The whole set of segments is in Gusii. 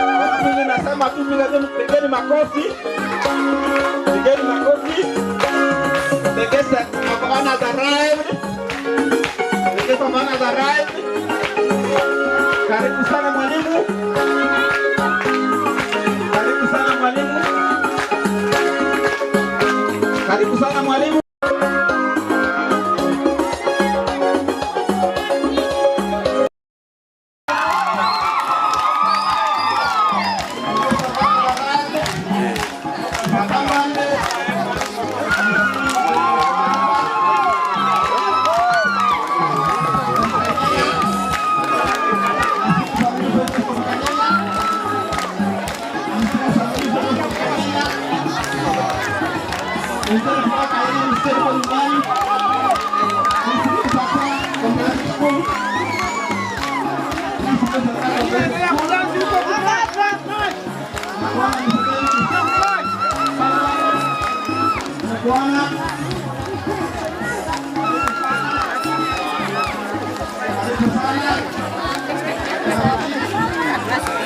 Wanafunzi nasema tu pigeni makofi, pigeni makofi. The guest of honor has arrived. The guest of honor has arrived. Karibu sana mwalimu. Karibu sana mwalimu. Karibu sana mwalimu.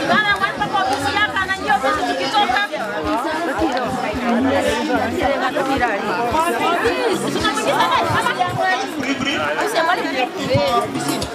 Bana mwalimu kwa ofisi yako anajua sisi tukitoka. Tunamwingiza nani? Mama? Ofisi ya mwalimu.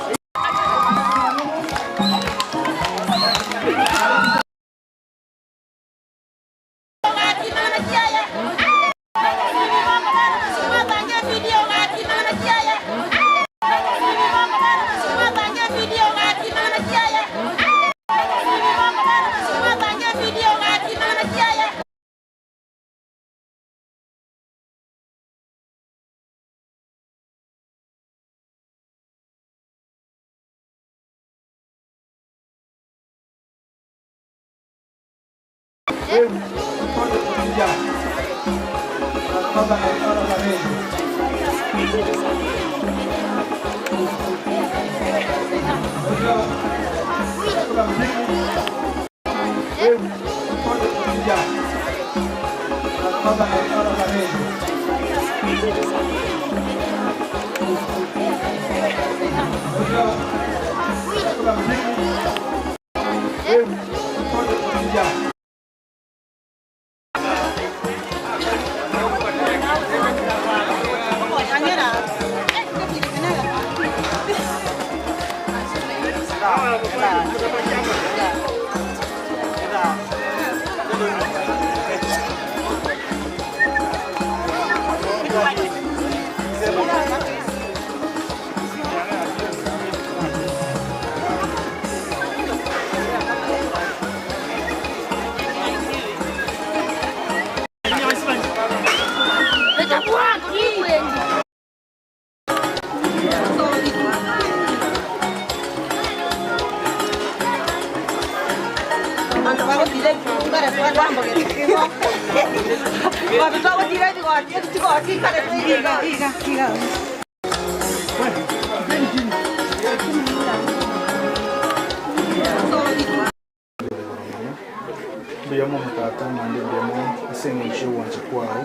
Mbuya mono Tata, naende mbuya mono ase eng'encho y'ogwancha kwao.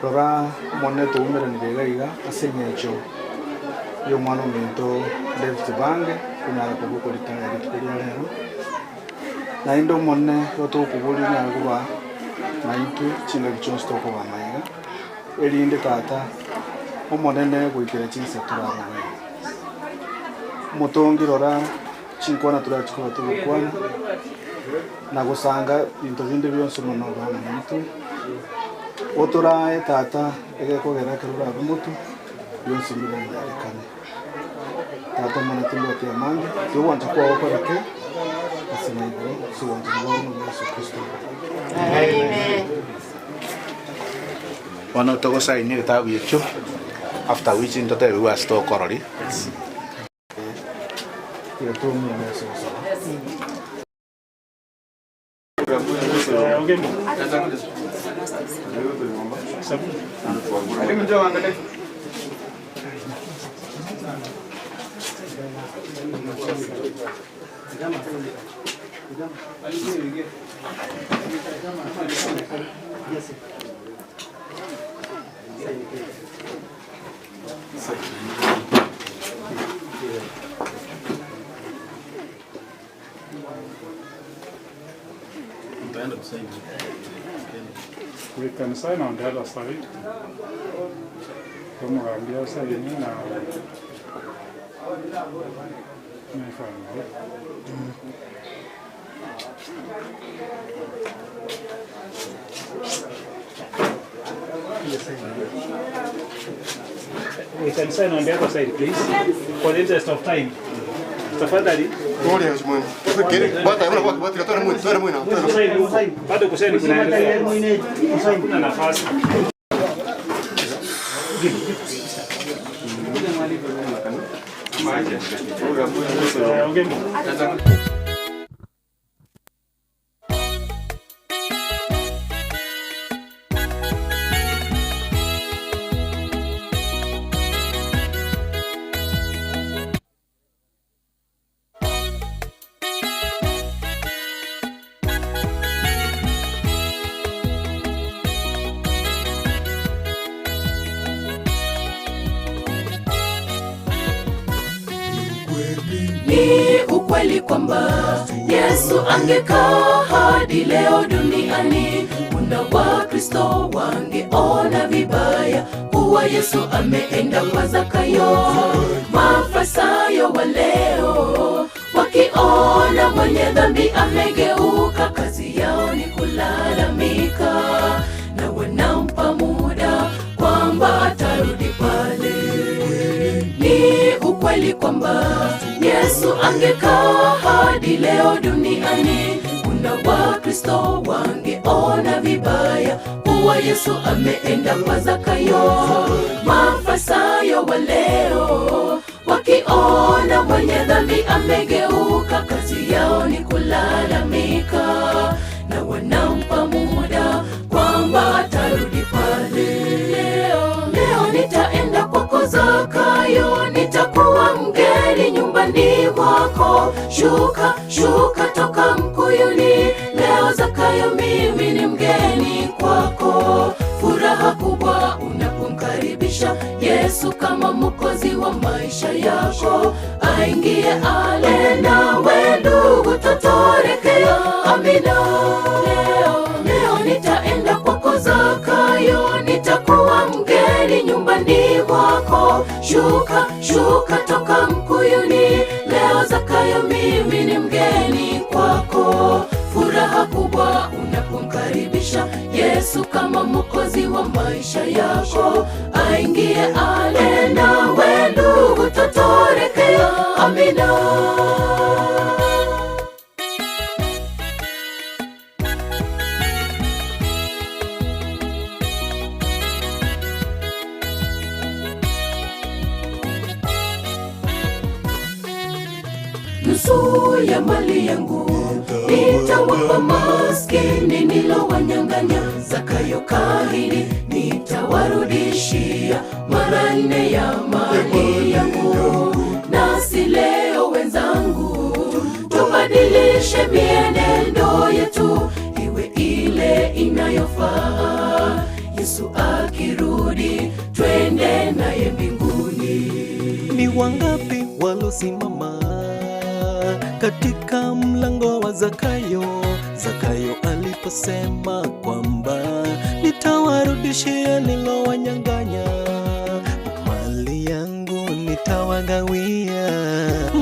Rora, Omonene toumeranire iga iga ase eng'encho y'omwana ominto David Bange konyara kobua ritang'ani rituko ria rero. Naende Omonene igo tokoboria onyare koba naintwe chingaki chionsi tokogamba iga, erinde Tata, Omonene goikera chinsa toraroge. Omotongi rora chinkwana torachi koba togokwana, na gosanga binto binde bionsi mono obe amo naintwe. Otorae Tata egekogera ekero orabe motwe, bionsi mbiranyarekane. Tata Omonene timbwati amange, tiga ogwancha kwao koreke ase na igoro, ase ogwancha kwao Omonene Yeso Kristo. Bono togosaini egetabu ekio, after which ntotebiwe ase tokororia. Tiga tomiane ase ogosaba. We can sign on the other side. Omogambi asaini na na family. We can sign on the other side, please, for the interest of time. Tafadhali. Bado kusaini kunaendelea. Kuna nafasi. Okay. Ni ukweli kwamba Yesu angekaa hadi leo duniani, kuna Wakristo wangeona vibaya kuwa Yesu ameenda kwa Zakayo. Mafarisayo wa leo wakiona mwenye dhambi amegeuka, kazi yao ni kulalamika na wanampa muda kwamba atarudi pale. Ni ukweli kwamba Yesu angekaa hadi leo duniani, kuna Wakristo wangeona vibaya kuwa Yesu ameenda kwa Zakayo. Mafarisayo wa leo wakiona mwenye dhambi amegeuka, kazi yao ni kulalamika na wanampa muda kwamba atarudi pale. Leo, leo nitaenda kwako Zakayo, nitakwenda nyumbani mwako. Shuka, shuka toka mkuyuni, leo Zakayo, mimi ni mgeni kwako. Furaha kubwa unapomkaribisha Yesu kama mwokozi wa maisha yako, aingie ale nawe ndugu, totorekea. Amina. Leo, leo nitaenda kwako Zakayo, nitakuwa mgeni nyumbani mwako. Shuka, shuka toka mkuyuni, leo Zakayo, mimi ni mgeni kwako. Furaha kubwa unapomkaribisha Yesu kama mwokozi wa maisha yako, aingie ale nawe ndugu, totorekea. Amina. Nusu ya mali yangu nitawapa maskini nilowanyang'anya. Zakayo kahini nitawarudishia mara nne ya mali yangu. Nasi leo wenzangu, tubadilishe mienendo yetu iwe ile inayofaa. Yesu akirudi, twende naye mbinguni. Ni wangapi walosimama katika mlango wa Zakayo? Zakayo aliposema kwamba nitawarudishia nilowanyang'anya, mali yangu nitawagawia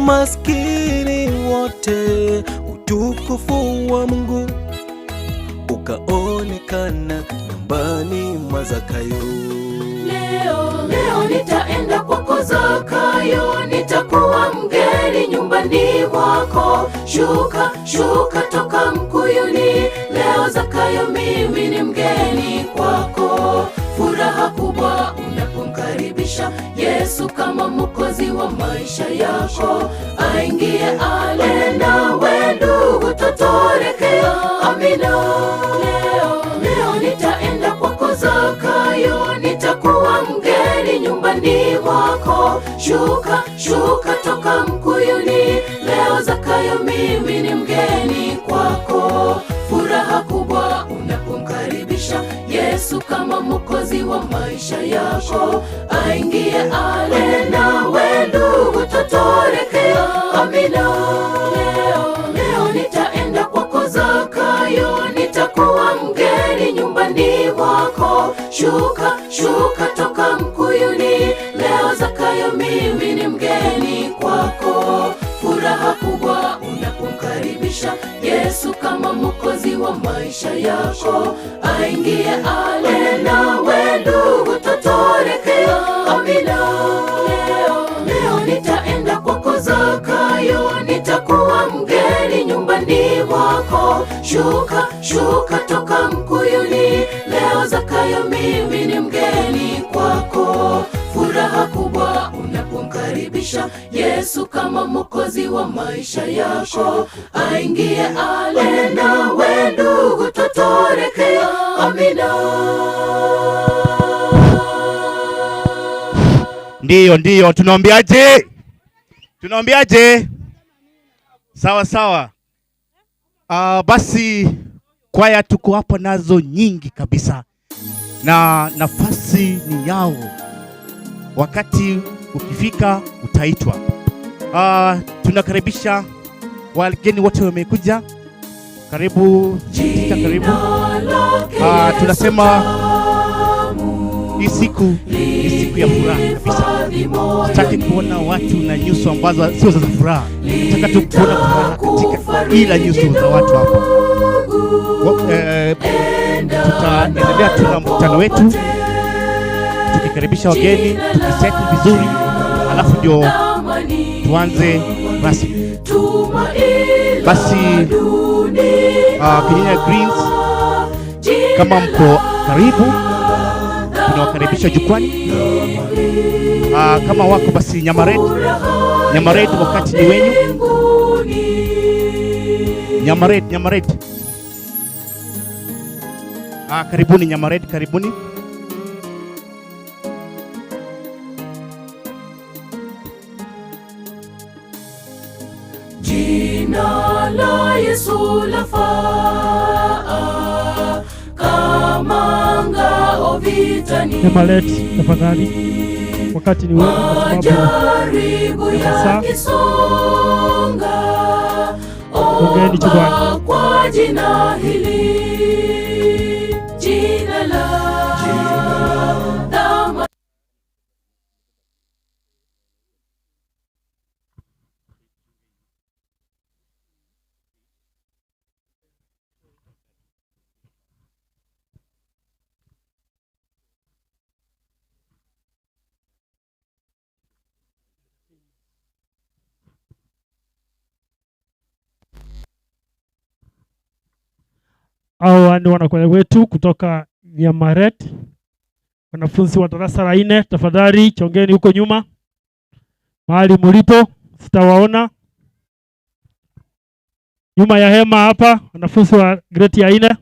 maskini wote. Utukufu wa Mungu ukaonekana nyumbani mwa Zakayo. Leo, leo nitaenda kwako Zakayo, nitakuwa mgeni nyumbani mwako. Shuka, shuka toka mkuyuni, leo Zakayo, mimi ni mgeni kwako. Furaha kubwa unapomkaribisha Yesu kama mwokozi wa maisha yako, aingie ale nawe ndugu, totorekea. Amina. Leo, leo nitaenda kwako Zakayo, nitakuwa mgeni nyumbani mwako. Shuka, shuka toka mkuyuni, leo Zakayo, mimi ni mgeni kwako. Furaha kubwa unapomkaribisha Yesu kama mwokozi wa maisha yako, aingie ale nawe ndugu, totorekea. Amina. Leo, leo nitaenda kwako Zakayo, nitakuwa mgeni nyumbani mwako. Shuka, shuka toka mkuyuni, leo Zakayo, mimi ni mgeni kwako. Furaha kubwa unapomkaribisha Yesu kama mwokozi wa maisha yako, aingie ale nawe ndugu, totorekea. Amina. Leo, leo nitaenda kwako Zakayo, nitakuwa mgeni nyumbani mwako. Shuka, shuka toka mkuyuni, leo Zakayo, mimi ni mgeni kwako. Furaha kubwa unapomkaribisha Yesu kama mwokozi wa maisha yako, aingie ale nawe ndugu, totorekea. Amina. Ndiyo, ndiyo, tunaambiaje? Tunaambiaje? Sawa sawa. Basi kwaya tuko hapa nazo nyingi kabisa, na nafasi ni yao. Wakati ukifika utaitwa. Tunakaribisha wageni wote wamekuja. Karibu Tita, karibu. Tunasema hii siku ni siku ya furaha kabisa. Sitaki kuona watu na nyuso ambazo sio za furaha. Nataka tu kuona furaha katika ila nyuso za watu hapa. Tutaendelea tu na mkutano wetu tukikaribisha wageni, tukiseti vizuri, alafu ndio tuanze rasmi. Basi Kenyenya Greens, kama mko karibu, tunawakaribisha jukwani. Kama wako basi Nyamaret, Nyamaret, wakati ni wenyu. Nyamaret, Nyamaret. Karibuni Nyamaret, karibuni. Jina la Yesu lafaa kama ngao vitani. Nemalet, tafadhali, wakati ni wenu, kwa sababu Majaribu ya masaa. yakisonga, Ongeeni chukwani. omba kwa jina hili, jina la dhamani. Hawa ni wanakwaya wetu kutoka Nyamaret, wanafunzi wa darasa la nne. Tafadhali chongeni huko nyuma mahali mulipo, sitawaona nyuma ya hema hapa, wanafunzi wa grade ya nne.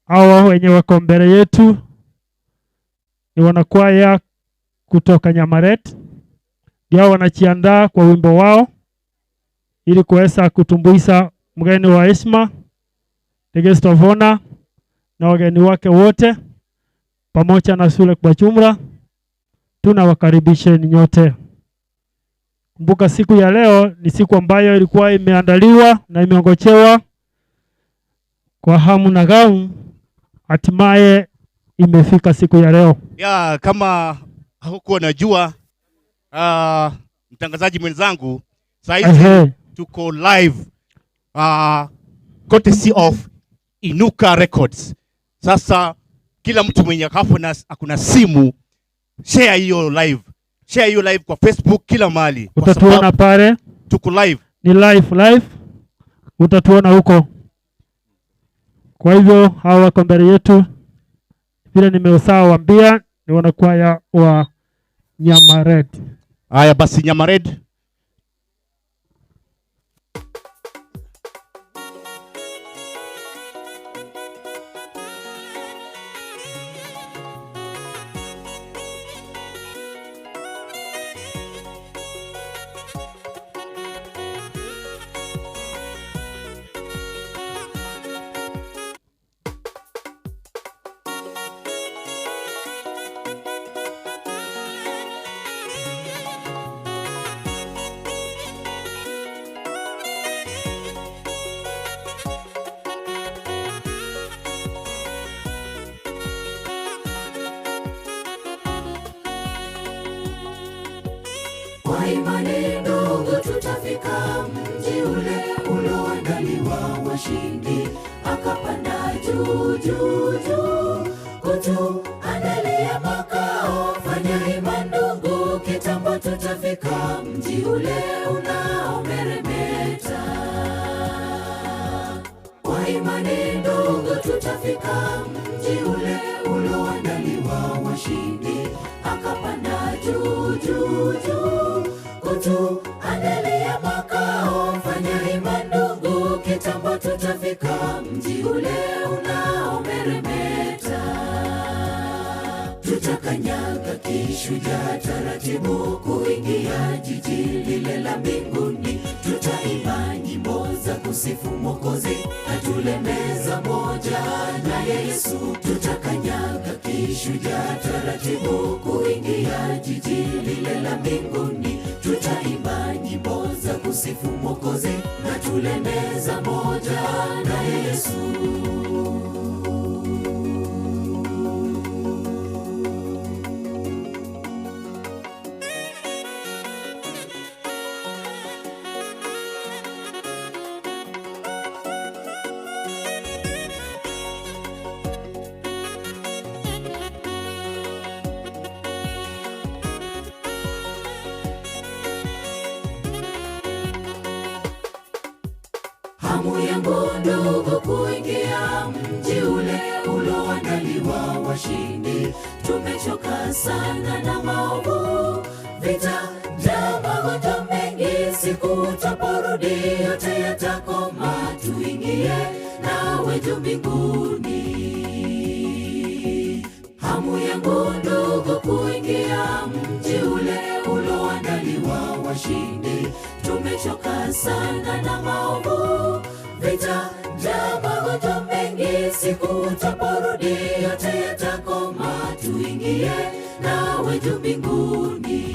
Hawa wenye wako mbele yetu ni wanakwaya kutoka Nyamaret, ndio wanajiandaa kwa wimbo wao ili kuweza kutumbuiza mgeni wa heshima the guest of honor na wageni wake wote pamoja na shule kwa jumla. Tunawakaribisheni nyote. Kumbuka siku ya leo ni siku ambayo ilikuwa imeandaliwa na imeongojewa kwa hamu na ghamu, hatimaye imefika siku ya leo. Ya, kama hukuwa najua mtangazaji mwenzangu saa hizi Ehe. tuko live courtesy of Inuka Records. Sasa kila mtu mwenye hapo na akuna simu, share hiyo live, share hiyo live kwa Facebook kila mahali, kwa Utatuona sababu pale, tuko live. ni live live, utatuona huko. Kwa hivyo hawa wako mbele yetu, vile nimewaambia ni wanakwaya wa Nyamaret. Haya basi, Nyamared. Kwa imani ndugu, tutafika mji ule ulioandaliwa washindi, akapanda juu juu juu kutuandalia makao. Fanya hima ndugu, kitambo tutafika mji ule unaomeremeta. Kwa imani ndugu, tutafika mji ule ulioandaliwa washindi, akapanda juu juu juu kutuandalia makao. Fanya hima ndugu, kitambo tutafika mji ule unaomeremeta. Tutakanyaga kishujaa taratibu kuingia jiji lile la mbinguni. Tutaimba nyimbo za kusifu Mwokozi, atule meza moja naye Yesu. Tutakanyaga kishujaa taratibu kuingia jiji lile la mbinguni. Tutaimba nyimbo za kusifu Mwokozi, na tule meza moja naye Yesu. Hamu yangu ndugu kuingia mji ule uloandaliwa washindi. Tumechoka sana na maovu, vita, njaa, magonjwa mengi. Siku utaporudi yote yatakoma, tuingie nawe juu mbinguni. Hamu yangu ndugu kuingia mji ule uloandaliwa washindi. Tumechoka sana na maovu, vita, njaa, magonjwa mengi. Siku utaporudi yote yatakoma, tuingie nawe juu mbinguni.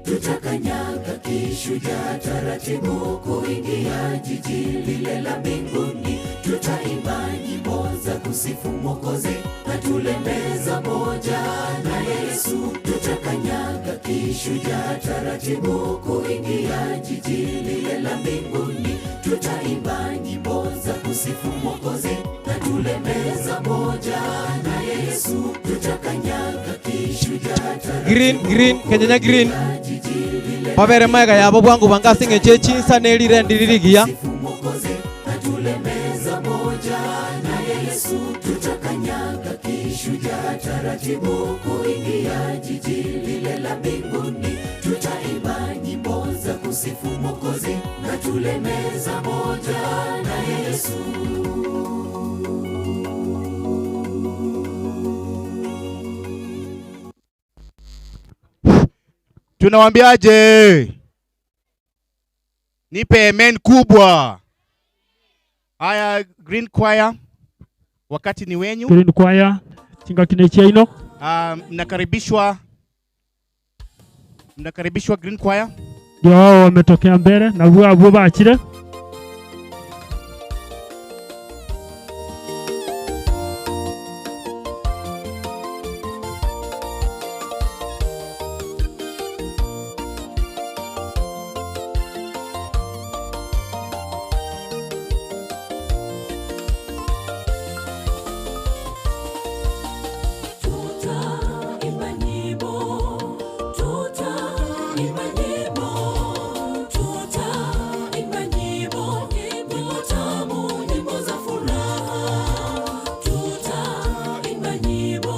Tutakanyaga kishujaa taratibu kuingia jiji lile la mbinguni. Tutaimba nyimbo za kusifu Mwokozi na tule meza moja na Yesu. Tutakanyaga kishujaa taratibu kuingia jiji lile la mbinguni. Tutaimba nyimbo za kusifu Mwokozi na tule meza moja na Yesu. Tutakanyaga kishujaa taratibu Green, green, Kenyanya green. Babere maega yabo bwangu banga ase eng'encho echinsa na erire ndiri rigiya. Tule meza moja na Yesu, tutakanyaga kishujaa taratibu kuingia jiji lile la mbinguni. Tutaimba nyimbo za kusifu Mwokozi na tule meza moja na Yesu. Tunawaambiaje? Nipe amen kubwa. Haya, Green Choir, wakati ni wenyu. Green Choir chingakine chiaino. Mnakaribishwa, mnakaribishwa Green Choir. Ndio wao wametokea mbele na bwo abwo bachire. Tutaimba nyimbo, tutaimba nyimbo, tutaimba nyimbo, nyimbo tamu, nyimbo za furaha. Tutaimba nyimbo,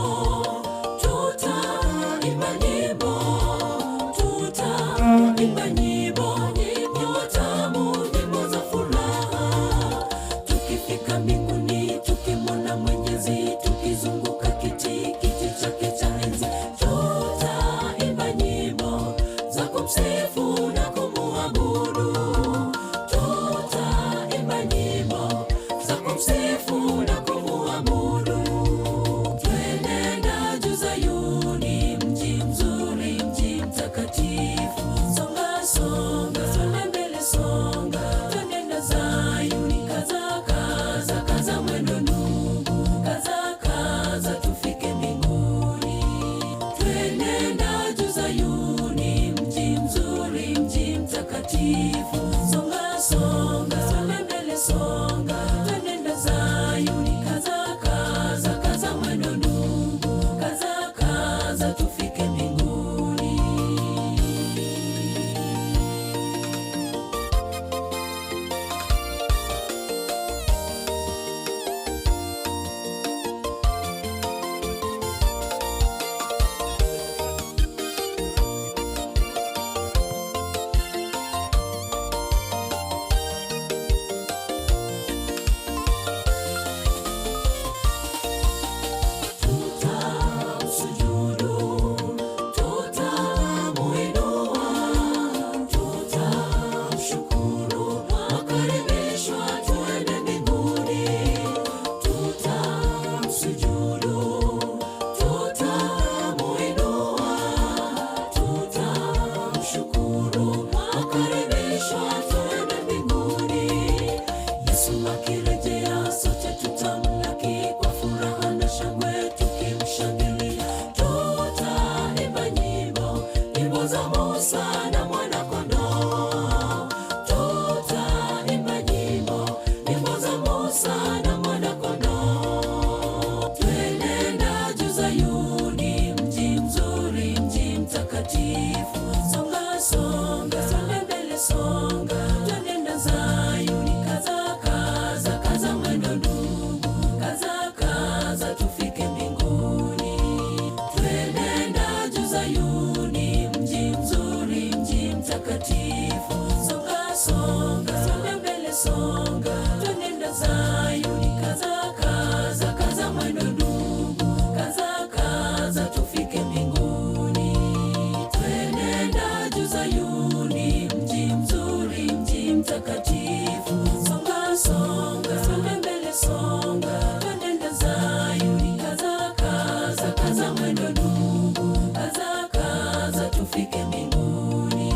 tutaimba nyimbo, tutaimba nyimbo, nyimbo tamu, nyimbo za furaha. Tukifika mbinguni, tukimwona Mwenyezi, tukizunguka kiti kiti chake cha enzi, tutaimba nyimbo za kumsifu na kumuabudu. Tutaimba nyimbo za kumsifu na kumuabudu. Twenenda juu Zayuni, mji mzuri, mji mtakatifu. Songa, songa, songa mbele, songa. Twenenda Zayuni, kaza, kaza, kaza mwendo ndugu, kaza, kaza tufike mbinguni. Twenenda juu Zayuni, mji mzuri, mji mtakatifu. Songa, songa, songa mbele, songa. Twenenda Zayuni, kaza, kaza, kaza mwendo ndugu, kaza, kaza tufike mbinguni. mtakatifu. Songa, songa, twende mbele, songa, twende Zayuni. Kaza, kaza, kaza mwendo ndugu, kaza, kaza tufike mbinguni.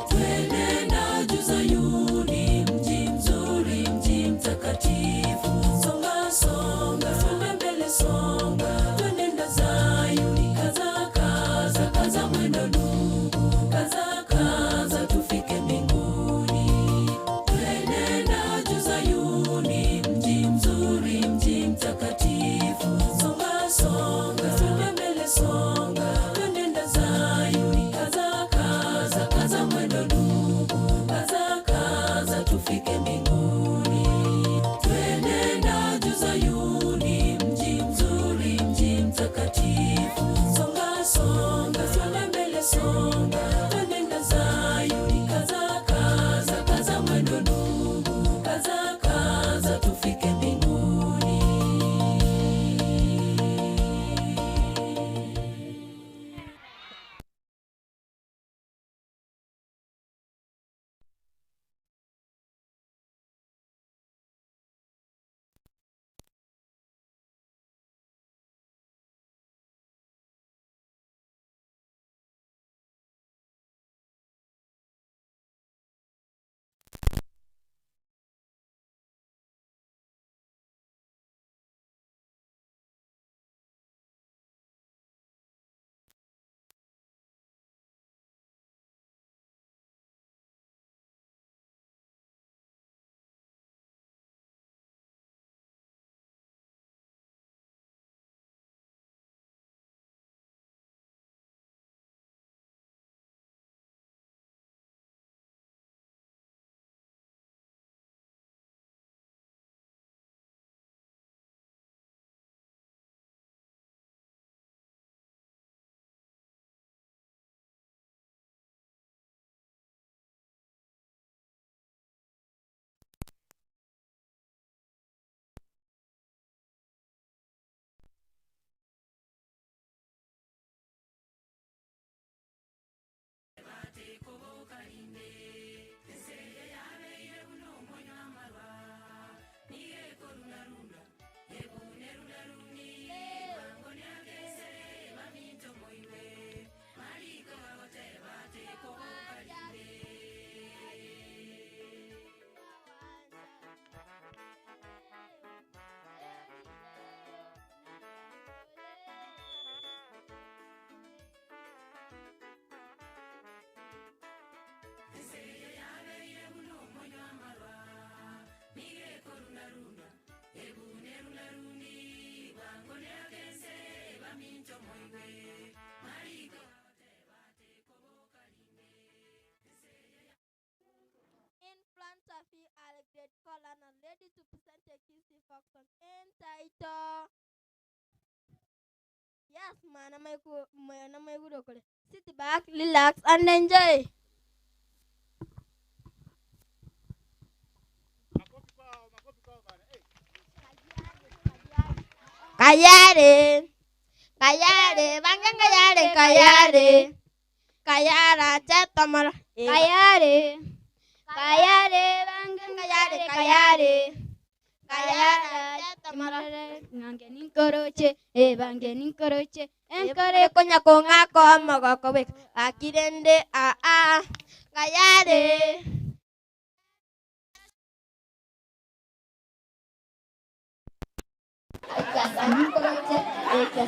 Twenenda juu Zayuni, mji mzuri, mji mtakatifu. Songa, songa, twende mbele, songa, twenenda Zayuni. Kaza, kaza, kaza mwendo ndugu, kaza, kaza tufike mbinguni. Twenenda juu Zayuni, mji mzuri, mji mtakatifu. Songa, songa, twende mbele, songa, twenenda Zayuni. Kaza, kaza, kaza mwendo ndugu, kaza, kaza tufike mbinguni. Twenenda juu Zayuni, mji mzuri, mji mtakatifu. Songa, songa, twende mbele, songa, twenenda Zayuni. Kaza, kaza, kaza mwendo ndugu, kaza, kaza tufike mbinguni. In front of you are a grade 4 learner ready to present a Kisii folk song entitled Yes, man, Sit back, relax, and enjoy. Kayare, kayare, bangan kayare, kayare, kayara, chetamara, Kayare, kayare, bangan kayare, kayare, kayara, chetamara, ngange ninkoroche, e bange ninkoroche, enkore konya konga komo gokobek, akirende a a, kayare. Kayare,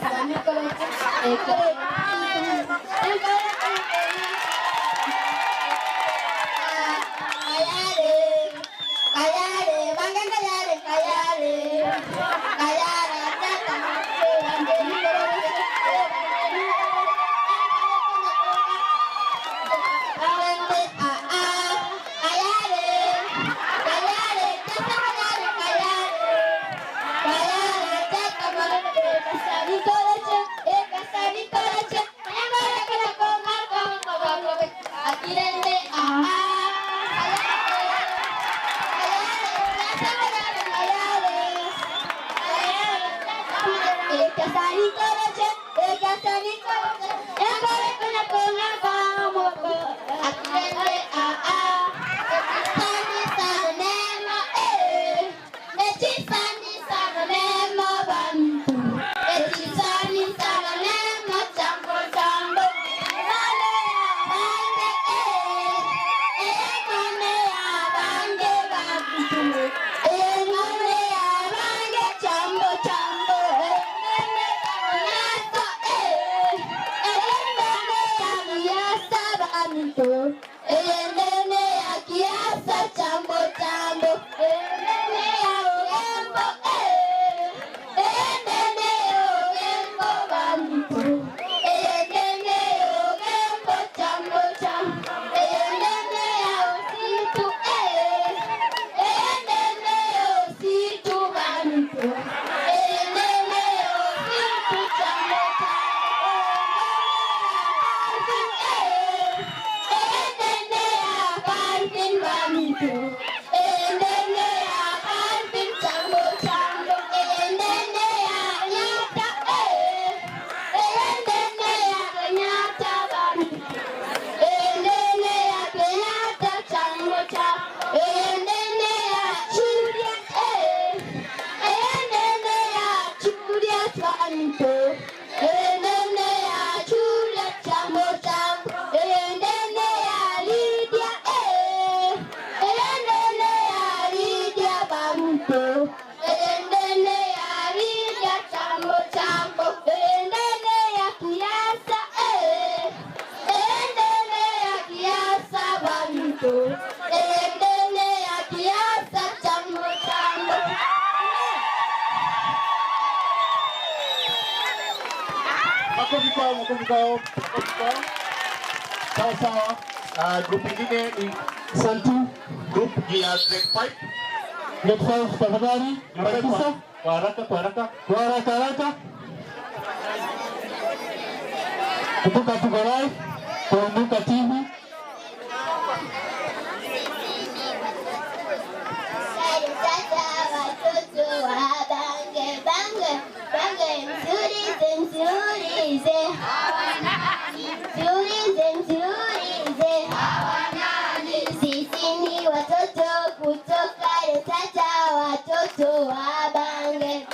bantu. Endene ya Calvin Chambo Chambo. Endene ya Nyata eh. Endene ya Kenyatta bantu. Endene ya Kenyatta Chambo Chambo. Endene ya Juliet eh. Endene ya Juliet bantu. Endene ya Juliet Chambo Chambo. Endene ya Lydia eh. Endene ya Lydia bantu. Endene ya Lydia Chambo Chambo. Endene ya Kiasa eh. Endene ya Kiasa bantu. Endene ya Kiasa Chambo Chambo. Makofi kwao, makofi kwao, makofi kwao. Sawa sawa. Group ingine ni Santu group ya grade 5. Grade 5 tafadhali. Harakisha. Kwa haraka, kwa haraka. Kwa haraka haraka. Kumbuka tuko live kwa Umbuka TV. Sasa watoto wa bange bange bange, msiulize msiulize msiulize msiulize, sisi ni watoto kutoka Lusaka, watoto wa bange.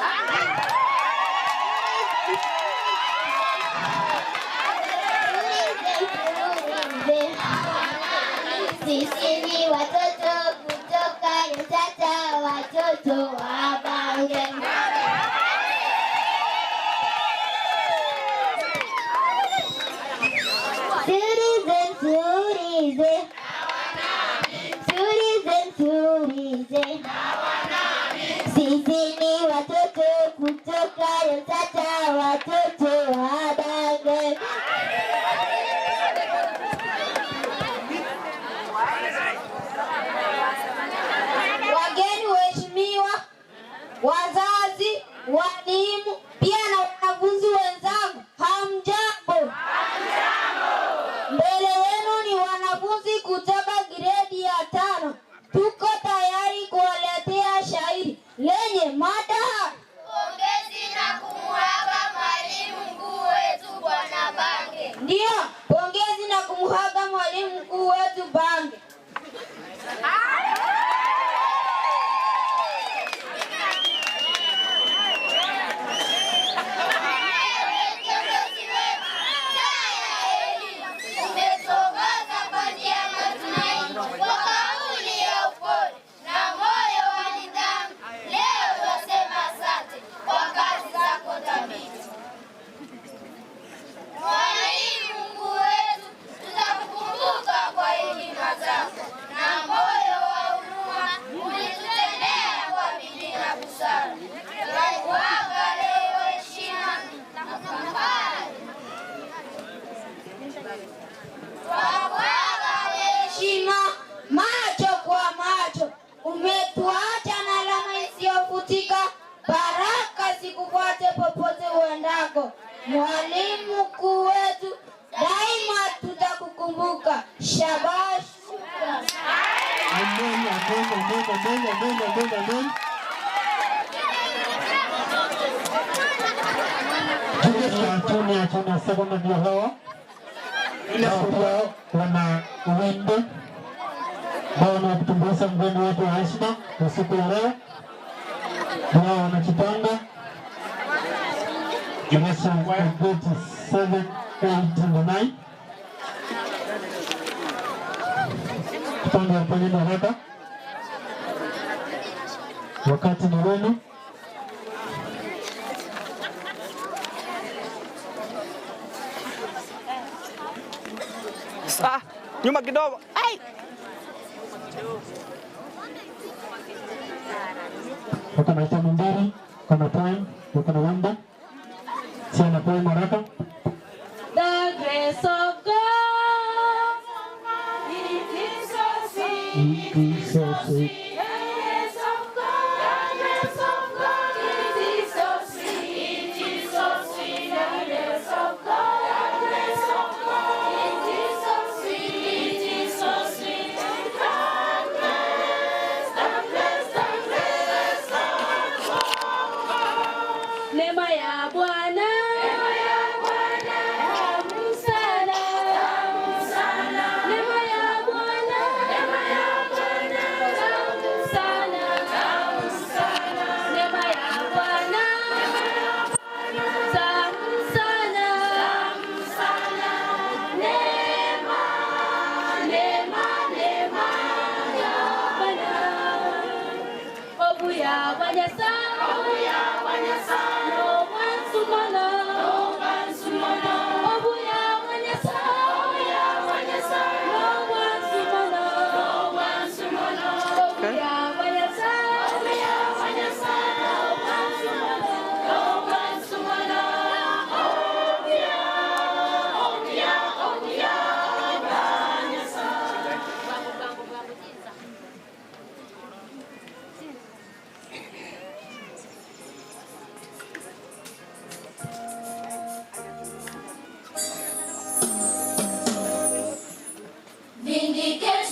Msiulize msiulize, sisi ni watoto kutoka Lusaka, watoto wa bange. Msiulize msiulize, msiulize msiulize, sisi ni watoto kutoka Lusaka, watoto wa bange. Wageni waheshimiwa, wazazi, walimu pia na wanafunzi wenzangu, hamjambo? Mbele yenu ni wanafunzi kutoka gredi ya 5. Tuko tayari kuwaletea shairi lenye mada Pongezi na kumuaga mwalimu mkuu wetu Bwana Bange. ndiyo pongezi na kumhaga mwalimu mkuu wetu Bange. Wewe kiongozi wetu, taa ya elimu, umetuongoza kwa njia ya matumaini, kwa kauli ya upole na moyo wa nidhamu. Leo twasema asante kwa kazi zako thabiti. Mwalimu mkuu wetu, tutakukumbuka kwa hekima zako na moyo wa huruma ulitutendea kwa bidii na busara. Tunakuaga leo kwa heshima na fahari. Twakuaga heshima macho kwa macho, umetuacha na alama isiyofutika. Baraka zikufuate popote uendako. Mwalimu mkuu wetu, daima tutakukumbuka. Shabash, shukran. Amen, amen, amen, amen, amen, amen, amen. Julius Junior Junior Secondary ndio hawa. Nao pia wana wimbo ambao wanakutumbuiza mgeni wetu wa heshima kwa siku ya leo. Ndio wanajipanga. Julius grade 7, 8 and 9. Tupange wafanyeni haraka. Wakati ni wenu. Ah, nyuma kidogo. Ai. Wako na itamu mbili, wako na poem, wako na wimbo. Sio na poem haraka. The grace of God, it is so sweet. It is so sweet. The grace of God, the grace of God, it is so sweet. It is so sweet. The grace of God, the grace of God, it is so sweet. It is so sweet. The grace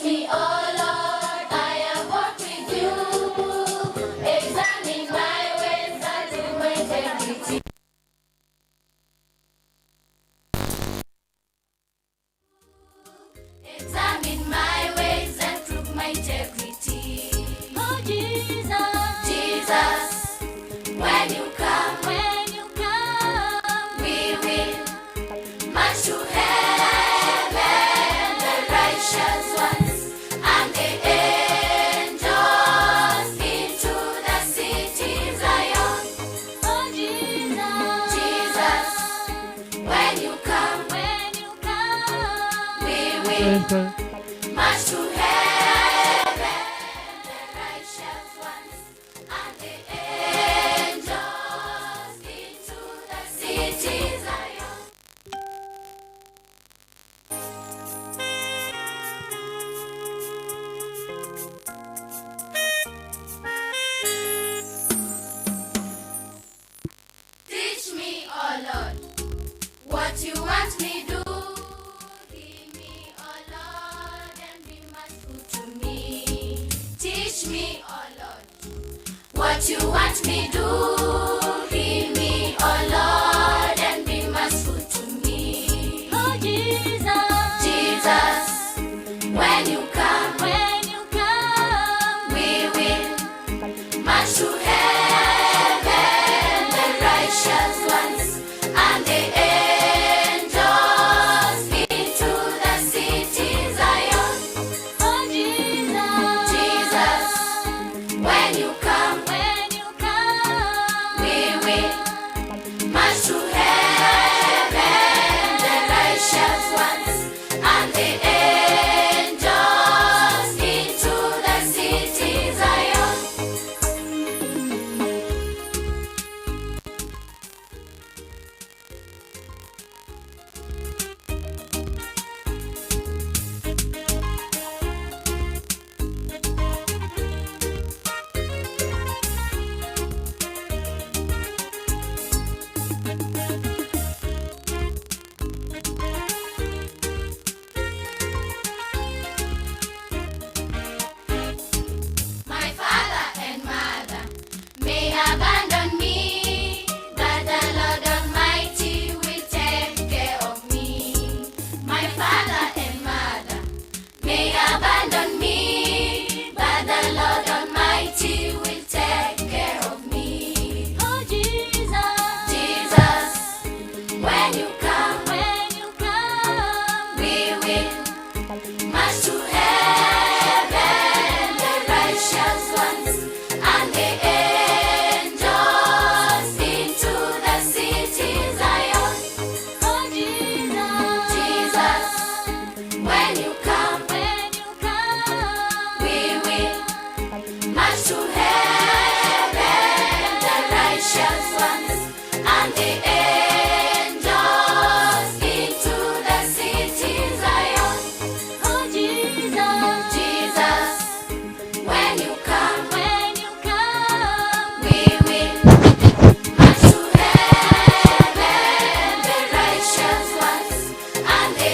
me, oh Lord, I have walked with you. Examine my ways and prove my integrity. Examine my ways and prove my integrity. Oh Jesus, Jesus, when you come, when you come, we will march to heaven, the righteous ones and the angels into the city Zion. Oh Jesus, Jesus, when you come, when you come, we will march to heaven, the righteous ones and the angels into the city Zion. Teach me, oh Lord, what you want me do. Heal me, oh Lord, and be merciful to me. Teach me, oh Lord, what you want me do. Heal me, oh Lord, and be merciful to me. Oh Jesus, Jesus, when you come, when you come, we will march to heaven, the righteous ones and the angels into the city Zion. Oh Jesus, Jesus, when you come, when you come, we will march to heaven, the righteous ones and the angels into the city Zion. My father and mother may abandon me, but the Lord Almighty will take care of me. My father and mother may abandon me, but the Lord Almighty will take care of me. Oh Jesus, Jesus, when you come, when you come, we will march to heaven, the righteous ones and the angels into the city Zion. Oh Jesus, Jesus, when you come, when you come, we will march to heaven, the righteous ones and the angels into the city Zion. Oh Jesus, Jesus, when you come, when you come, we will march to heaven, the righteous ones and the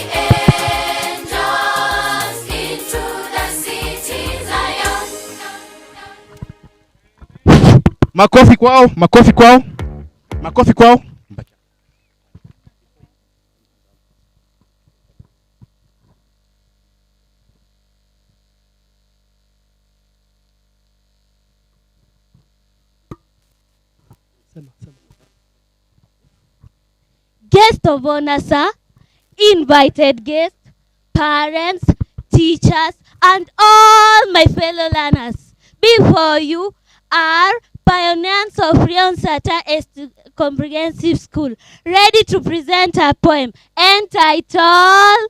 angels into the city Zion. Makofi kwao, makofi kwao, makofi kwao. Sema, sema. Guest of honor, sir, invited guests, parents, teachers, and all my fellow learners. Before you are pioneers of Rion Sata Est- Comprehensive School, ready to present a poem entitled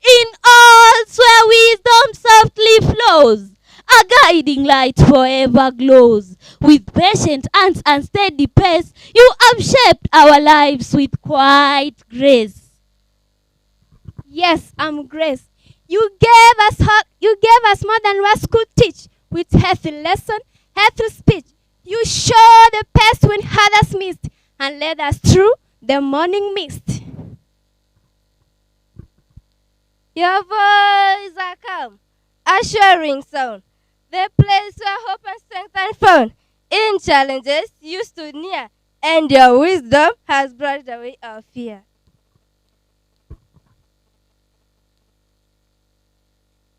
In all where wisdom softly flows, a guiding light forever glows. With patient hands and steady pace, you have shaped our lives with quiet grace. Yes, I'm Grace. You gave us hope, you gave us more than words could teach. With healthy lesson, healthy speech. You showed the path when others missed and led us through the morning mist. Your voice a calm, assuring sound, the place where hope and strength are found. In challenges, you stood near, and your wisdom has brushed away our fear.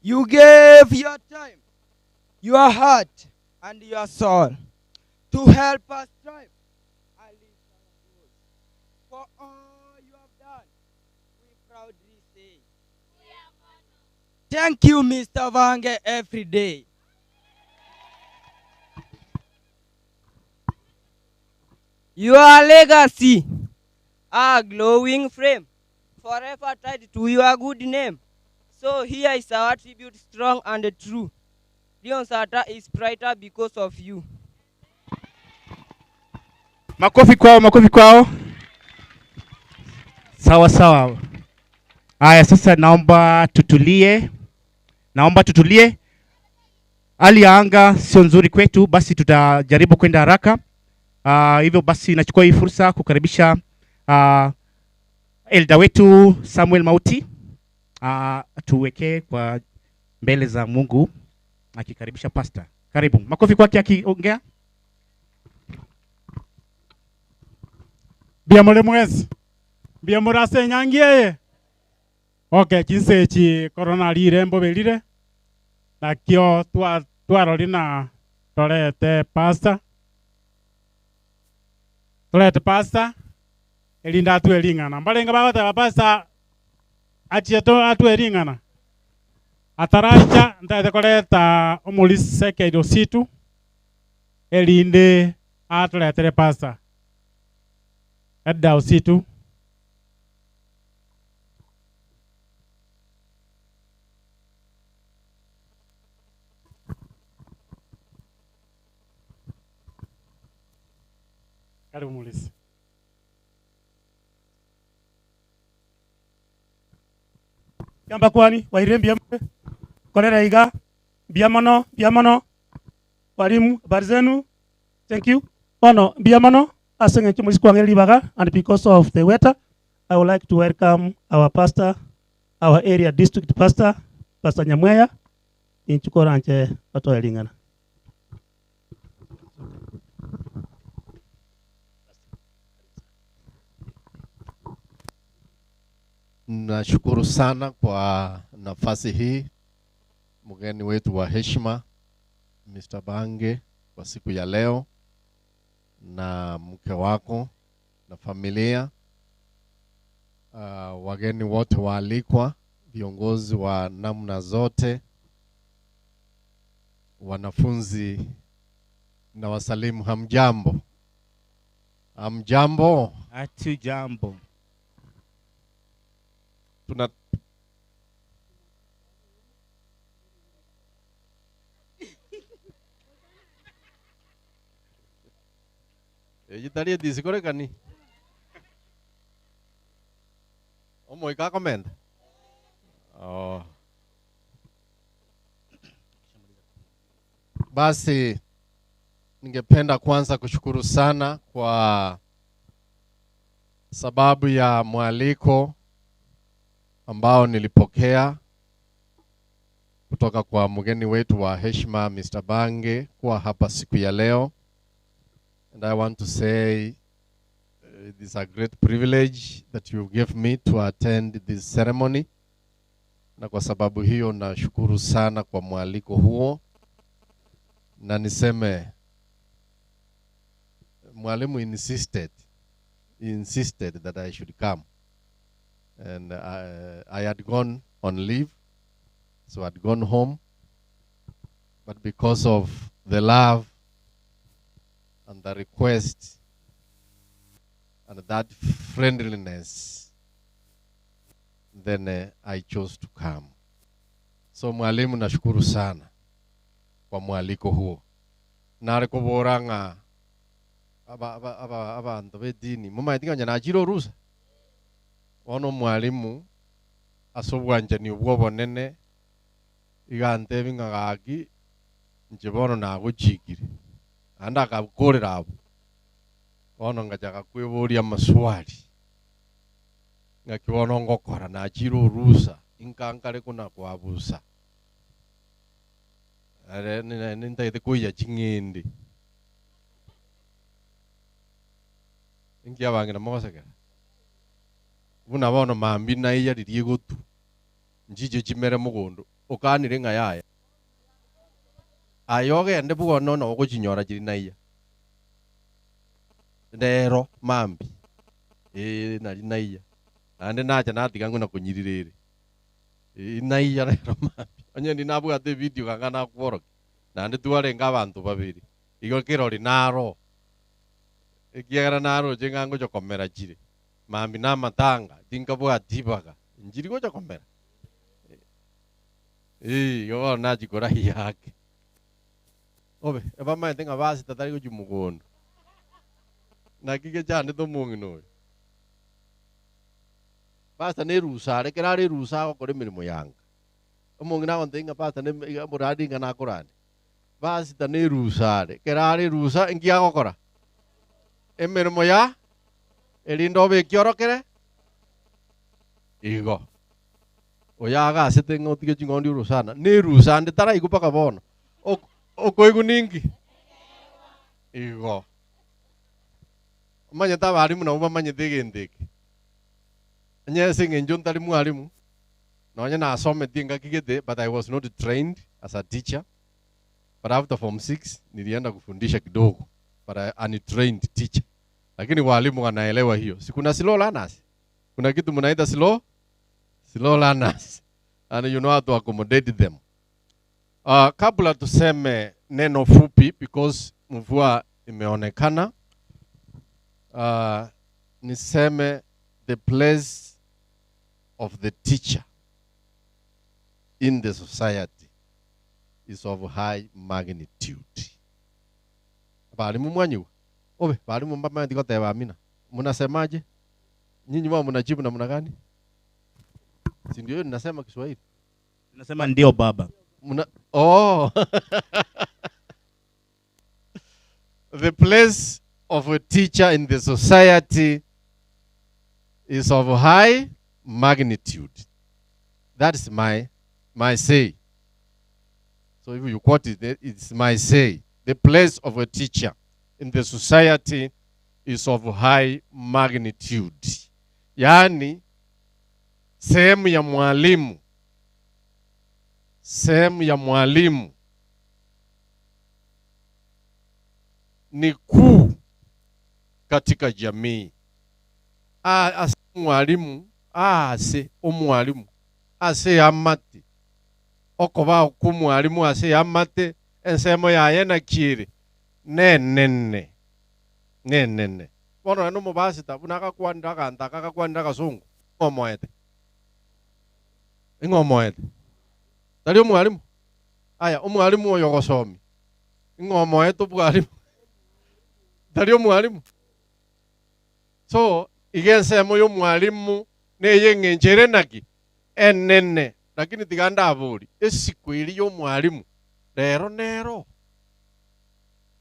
You gave your time, your heart, and your soul to help us thrive and reach our goals. For all you have done, we proudly say, Thank you, Mr. Vange, every day. Your legacy, a glowing flame, forever tied to your good name. So here is our tribute, strong and true. Leon Sata is brighter because of you. Makofi kwao, makofi kwao. Sawa sawa. Haya, sasa naomba tutulie, naomba tutulie. Hali ya anga sio nzuri kwetu, basi tutajaribu kwenda haraka. Hivyo basi nachukua hii fursa kukaribisha elda wetu Samuel Mauti tuwekee kwa mbele za Mungu akikaribisha pastor. Karibu. Makofi kwake akiongea. Mbia muri mwezi mbia murasenyangie okay chinsechi corona rire mboberire nakio twarori na torete pastor torete pastor erinda atwe ring'ana mbarenga bagoteba pastor achie to atwe ring'ana ataraicha ntaete koreta omorisekeire ositu erinde atoretere pastor Edda Ositu. Karibu Mulisi. Yamba kwani waire mbia kolera iga mbia mono mbia mono walimu habari zenu thank you bono mbia mono asenge chumusi kwa libaga and because of the weather I would like to welcome our pastor our area district pastor Pastor Nyamweya inchukoranje batoelingana. Nashukuru sana kwa nafasi hii, mgeni wetu wa heshima Mr. Bange kwa siku ya leo, na mke wako na familia, wageni wote waalikwa, viongozi wa namna zote, wanafunzi na wasalimu, hamjambo? Hamjambo? Hatujambo. Tuna Ejitarie disikorekani. Omoika comment. Oh. Basi ningependa kwanza kushukuru sana kwa sababu ya mwaliko ambao nilipokea kutoka kwa mgeni wetu wa heshima Mr. Bange kuwa hapa siku ya leo. And I want to say it is a great privilege that you gave me to attend this ceremony. Na kwa sababu hiyo nashukuru sana kwa mwaliko huo. Na niseme mwalimu insisted that I should come. And I had gone on leave, so I'd gone home. But because of the love and the request and that friendliness, then I chose to come. So mwalimu, nashukuru sana kwa mwaliko huo. Nare kubora nga aba abantu b'edini mumaite ng'a nachire orusa bono mwalimu ase obwanchani obwo obonene iga ntebi ng'a gaki inche bono nagochikire ande akakorera abwo bono ngachaka kweboria maswali ng'aki bono ngokora nachire orusa Inka nkare kona koabusa, are naende ntagete koiyia ching'ende. Inki abang'ina mogosekera? Buna bono mambia naiya riria egotu, nchiche chimere mogondo, okanire ng'a yaya. Aye ogende bono nabo ogochinyora chiri naiya. Rero mambia, ee nari naiya. Naende nacha natiga ng'o na konyirira ere. Ee, naiya rero mambia. Onye ndi nabwate evidio ganga nakworokia. Naende twarenge abanto babere. Igo kirori naro. Ekiagera naroche ng'a ngocha komera chire. Mambia namatanga, tinkabwati ibaga. Nchiri gocha komera. Ee, igo bono nachikora iyake. Obe, ebamaete ng'a pastor tari gochia mogondo. Naki gechandete omong'ina oyo. Pastor nerusa are, ekero are erusa agokora emeremo yanga. Omong'ina agontebia ng'a pastor ne iga moradi ng'a nakorande. Pastor nerusa are, ekero are erusa inki agokora? Emeremo ya erinde obe ekiorokere igo. Oyo agasete ng'a otige ching'ondi orosana, nerusa ande taraigwa mpaka bono. Ok- okoigwa ninki? Igo. Omanyete abalimu nabwo bamanyete egento eke. Onye ase eng'encho ntari mwalimu, nonye nasometie engaki gete but I was not trained as a teacher, but after form six nilienda kufundisha kidogo but I untrained teacher. Lakini walimu wanaelewa hiyo. Si kuna slow learners? Kuna kitu mnaita slow slow learners and you know how to accommodate them. Uh, kabla tuseme neno fupi because mvua imeonekana, uh, niseme the place of the teacher in the society is of high magnitude. Balimu mwanyigwa? Obe, balimu mbamaeti goteba amina. Mnasemaje? Nyinyi wao mnajibu namna gani? Si ndio hiyo ninasema Kiswahili? Nasema ndio baba. Muna, oh. The place of a teacher in the society is of high magnitude. That is my, my say. So if you quote it, it's my say. The place of a teacher in the society is of high magnitude. Yaani sehemu ya mwalimu, sehemu ya mwalimu ni kuu katika jamii. Ase mwalimu ase omwalimu ase eamate okoba kw'omwalimu ase eamate ensemo yaye naki ere nenene nenene. Bono naende omopastor buna agakwanire aganto aka agakwanire agasongo ng'o omoete? Ing'o omoete? Tari omwalimu? Aya, omwalimu oyo ogosomia, ing'o omoete obwalimu? Tari omwalimu? So, iga ensemo y'omwalimu neye eng'encho ere naki? Enene. Lakini tiga ndaborie, esiko eria y'omwalimu rero nero?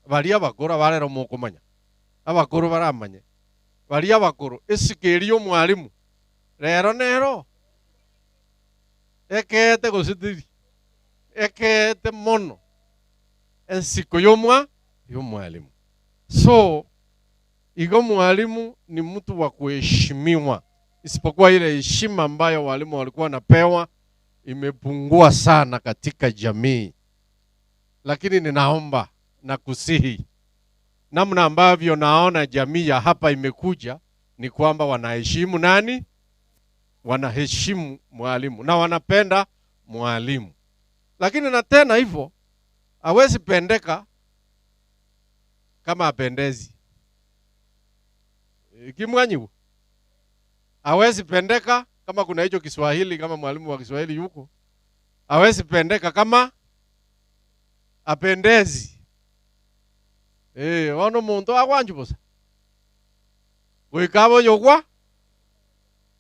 Baria abakoro abarero mokomanya, abakoro baramanye, baria abakoro, esiko eria y'omwalimu rero nero? Ekeete gose teri? Ekeete mono. Ensiko y'omwa y'omwalimu. So, igo mwalimu ni mtu wa kuheshimiwa, isipokuwa ile heshima ambayo walimu walikuwa wanapewa imepungua sana katika jamii. Lakini ninaomba na kusihi, namna ambavyo naona jamii ya hapa imekuja ni kwamba wanaheshimu nani? Wanaheshimu mwalimu na wanapenda mwalimu. Lakini na tena hivyo hawezi pendeka kama apendezi. Kimwanyiwa hawezi pendeka kama kuna hicho Kiswahili, kama mwalimu wa Kiswahili yuko, hawezi pendeka kama apendezi. Ono muntu agwanchubusa goika boyogwa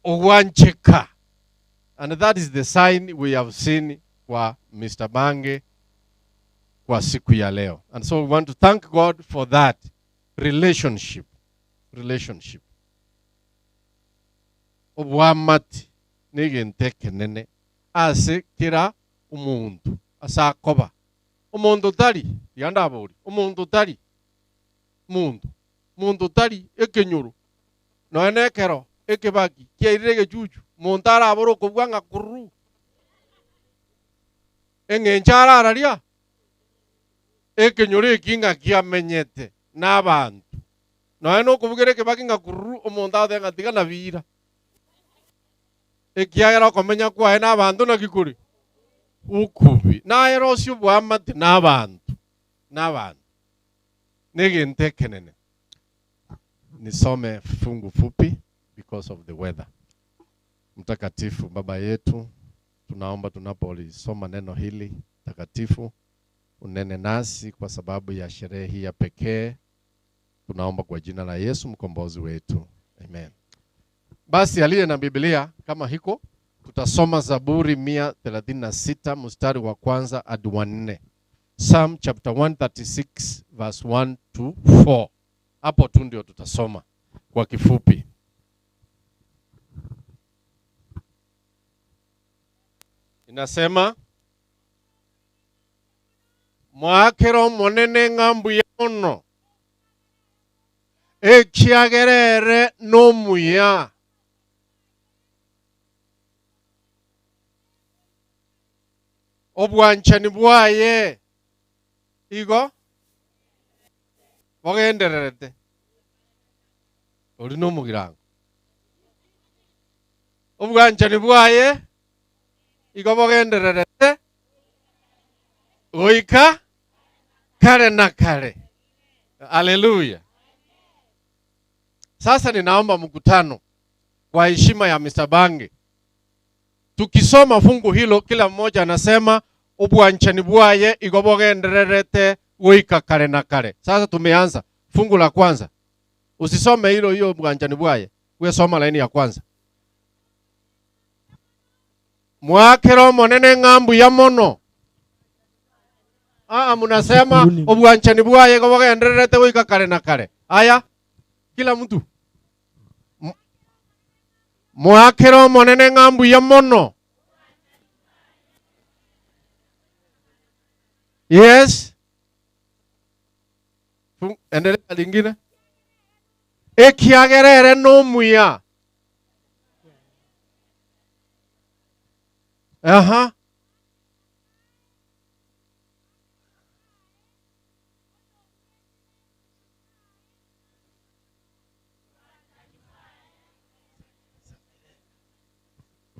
ogwancheka. And that is the sign we have seen kwa Mr. Bange kwa siku ya leo. And so we want to thank God for that relationship. Relationship. Obwamati nigente ekenene. ase kera omonto ase akoba. Omonto tari, tiga ndaborie, omonto tari monto, monto tari ekenyoro, nonya nekero ekebaki kiairire egechuchu, monto arabore okobua ng'a kururuu, eng'encho arararia ekenyoro eki ng'a kiamenyete nabanto. Nonya nokobugera ekebaki ng'a kururuu, omonto agoteba ng'a tiga nabiira. Ekiagera okomenya kwaye nabanto naki kore? Okubi. Naye rosia oboamate nabanto, nabanto. Negento ekenene. Nisome fungu fupi because of the weather. Mtakatifu Baba yetu, tunaomba tunapolisoma neno hili takatifu, unene nasi kwa sababu ya sherehe hii ya pekee. Tunaomba kwa jina la Yesu mkombozi wetu. Amen. Basi aliye na Biblia kama hiko, tutasoma Zaburi 136 mstari wa kwanza hadi wa nne. Psalm chapter 136 verse 1 to 4. Hapo tu ndio tutasoma kwa kifupi. Inasema mwakera omonene ng'a mbuya mono, ekiagera ere nomuya. Obwanchani bwaye igo bogendererete. Oria nomogirango. Obwanchani bwaye igo bogendererete goika kare na kare. Haleluya! Sasa ninaomba mkutano kwa heshima ya Mr. Bange, tukisoma fungu hilo, kila mmoja anasema obwanchani bwaye igo bogendererete goika kare na kare. Sasa tumeanza fungu la kwanza, usisome hilo hiyo obwanchani bwaye, we soma laini ya kwanza. Mwakera omonene ng'a mbuya mono. Aa, munasema obwanchani bwaye igo bogendererete goika kare na kare. Aya, kila mtu Mwakera omonene ng'a mbuya mono. Yes. Endelea lingine. Ekiagera ere nomuya. Aha.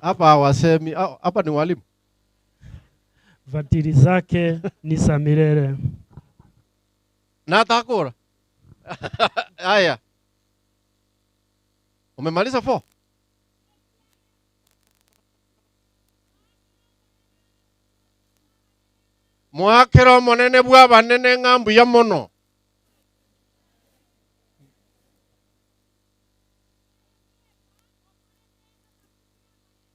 Hapa hawasemi, hapa ni walimu. Fadhili zake ni za milele. Natakura. Haya. Umemaliza 4? Mwakera omonene bw'abanene ng'a mbuya mono.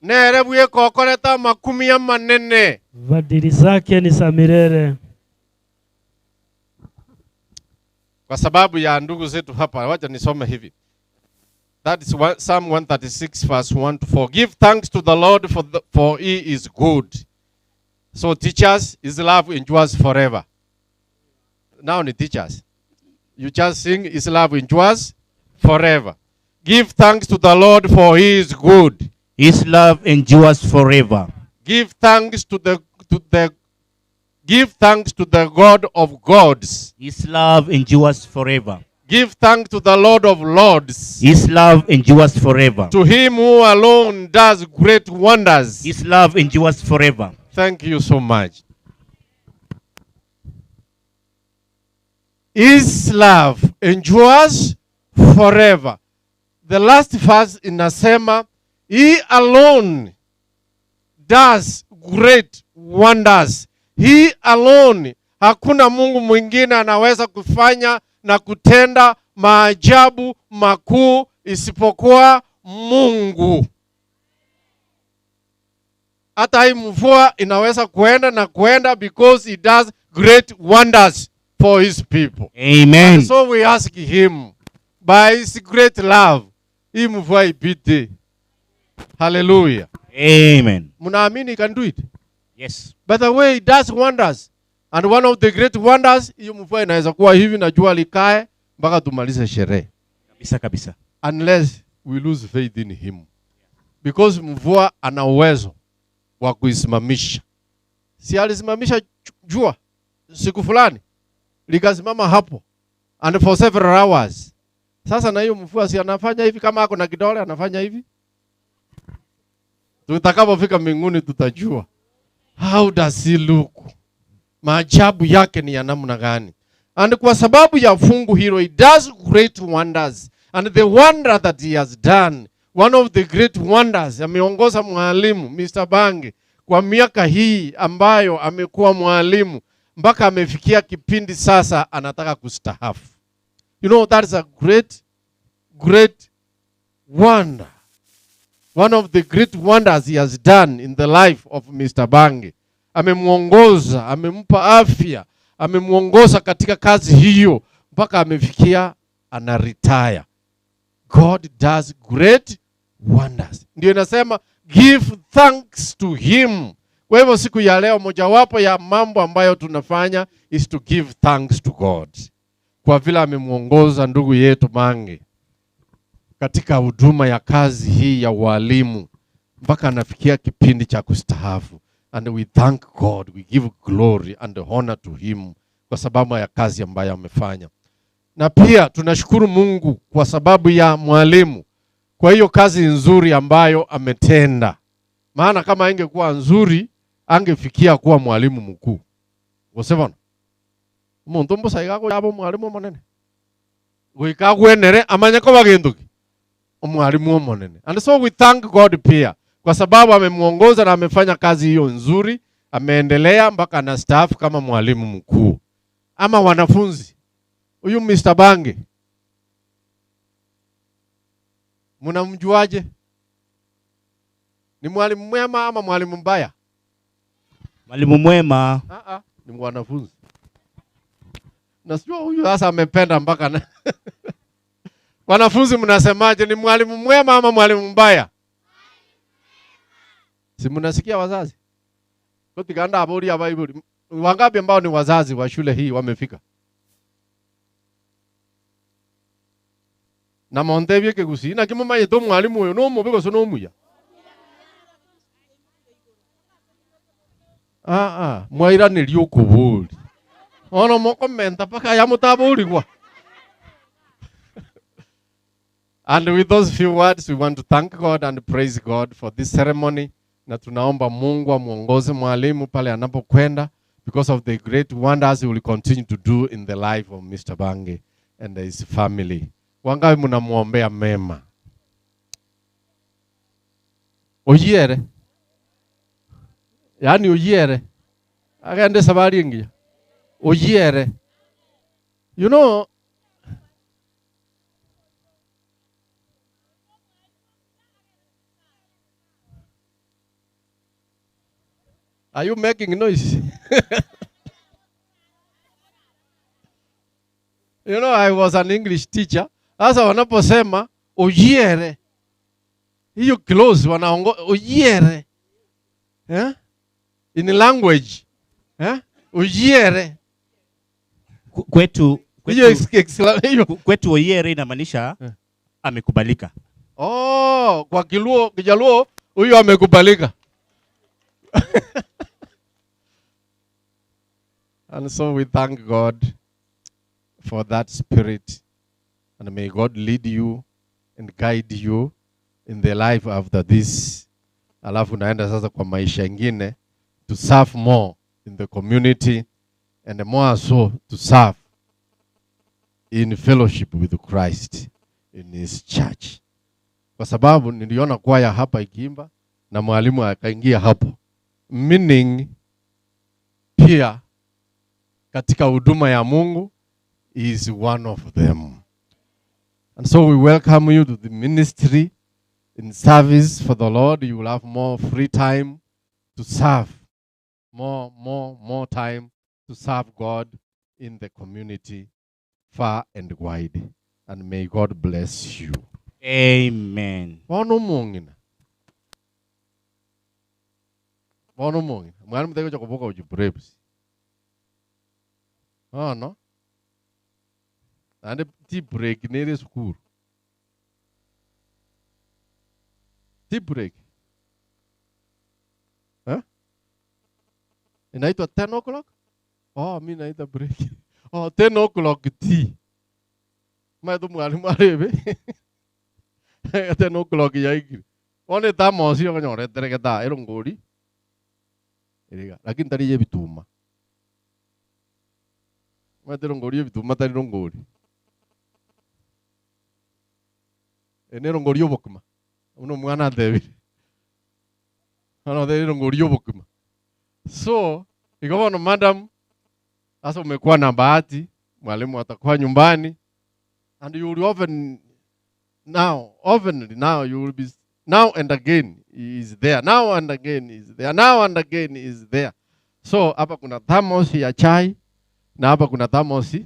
Nere bweka okorete amakumi amanene. Fadhili zake ni za milele. Kwa sababu ya ndugu zetu hapa, wacha nisome hivi. That is one, Psalm 136 verse 1 to 4. Give thanks to the Lord for he is good. So teachers, his love endures forever. Now ni teachers. You just sing his love endures forever. Give thanks to the Lord for he is good. His love endures forever. Give thanks to the, to the, give thanks to the God of gods. His love endures forever. Give thanks to the Lord of lords. His love endures forever. To him who alone does great wonders. His love endures forever. Thank you so much. His love endures forever. The last verse inasema, he alone does great wonders. He alone, hakuna Mungu mwingine anaweza kufanya na kutenda maajabu makuu isipokuwa Mungu. Hata hii mvua inaweza kuenda na kuenda because he does great wonders for his people. Amen. And so we ask him by his great love, hii mvua ipite. Hallelujah. Amen. Mnaamini he can do it? Yes. By the way, he does wonders. And one of the great wonders, hiyo mvua inaweza kuwa hivi na jua likae mpaka tumalize sherehe. Kabisa kabisa. Unless we lose faith in him. Because mvua ana uwezo wa kuisimamisha. Si alisimamisha jua siku fulani likasimama hapo and for several hours. Sasa na hiyo mvua si anafanya hivi kama ako na kidole anafanya hivi. Tutakapofika mbinguni tutajua how does he look, maajabu yake ni ya namna gani. And kwa sababu ya fungu hilo, he does great wonders and the wonder that he has done, one of the great wonders, ameongoza mwalimu Mr. Bange kwa miaka hii ambayo amekuwa mwalimu mpaka amefikia kipindi sasa anataka kustaafu. You know, that is a great, great wonder. One of the great wonders he has done in the life of Mr. Bange. Amemwongoza, amempa afya, amemwongoza katika kazi hiyo mpaka amefikia ana retire. God does great wonders. Ndio inasema give thanks to him. Kwa hivyo siku ya leo mojawapo ya mambo ambayo tunafanya is to give thanks to God. Kwa vile amemwongoza ndugu yetu Mange katika huduma ya kazi hii ya ualimu mpaka anafikia kipindi cha kustaafu. And we thank God, we give glory and honor to him kwa sababu ya kazi ambayo amefanya. Na pia tunashukuru Mungu kwa sababu ya mwalimu, kwa hiyo kazi nzuri ambayo ametenda. Maana kama ingekuwa nzuri angefikia kuwa mwalimu mkuu. Gose bono omonto mbosa iga agocha abe omwalimu omonene goika agwenere amanye koba gento ki omwalimu omonene. And so we thank God pia kwa sababu amemuongoza na amefanya kazi hiyo nzuri, ameendelea mpaka anastaafu kama mwalimu mkuu. Ama wanafunzi, huyu Mr. Bange mnamjuaje? Ni mwalimu mwema ama mwalimu mbaya? Mwalimu mwema. Ah, ah, ni mwanafunzi. Na sijua huyu sasa amependa mpaka na wanafunzi mnasemaje? Ni mwalimu mwema ama mwalimu mbaya? Si mnasikia wazazi? Kotikanda abori abaibori. Wangapi ambao ni wazazi wa shule hii wamefika? Na montebie kegusii naki momanyete omwalimu oyo nomobe gose nomuya? Ah, ah, mwairaneria okobori. Bono mokomenta mpaka aya motaborigwa. And with those few words, we want to thank God and praise God for this ceremony. Na tunaomba Mungu amuongoze mwalimu pale anapokwenda because of the great wonders he will continue to do in the life of Mr. Bange and his family. Wangapi mnamuombea mema? Oyiere. Yaani oyiere. Agende safari ingiya. Oyiere. You know, are you making noise? You know, I was an English teacher. Sasa wanaposema oyiere, hiyo close wanaongo oyiere. Eh? In language. Eh? Oyiere. Kwetu, Hiyo hiyo. Kwetu oyiere inamaanisha amekubalika. Oh, kwa Kiluo, Kijaluo huyu amekubalika. And so we thank God for that spirit. And may God lead you and guide you in the life after this. Alafu naenda sasa kwa maisha ingine to serve more in the community and more so to serve in fellowship with Christ in his church. Kwa sababu niliona kwaya hapa ikiimba na mwalimu akaingia hapo. Meaning pia katika huduma ya Mungu is one of them. And so we welcome you to the ministry in service for the Lord. You will have more free time to serve, more, more, more time to serve God in the community far and wide. And may God bless you. Amen. Bono omong'ina. Bono omong'ina, mwalimu tari gocha koboka gochia Braves. Bono, naende tea break nere esukuru. Tea break. Eh? Inaitwa 10 o'clock? Oh, mi naita break. Oh, 10 o'clock tea. Omanyete omwalimu arebe 10 o'clock yaikire. Bono etamosi okonyora eteregete aa erongori ere iga, lakini tari ya ebituma. Omanyete erongori ya ebituma tari rongori. Eye ne erongori ya obokima, buna omwana antebire. Bono otebire erongori ya obokima. So, igo bono madam, sasa umekuwa na bahati, mwalimu atakuwa nyumbani, and you will often now, oftenly now you will be now and again he is there, now and again he is there, now and again he is there. So hapa kuna thermos ya chai na hapa kuna thermos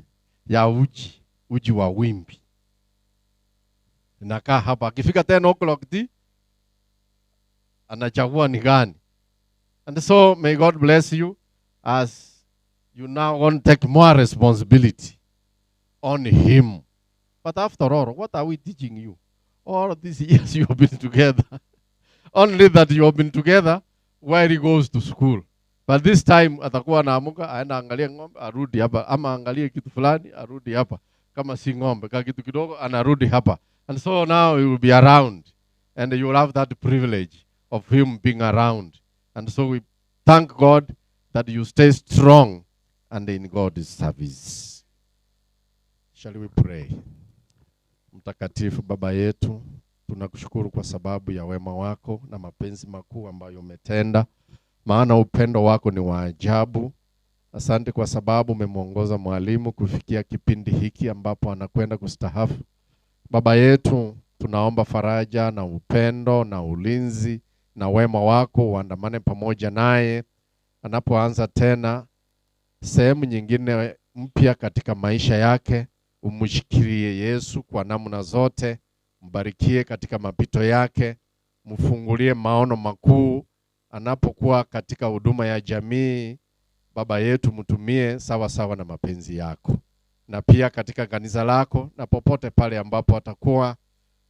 ya uji, uji wa wimbi. Inakaa hapa, akifika 10 o'clock ti anachagua ni gani. And so may God bless you as you now want to take more responsibility on him. But after all, what are we teaching you? All these years you have been together. Only that you have been together while he goes to school. But this time atakuwa anaamuka aenda angalie ng'ombe arudi hapa, ama angalie kitu fulani arudi hapa, kama si ng'ombe ka kitu kidogo anarudi hapa. And so now he will be around and you will have that privilege of him being around. And so we thank God that you stay strong and in God's service. Shall we pray? Mtakatifu Baba yetu, tunakushukuru kwa sababu ya wema wako na mapenzi makuu ambayo umetenda, maana upendo wako ni wa ajabu. Asante kwa sababu umemwongoza mwalimu kufikia kipindi hiki ambapo anakwenda kustahafu. Baba yetu, tunaomba faraja na upendo na ulinzi na wema wako uandamane pamoja naye anapoanza tena sehemu nyingine mpya katika maisha yake. Umshikilie Yesu kwa namna zote, mbarikie katika mapito yake, mfungulie maono makuu anapokuwa katika huduma ya jamii. Baba yetu, mtumie sawa sawa na mapenzi yako, na pia katika kanisa lako na popote pale ambapo atakuwa,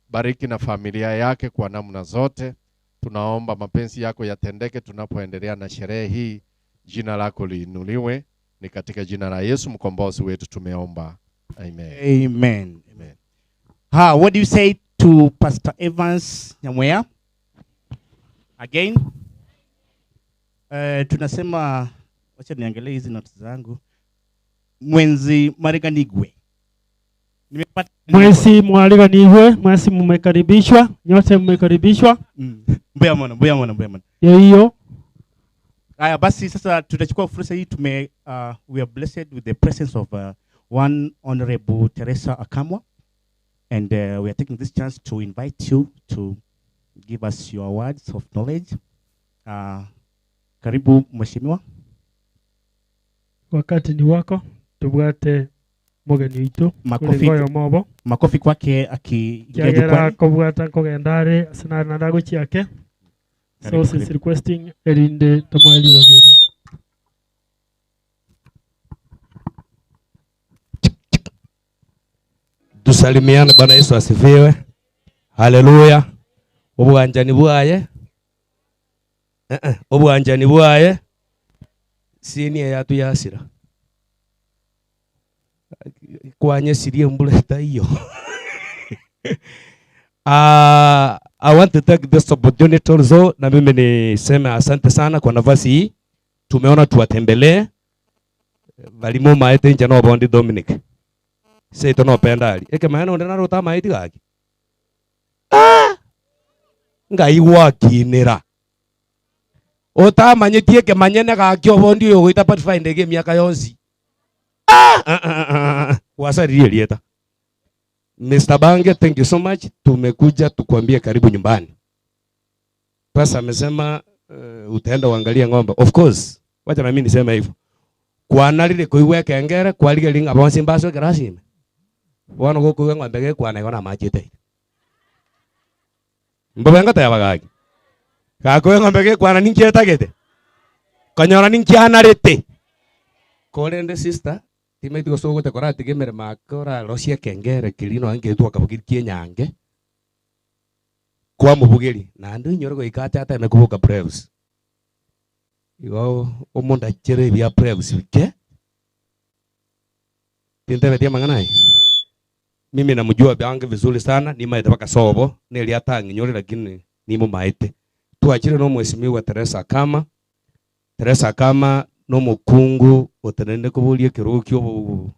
bariki na familia yake kwa namna zote. Tunaomba mapenzi yako yatendeke tunapoendelea na sherehe hii. Jina lako liinuliwe. Ni katika jina la Yesu mkombozi wetu tumeomba. Amen. Amen. Amen. Ha, what do you say to Pastor Evans Nyamweya? Again? Tunasema wacha niangalie hizi notes zangu. Mwenzi Mariganigwe. Nimepata Mwesi mwariganigwe, mwesi mmekaribishwa, nyote mmekaribishwa. Mbuya mwana, mbuya mwana, mbuya mwana. Ya hiyo. Haya basi sasa tutachukua fursa hii we are blessed with the presence of one Honorable Teresa Akamwa, and we are taking this chance to invite you to give us your words of knowledge. Karibu mheshimiwa. Wakati ni wako, tubwate mugeni witu. Makofi. Kuringoyo mobo. Makofi kwake akiingia Kiagera jukwani. kobwata nkogenda are ase nare naende agochiake. So Karibu, since karibu. requesting erinde tomoe ribaga. Tusalimiane. Bwana Yesu asifiwe. Haleluya. Obwanjani bwaye. Obwanjani bwaye. Sini yatu yasira. Kwanye sirie mbula taiyo. I want to take this opportunity also na mimi niseme asante sana kwa nafasi hii. Tumeona tuwatembelee. Balimu maete nje no bondi Dominic. Seito no pendali. Eke maana onde naruta maiti gaki. Ngai gwakinira. Utamanyitie kemanyene gaki obondi uyu gwita Pathfinder ge miaka yonsi. Wasaririe rieta. Mr. Bange, thank you so much. Tumekuja tukwambie karibu nyumbani. Pasa amesema utaenda uangalie ng'ombe. Of course, wacha na mimi niseme hivyo. Kwanarire kuigwa kengere, kwarige ringa bonsi mbaso kerasime. Bono gokuigwa ng'ombe ge kwana igona machete. Mbobe ngata ya bagaki. Gakuigwa ng'ombe ge kwana ninki etagete. Konyora ninki anarete. Korende sister, timaeti gose ogocha koratiga emeremo ake orarosie ekengere keria nonya nkeretwe akabugeria kia enyange, kwamobugeria, naende oinyore goika ache ateme koboka prefs. Igo omondachere ebia prefs bike, tintebeti amang'ana aya? Mimi namjua Bange vizuri sana, nimaete mpaka sobo, neri atang'inyore lakini nimomaete. Twachire na omwesimigwa Teresa Akama, Teresa Akama nomokungu otenenire koboria ekerogo kia obo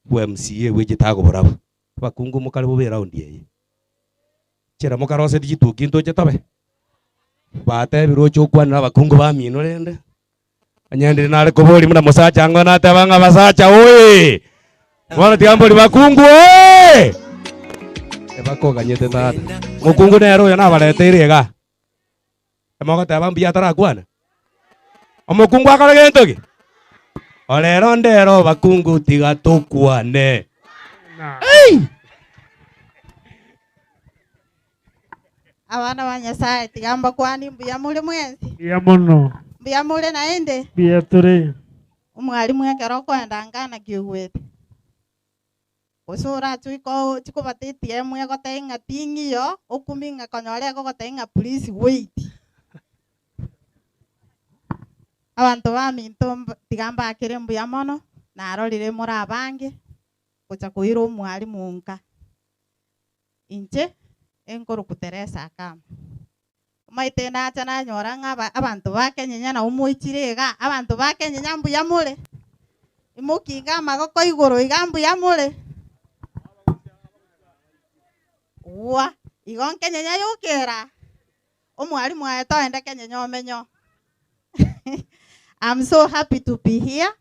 bwa MCA bwe chitago borabwo. Abakungu mokare bobe eround eye. Chera mokaroseti chituki ntoche tobe? Batebire oche okwanere abakungu bamino rende. Onye ndire nare koboria buna mosacha ang'o nateba ng'a basacha oye! Bono tiga mbori bakungu oye! Ebakoganyete tata. Mokungu nere oyo nabareteire igaa. Emogoteba mbuya atarakwana? Omokungu akore gento ki? Orero ndero bakungu tiga tokwane. Ei! Abana ba Nyasaye, tiga mbakwanie mbuya more mwensi. Mbuya mono. Mbuya more naende. Mbuya tore. Omwalimu ekero okoenda nkana ki ogwete? Gose orache oike ochie kobata ATM egotebie ng'a ting'iyo, okumie ng'a konyora egogotebia ng'a please wait. Abanto baminto tiga mbakere mbuya mono, narorire more abange, gocha koira omwalimu nka. Inche enkorokwa Teresa Akama. Omanyete nacha nanyora ng'a aba abanto ba Kenyenya nabo moichire iga, abanto ba Kenyenya mbuya more? Imokinge amagoko igoro iga mbuya more? Gwa, igo nkenyenya yokera, omwalimu aye toende Kenyenya omenye oo. I'm so happy to be here,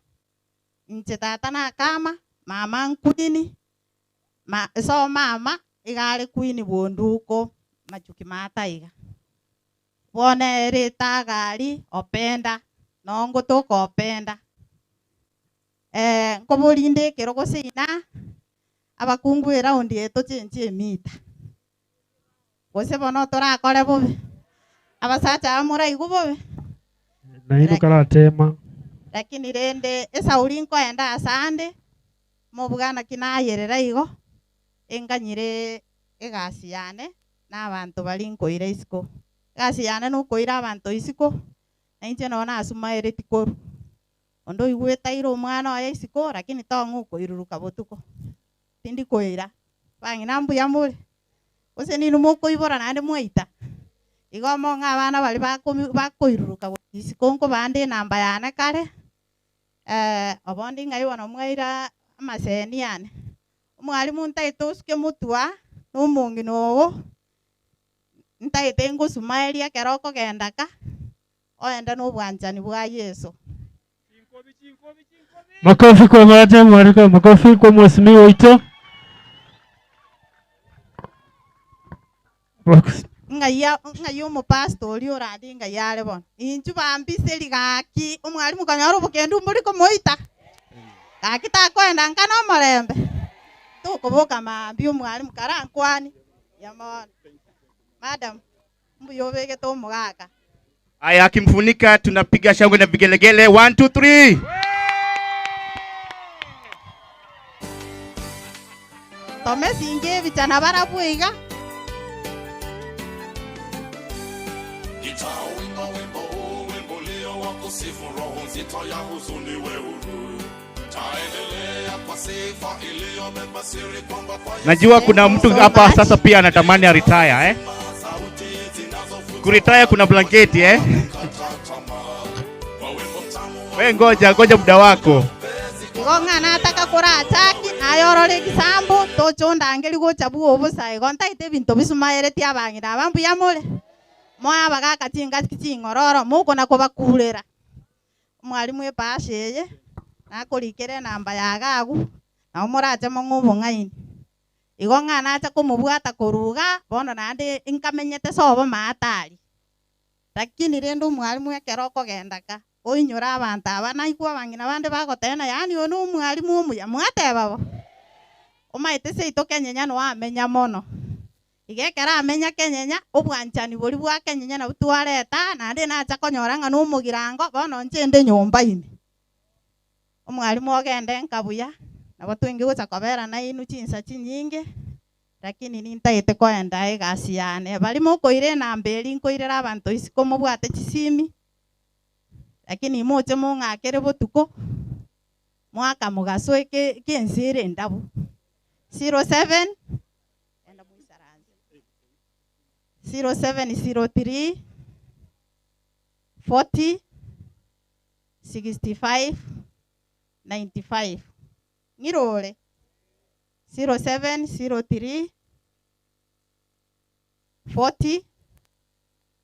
inche tata na Akama, mama nkwini, Ma so mama iga are queen bw'onduko machuki mata iga. Bono ere etagari openda noo ngotoka openda. Eh nkoborinde ekero gose ina abakungu eround eye tochenche emita. Gose bono torakore bobe, abasacha aba moraigwe bobe? Nainwe karatema. Lakini rende esauri nkoenda asande, mobuga naki nayerera igo, enganyire egasi yane na abanto baria nkoira isiko. Egasi yane nokoira abanto isiko, na inche nonye nasumaereti korwa. Onde oigwete aire omwana oye isiko, lakini tong'o okoiruruka botuko. Tindi koira. Bang'ina mbuya more? Gose ninwe mokoibora naende mwaita? Igo mong'e abana baria bakomi bakoiruruka gochia isiko nkobande enamba yane kare, obondi ng'ai bono mwaira amaseni ane. Omwalimu ntaete osuke motwe aa, na omong'ina oo, ntaete ngosumaeria ekero okogenda ka, oende na obwanchani bwa Yeso. Makofi kwa maraja mwariko, makofi kwa mheshimiwa oito. Ng'ai ng'ai omopastor oria orandie ng'ai are bono? Inchuo bambiseri gaki, omwalimu konyora obokendu mbori komoita? Gaki takoenda nka nomorembe? Tokoboka mambia omwalimu karankwanie, mbuya mono. Madam, mbuya obegete omogaka. Aya, akimfunika tunapiga shangwe na vigelegele. 1 2 3. Tomesinge ebicha nabarabwo iga. Nitauimba wimbo huu, wimbo ulio wa kusifu, roho nzito ya huzuni we huru. Taendelea kwa sifa iliyobeba siri kwamba kwa Yesu Najua kuna mtu hapa sasa pia anatamani a retire eh? Kuretire kuna blanketi eh? We ngoja ngoja muda wako. Igo ng'a nataka korachaki, naye orore egesambo, toche ondangerie gocha bwogo bosa igo ntaete ebinto bisumaeretie abang'ina aba mbuya more? Moe abagaka chingaki ching'ororo, mokona kobakurera. Omwalimu ebahasha eye, nakorikere enamba ya iga agwo, nabo morache mong'e obong'aini. Igo ng'a nacha komobwata korwa igaa, bono naende nkamenyete sobo maate aria. Lakini rende omwalimu ekero okogenda ka, oinyore abanto aba, naigwe abang'ina bande bagoteba ng'a yaani oyo nomwalimu omuya, mwateba bo? Omanyete seito kenyenya noamenya mono. Iga ekero amenya kenyenya, obwanchani boria bwa kenyenya nabwo twareta aa, naende nacha konyora ng'a nomogirango, bono inche inde nyomba ime. Omwalimu ogende nka buya, nabo twenge gocha kobera nainwe chinsa chinyinge, lakini nintagete koenda egasi yane. Baria mokoira enamba eria nkoirera abanto isiko mobwate chisimi, lakini moche mong'akere botuko, mwaka mogaso eke eke ense ere endabu. 07 enda moisaranse 0703 40 65 95 ng'irore 0703 40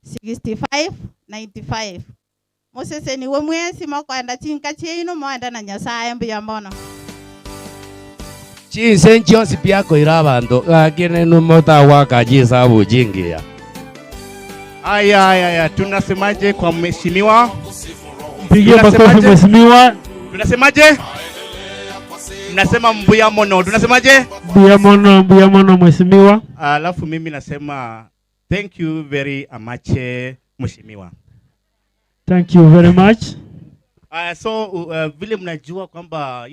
65 95 Mosesenigwe mwensi mokoenda chinka chiaino moende na Nyasae mbuya mono. Chinse chionsi pi akoira abanto, gaki ninwe motagwaka chisabu chingiya. Aya, aya, aya, tunasemaje kwa mheshimiwa? Mpigie makofi Tunasemaje? mheshimiwa. Tunasemaje? Nasema mbuya mono. Tunasemaje? Mbuya mono, mbuya mono mheshimiwa. Alafu mimi nasema thank you very much mheshimiwa. Thank you very much. So vile mnajua kwamba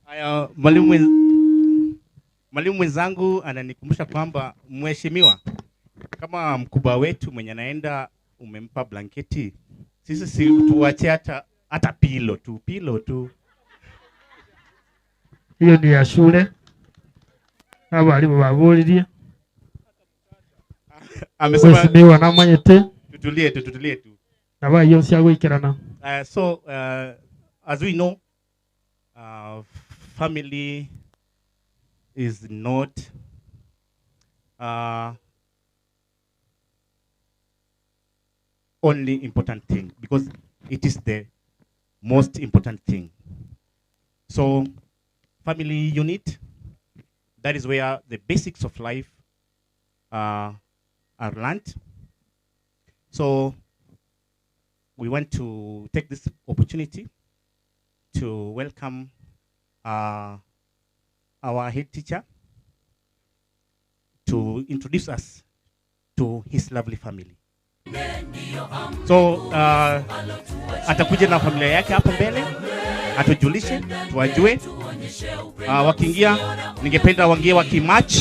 Haya, mwalimu mwenzangu ananikumbusha kwamba mheshimiwa, kama mkubwa wetu mwenye anaenda umempa blanketi, sisi si tuwache hata pilo tu, pilo tu. Hiyo ni ya shule. Abalimu baburirie. Amesema Mheshimiwa namanyete. Tutulie tu, tutulie tu. Na bayo cia gwikirana. So as we know, family is not only important thing, because it is the most important thing. So family unit, that is where the basics of life are learned. So we want to take this opportunity to welcome our head teacher to introduce us to his lovely family. So atakuja na familia yake hapo mbele, atujulishe, tuwajue. Wakiingia, ningependa waingie wakimatch.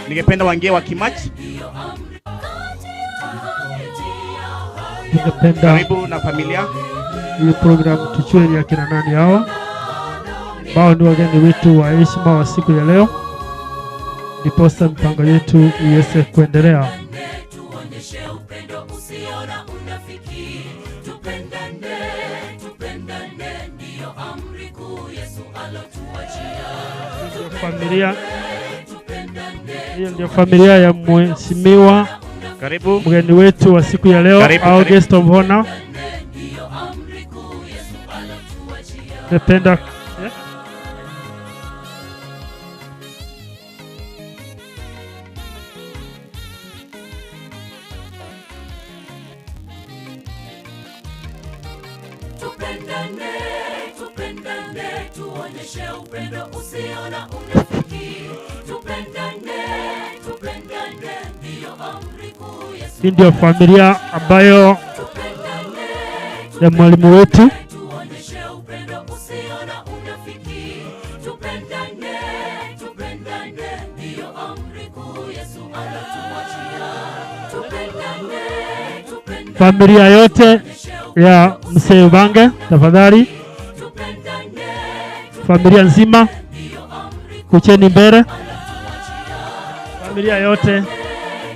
Ningependa waingie wakimatch. Ningependa karibu na familia. Hii program tuchue ni akina nani hawa ambao ni wageni wetu wa heshima wa siku ya leo, ndiposa mipango yetu iweze kuendelea. Tuonyeshe upendo usio na unafiki, tupendane, tupendane, ndiyo amri kuu Yesu alotuachia. Familia hiyo ndio familia ya mheshimiwa Karibu. mgeni wetu wa siku ya leo, Karibu, our karibu. guest of honor. Napenda Tupendane, tupendane, tuonyeshe upendo usio na unafiki. Tupendane, tupendane, ndiyo amri kuu Yesu. Hii ndio familia ambayo ya mwalimu wetu. Tuonyeshe upendo usio na unafiki. Tupendane, tupendane, ndiyo amri kuu Yesu alotuachia. Tupendane, tupendane, Familia yote ya Mzee Bange, tafadhali, familia nzima kucheni mbele, familia yote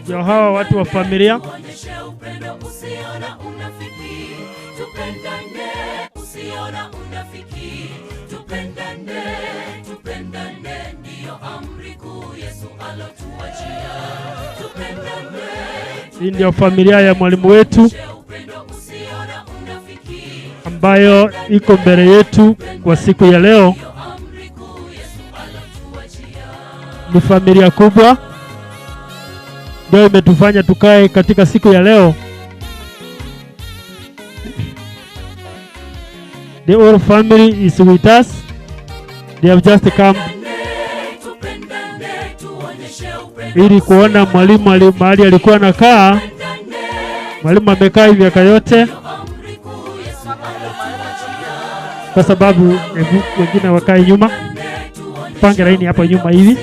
ndio hawa watu wa familia. Tuonyeshe upendo usio na unafiki. Tupendane, usio na unafiki. Tupendane, tupendane, ndiyo amri kuu Yesu alotuachia. Tupendane, Hii ndio familia ya mwalimu wetu ambayo iko mbele yetu kwa siku ya leo. Ni familia kubwa ndio imetufanya tukae katika siku ya leo. The whole family is with us. They have just come ili kuona mwalimu ali, mahali alikuwa anakaa. Mwalimu amekaa hii miaka yote, kwa sababu hebu wengine wakae nyuma, pange laini hapo nyuma hivi,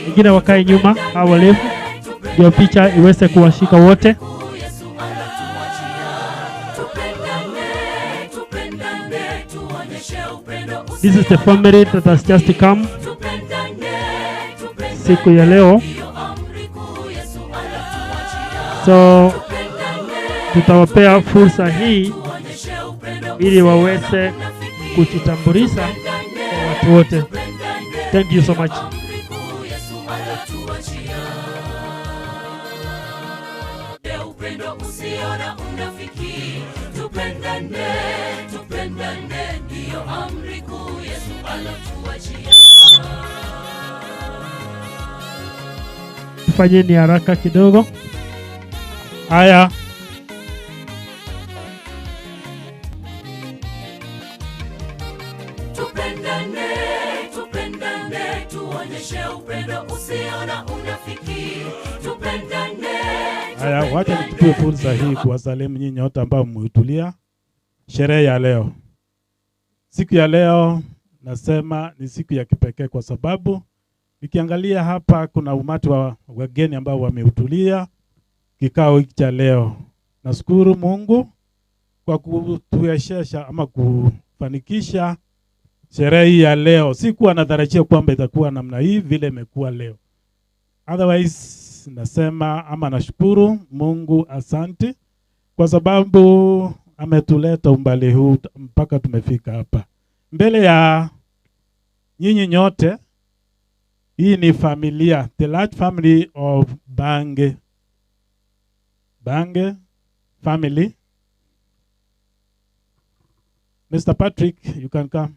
wengine wakae nyuma, hao warefu, ndio picha iweze kuwashika wote. This is the family that has just come siku ya leo, so tutawapea fursa hii ili waweze kujitambulisha kwa watu wote. Thank you so much. Upendo usio na unafiki, tupendane, tupendane, ndiyo amri kuu Yesu alotuachia. Fanyeni haraka kidogo. Haya, Tupendane, tupendane, tuonyeshe upendo usio na unafiki. Tupendane, Haya, wacha nichukue fursa hii kuwasalimu nyinyi wote ambao mmehudhuria sherehe ya leo. Siku ya leo nasema ni siku ya kipekee kwa sababu nikiangalia hapa kuna umati wa wageni ambao wamehudhuria kikao hiki cha leo. Nashukuru Mungu kwa kutuwezesha ama kufanikisha sherehe hii ya leo. Sikuwa natarajia kwamba itakuwa namna hii vile imekuwa leo. Otherwise nasema ama nashukuru Mungu, asante kwa sababu ametuleta umbali huu mpaka tumefika hapa. Mbele ya nyinyi nyote, hii ni familia, the large family of Bange. Bange family. Mr. Patrick, you can come.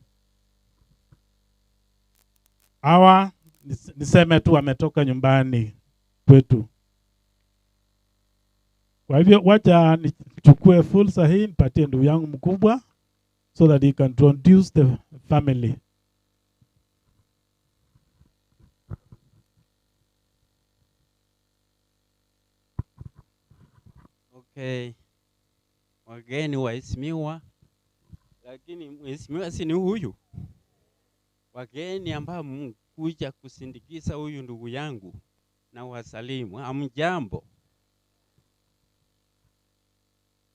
Hawa niseme tu wametoka nyumbani kwetu. Kwa hivyo wacha nichukue fursa hii nipatie ndugu yangu mkubwa so that he can introduce the family. Okay, wageni waheshimiwa, lakini mheshimiwa si ni huyu. Wageni ambao mkuja kusindikiza huyu ndugu yangu na wasalimu, hamjambo.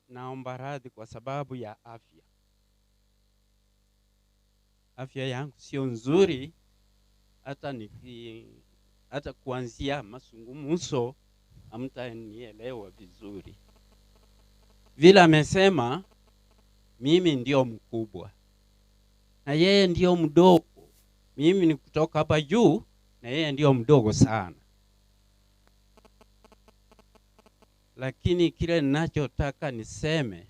Naomba radhi kwa sababu ya afya. Afya yangu sio nzuri, hata niki hata kuanzia mazungumzo hamtanielewa vizuri. Vile amesema mimi ndio mkubwa na yeye ndio mdogo. Mimi ni kutoka hapa juu na yeye ndio mdogo sana, lakini kile ninachotaka niseme,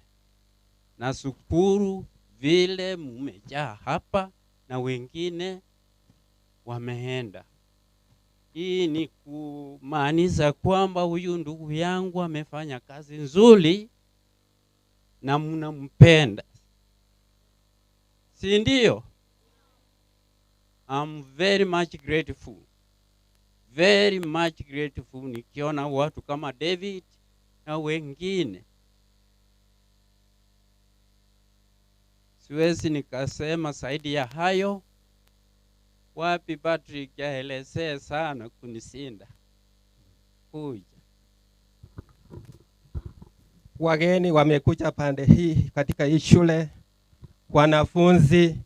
nashukuru vile mmejaa hapa na wengine wameenda. Hii ni kumaanisha kwamba huyu ndugu yangu amefanya kazi nzuri na mnampenda, si ndio? I'm very much grateful, very much grateful nikiona watu kama David na wengine. Siwezi nikasema zaidi ya hayo. Wapi Patrick aelezee sana kunisinda kuja. Wageni wamekuja pande hii katika hii shule, wanafunzi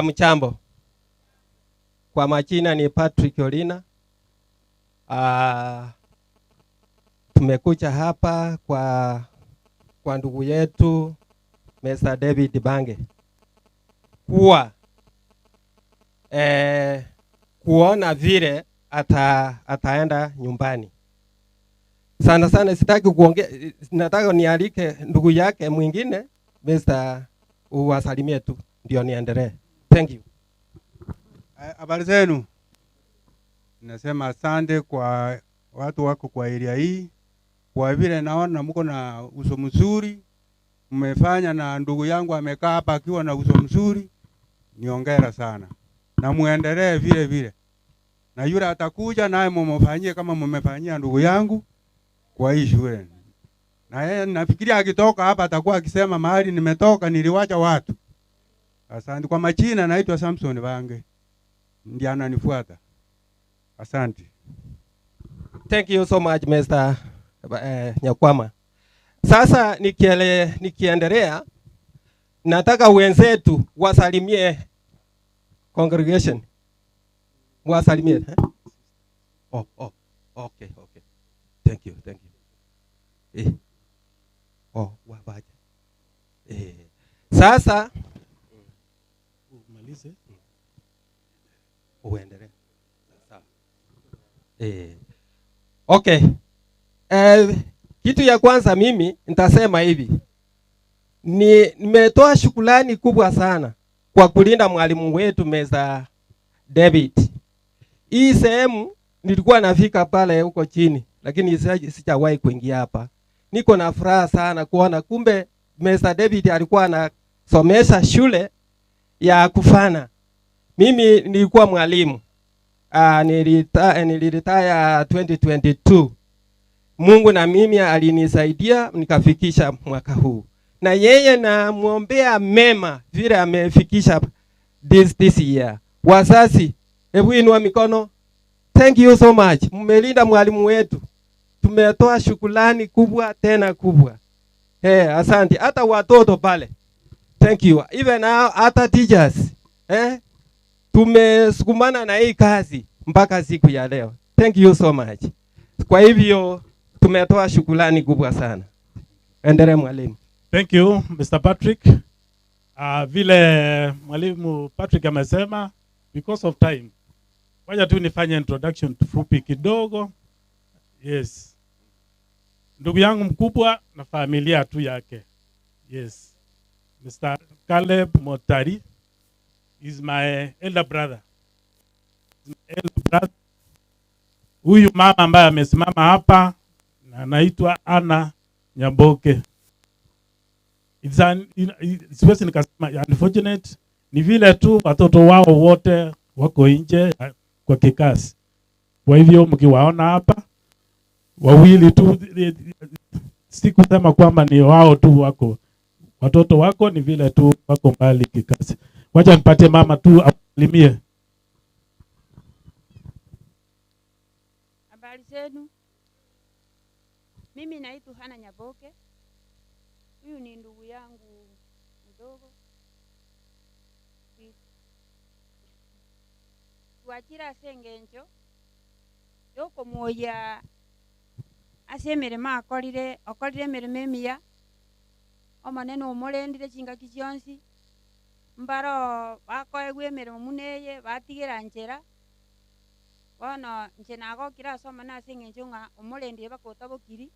mchambo. Kwa majina ni Patrick Olina. Tumekuja hapa kwa ndugu yetu Mr. David Bange kuwa kuona vile ataenda nyumbani. Sana sana sitaki kuongea, nataka nialike ndugu yake mwingine Mr. uwasalimie tu ndio niendelee. Thank you. Habari zenu. Nasema asante kwa watu wako kwa area hii, kwa vile naona mko na uso mzuri, mmefanya na ndugu yangu amekaa hapa akiwa na uso mzuri, ni hongera sana, na muendelee vile vile, na yule atakuja naye mumfanyie kama mmefanyia ndugu yangu kwa hii shule. Na yeye nafikiria akitoka hapa atakuwa akisema mahali nimetoka niliwacha watu. Asante. Kwa majina naitwa Samson Bange, ndiye ananifuata. Asante. Thank you so much Mr. Nyakwama. Sasa nikiendelea nataka wenzetu wasalimie congregation. Wasalimie. Eh? Oh, oh, okay, okay. Thank you, thank you. Eh. Oh, wabaje. Eh. Sasa Umalize. uendelee. Sawa. Eh. Okay. Eh, kitu ya kwanza mimi nitasema hivi. Nimetoa shukrani kubwa sana kwa kulinda mwalimu wetu Mr. David. Hii sehemu nilikuwa nafika pale huko chini, lakini sijawahi kuingia hapa. Niko na furaha sana kuona kumbe Mr. David alikuwa anasomesha shule ya kufana. Mimi nilikuwa mwalimu. Niliretire 2022. Mungu na mimi alinisaidia nikafikisha mwaka huu. Na yeye namuombea mema vile amefikisha this year. Wazazi, hebu inua mikono. Thank you so much. Mmelinda mwalimu wetu. Tumetoa shukrani kubwa tena kubwa. Hey, asante. Hata watoto pale. Thank you. Even now, hata teachers. Tumesukumana na hii kazi mpaka siku ya leo. Thank you so much. Kwa hivyo tumetoa shukrani kubwa sana. Endelea mwalimu. Thank you Mr. Patrick. Vile mwalimu Patrick amesema, because of time, wacha tu nifanye introduction fupi kidogo. Yes. Ndugu yangu mkubwa na familia tu yake. Yes. Mr. Caleb Motari is my elder brother. Is my elder brother. Huyu mama ambaye amesimama hapa na anaitwa Anna Nyaboke. It's an, siwezi nikasema unfortunate, ni vile tu watoto wao wote wako nje kwa kikazi. Kwa hivyo mkiwaona hapa wawili tu, si kusema kwamba ni wao tu wako, watoto wako ni vile tu wako mbali kikazi. Wacha nipatie mama tu asalimie. Habari zenu. Mimi naitwa Hana Nyaboke. Huyu ni ndugu yangu mdogo. Twachira ase engencho yokomuoyia ase emeremo akorire, okorire emeremo emiya, omonene omorendire chingaki chionsi, mbaro bakoegwa emeremo buna eye, batigera nchera, bono inche nagokire ase omonene ase eng'encho ng'a omorendire mpaka otabokiri,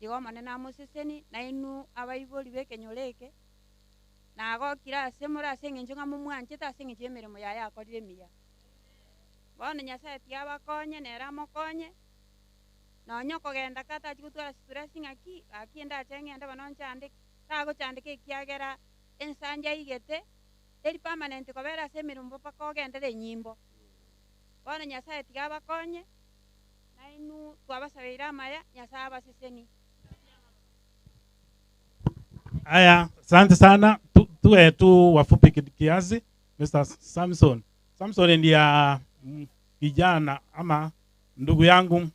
igo omonene amoseseni, nainwe abaibori ba ekenyoro eke, nagokire ase more ase eng'encho ng'a momwanchete ase eng'encho ya emeremo yaye akorire emiya. Bono Nyasaye tiga abakonye, nere amokonye, nonya okogenda katachi gotwara stress ng'aki, gaki endache ng'ende bono nchandeke, tagochandeka ekiagera ensanja aigete, teri permanent kobera ase emeremo mpaka ogendere enyimbo. Bono Nyasaye tiga abakonye, nainwe twabasabeire amaya, Nyasaye abaseseni. Haya, asante sana. Tuwe tu wafupi kiasi. Mr. Samson. Samson ndiye kijana ama ndugu yangu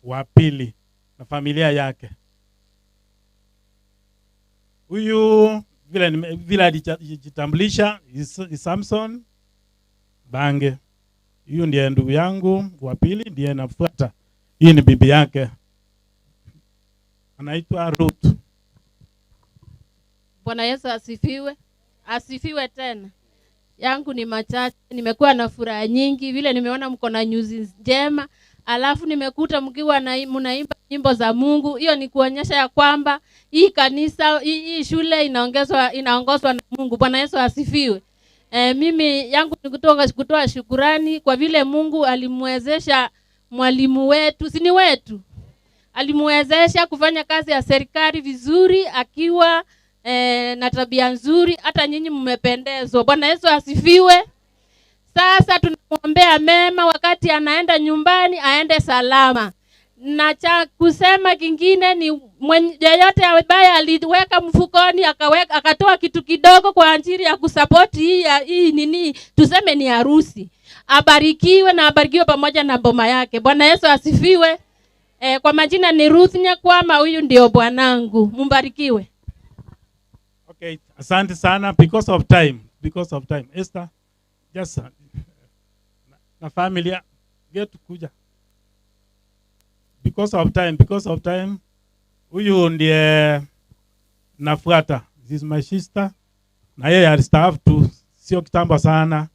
wa pili na familia yake. Huyu vile alijitambulisha is Samson Bange. Huyu ndiye ndugu yangu wa pili, ndiye nafuata. Hii ni bibi yake. Anaitwa Ruth. Bwana Yesu asifiwe. Asifiwe tena. Yangu ni machache. Nimekuwa na furaha nyingi vile nimeona mko na nyuzi njema, alafu nimekuta mkiwa mnaimba nyimbo za Mungu. Hiyo ni kuonyesha ya kwamba hii kanisa, hii shule inaongozwa na Mungu. Bwana Yesu asifiwe. Mimi yangu ni kutoa shukurani kwa vile Mungu alimwezesha mwalimu wetu, si ni wetu? Alimwezesha kufanya kazi ya serikali vizuri akiwa na tabia nzuri, hata nyinyi mmependezwa. Bwana Yesu asifiwe. Sasa tunamwombea mema, wakati anaenda nyumbani aende salama. Na cha kusema kingine ni yeyote ambaye aliweka mfukoni akaweka, akatoa kitu kidogo kwa ajili ya kusapoti hii ya hii nini, tuseme ni harusi, abarikiwe na abarikiwe pamoja na boma yake. Bwana Yesu asifiwe. Kwa majina ni Ruth Nyakwama, huyu ndio bwanangu. Mumbarikiwe. Okay, asante sana because of time, because of time. Esther, just na familia get kuja. Because of time, because of time. Huyu ndiye nafuata. This is my sister. Na yeye alistaafu tu, sio kitambo sana.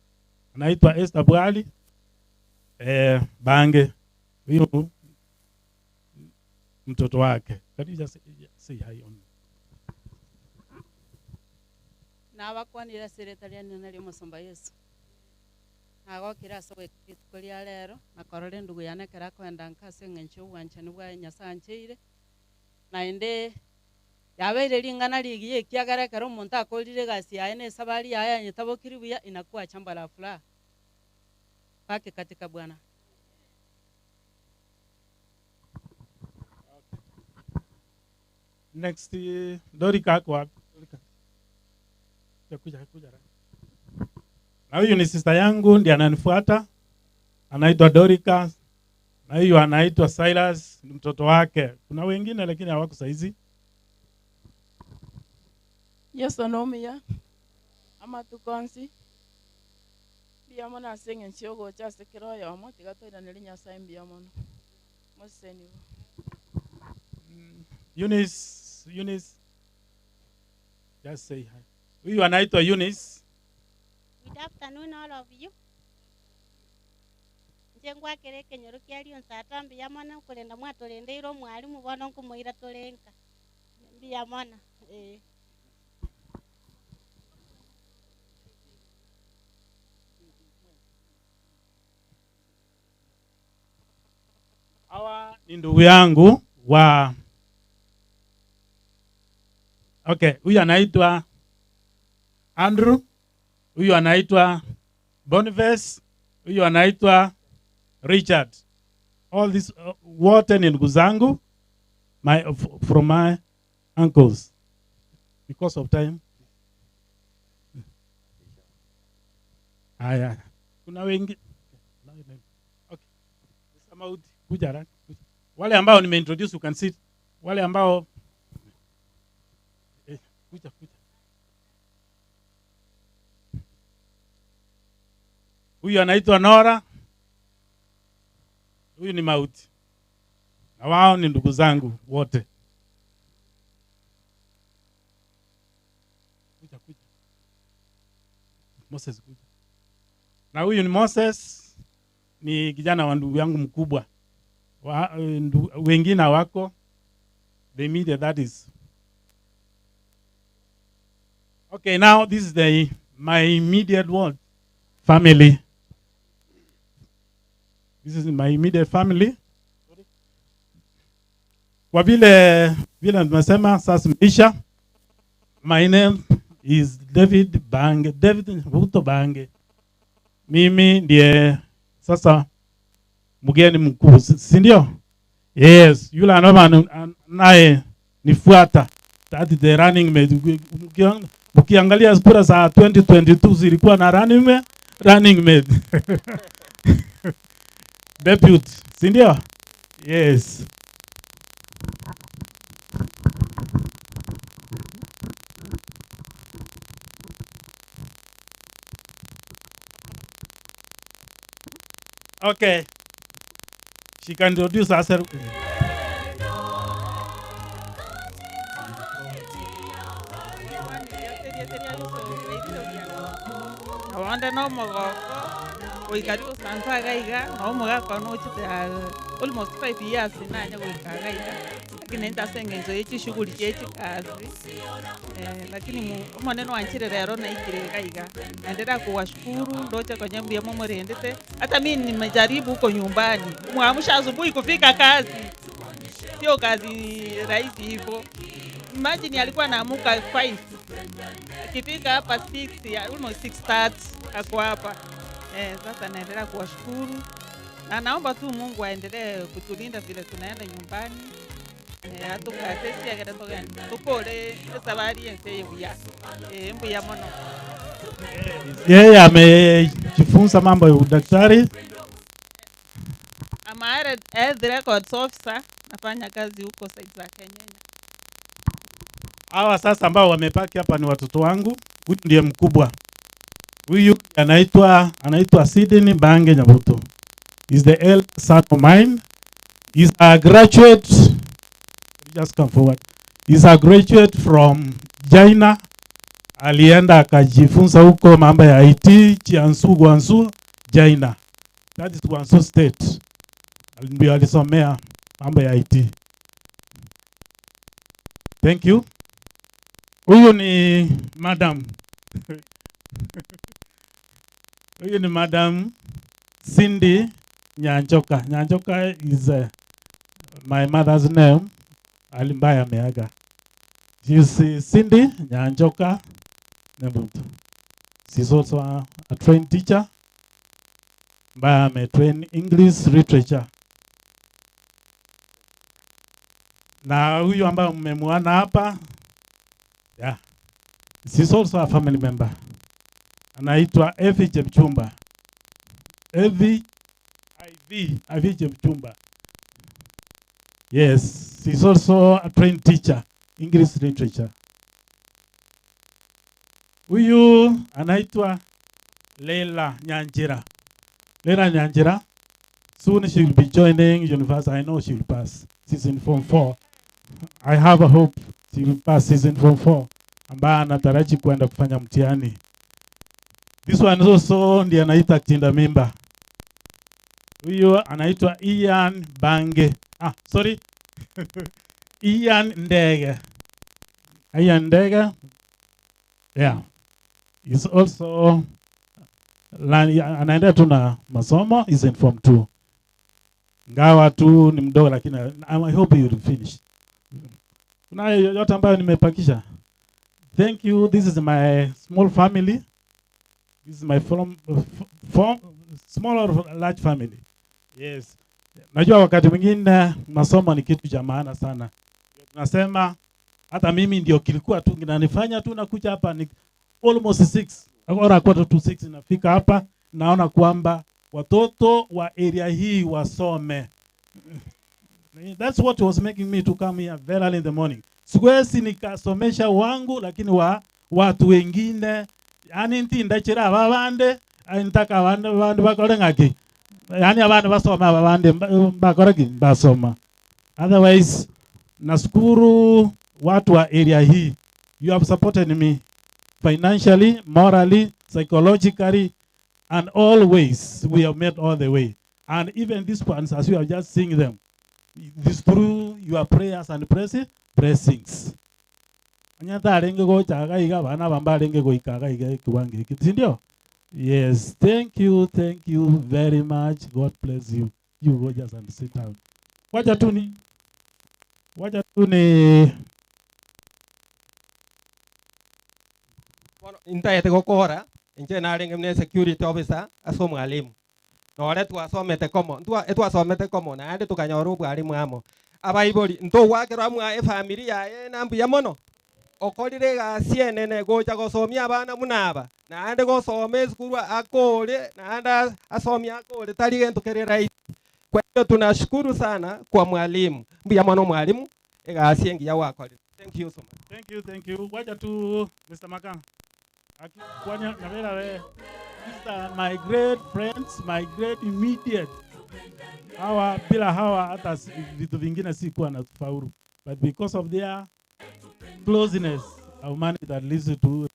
Anaitwa Esther Bwali. Bange. Huyu mtoto wake. Can you just say hi on? Nabakwanire ase erieta riane nario omusomba Yesu. Nagokire ase rituko ria rero, nakorora endugu yane ekero akoenda nka ase eng'encho ya obwanchani bwaye Nyasaye ancheire, naende yabeire ring'ana rigiya ekiagera ekero omonto akorire egasi yaye na esabari yaye yanyetabokire buya, inakuwa jambo la furaha. Baki katika Bwana. Next, Dorika ako wapi? Dorika. Kuja, kuja, kuja. Na huyu ni sister yangu ndiye ananifuata. Anaitwa Dorika. Na huyu anaitwa Silas, ni mtoto wake. Kuna wengine lakini hawako saizi. Yesu nomiya amatuko onsi mbuya mono ase eng'encho yogocha ase kera oyomo tiga toiraneri Nyasaye mbuya mono moseseniwe. Eunice, Eunice. Just say hi. Huyu anaitwa Eunice. Good afternoon all of you. Nche ngwakire ekenyoro kia rionsa mbuya mono nkorenda mwatorendeire omwalimu bono nkomoira torenka. Mbuya mono. Hawa ni ndugu yangu wa. Okay, huyu anaitwa Andrew, huyu anaitwa Boniface, huyu anaitwa Richard. All these wote ni ndugu zangu, from my uncles. Because of time. Haya. Kuna wengi. Okay. Mauti, kuja haraka. Wale ambao nimeintroduce you can sit. Wale ambao kuja, kuja. Huyu anaitwa Nora. Huyu ni Mauti. Na wao ni ndugu zangu wote. Kuja, kuja. Moses kuja. Na huyu ni Moses, ni kijana wa ndugu yangu mkubwa. Wengine hawako. The immediate that is. Okay, now this is the my immediate world family. This is my immediate family. Kwa vile tumesema sasa imeisha. My name is David Bange, David Ruto Bange. Mimi ndiye sasa mgeni mkuu, si ndio? Yes, yule naye nifuata. That is the running mate. Ukiangalia kura za 2022 zilikuwa na running mate. Deputy, si ndio? Yes. Okay. She can introduce herself. Awonde no mogoko goika rigosansa iga iga no omogaka one ochete almost 5 years nanya goika iga iga lakini ninte ase eng'encho ya chishughuli chia chikasi, lakini omonene wanchire rero naikire iga iga naendelea kuwashukuru ndoche konye mbuya momorendete hata mi nimejaribu huko nyumbani kumwamsha asubuhi kufika kazi sio kazi rahisi hivyo. Imagine alikuwa anaamuka 5 akifika hapa 6 almost 6:30 ako hapa. Eh, sasa naendelea kuwashukuru na naomba tu Mungu aendelee kutulinda vile tunaenda nyumbani. Eh, atukatesiagere togende tukore esabari ense eye buya. Eh, mbuya mono. Yeye amejifunza mambo ya udaktari. I'm a health records officer, nafanya kazi huko side za Kenya. Hawa sasa ambao wamepaki hapa ni watoto wangu. Huyu ndiye mkubwa. Huyu anaitwa Sidney Bange Nyabuto. He's the elder son of mine. He's a graduate. Just come forward. He's a graduate from China. Alienda akajifunza huko mambo ya IT, Jiangsu, Guangzhou, China. That is Guangzhou State. Ndio alisomea mambo ya IT. Thank you. Huyu ni madam. Huyu ni Madam Cindy Nyanjoka. Nyanjoka is my mother's name. Ambaye ameaga. She's Cindy Nyanjoka Nyabuto. She's also a trained teacher ambaye ametrain English literature. Na huyu ambaye mmemwona hapa, yeah, she's also a family member. Anaitwa Evi Chepchumba. Evi IV, Ivy Chepchumba. Yes, she's also a trained teacher, English literature. Huyu anaitwa Leila Nyanjira. Leila Nyanjira, soon she will be joining university. I know she will pass. She's in form 4. I have a hope she will pass. She's in form 4. Ambaye anataraji kwenda kufanya mtihani. This one also ndiye anaita kitinda mimba. Huyu anaitwa Ian Bange. Ah, sorry. Ian Ndege. Ian Ndege. Yeah. He's also anaendelea tu na masomo, is in form 2. Ngawa tu ni mdogo lakini I hope he will finish. Kuna yote ambayo nimepakisha. Thank you. This is my small family. This is my form, small or large family. Yes. Najua wakati mwingine masomo ni kitu cha maana sana. Tunasema hata mimi ndio kilikuwa tu kinanifanya tu nakuja hapa ni almost 6 or 5:45 nafika hapa, naona kwamba watoto wa area hii wasome. That's what was making me to come here very early in the morning. Siwezi nikasomesha wangu lakini wa watu wengine, yani ntindachira ababande, ntaka abandu bandu bakore ng'aki. Yani abandu basoma ababande bakore ki basoma. Otherwise nashukuru watu wa area hii. You have supported me financially, morally, psychologically, and always we have met all the way. And even these ones, as you have just seen them, this through your prayers and blessings. Anyata arenge gocha iga bana bamba arenge goika iga kiwango hiki, si ndio? Yes, thank you, thank you very much. God bless you. You go just and sit down. Wacha tu ni, wacha tu ni Ntaete gokora inche narenge mune security officer ase omwalimu nore twasomete komo etwasomete komo naende tukanyora obwarimu amo abaibori ntogwakerwa mwa efamily yaye nambuya mono okorire egasi enene gocha gosomia abana buna aba naende gosoma esukuru akore naende asomia akore tari gento kere rahisi. Kwa hiyo tunashukuru sana kwa mwalimu mbuya mono mwalimu egasi engiya wakorire. Thank you so much. Thank you, thank you. Wacha tu Mr. Makanga. Kwanya Nyabera we. These are my great friends, my great immediate. Hawa bila hawa hata vitu vingine si kuwa na faulu. But because of their closeness, our money that leads to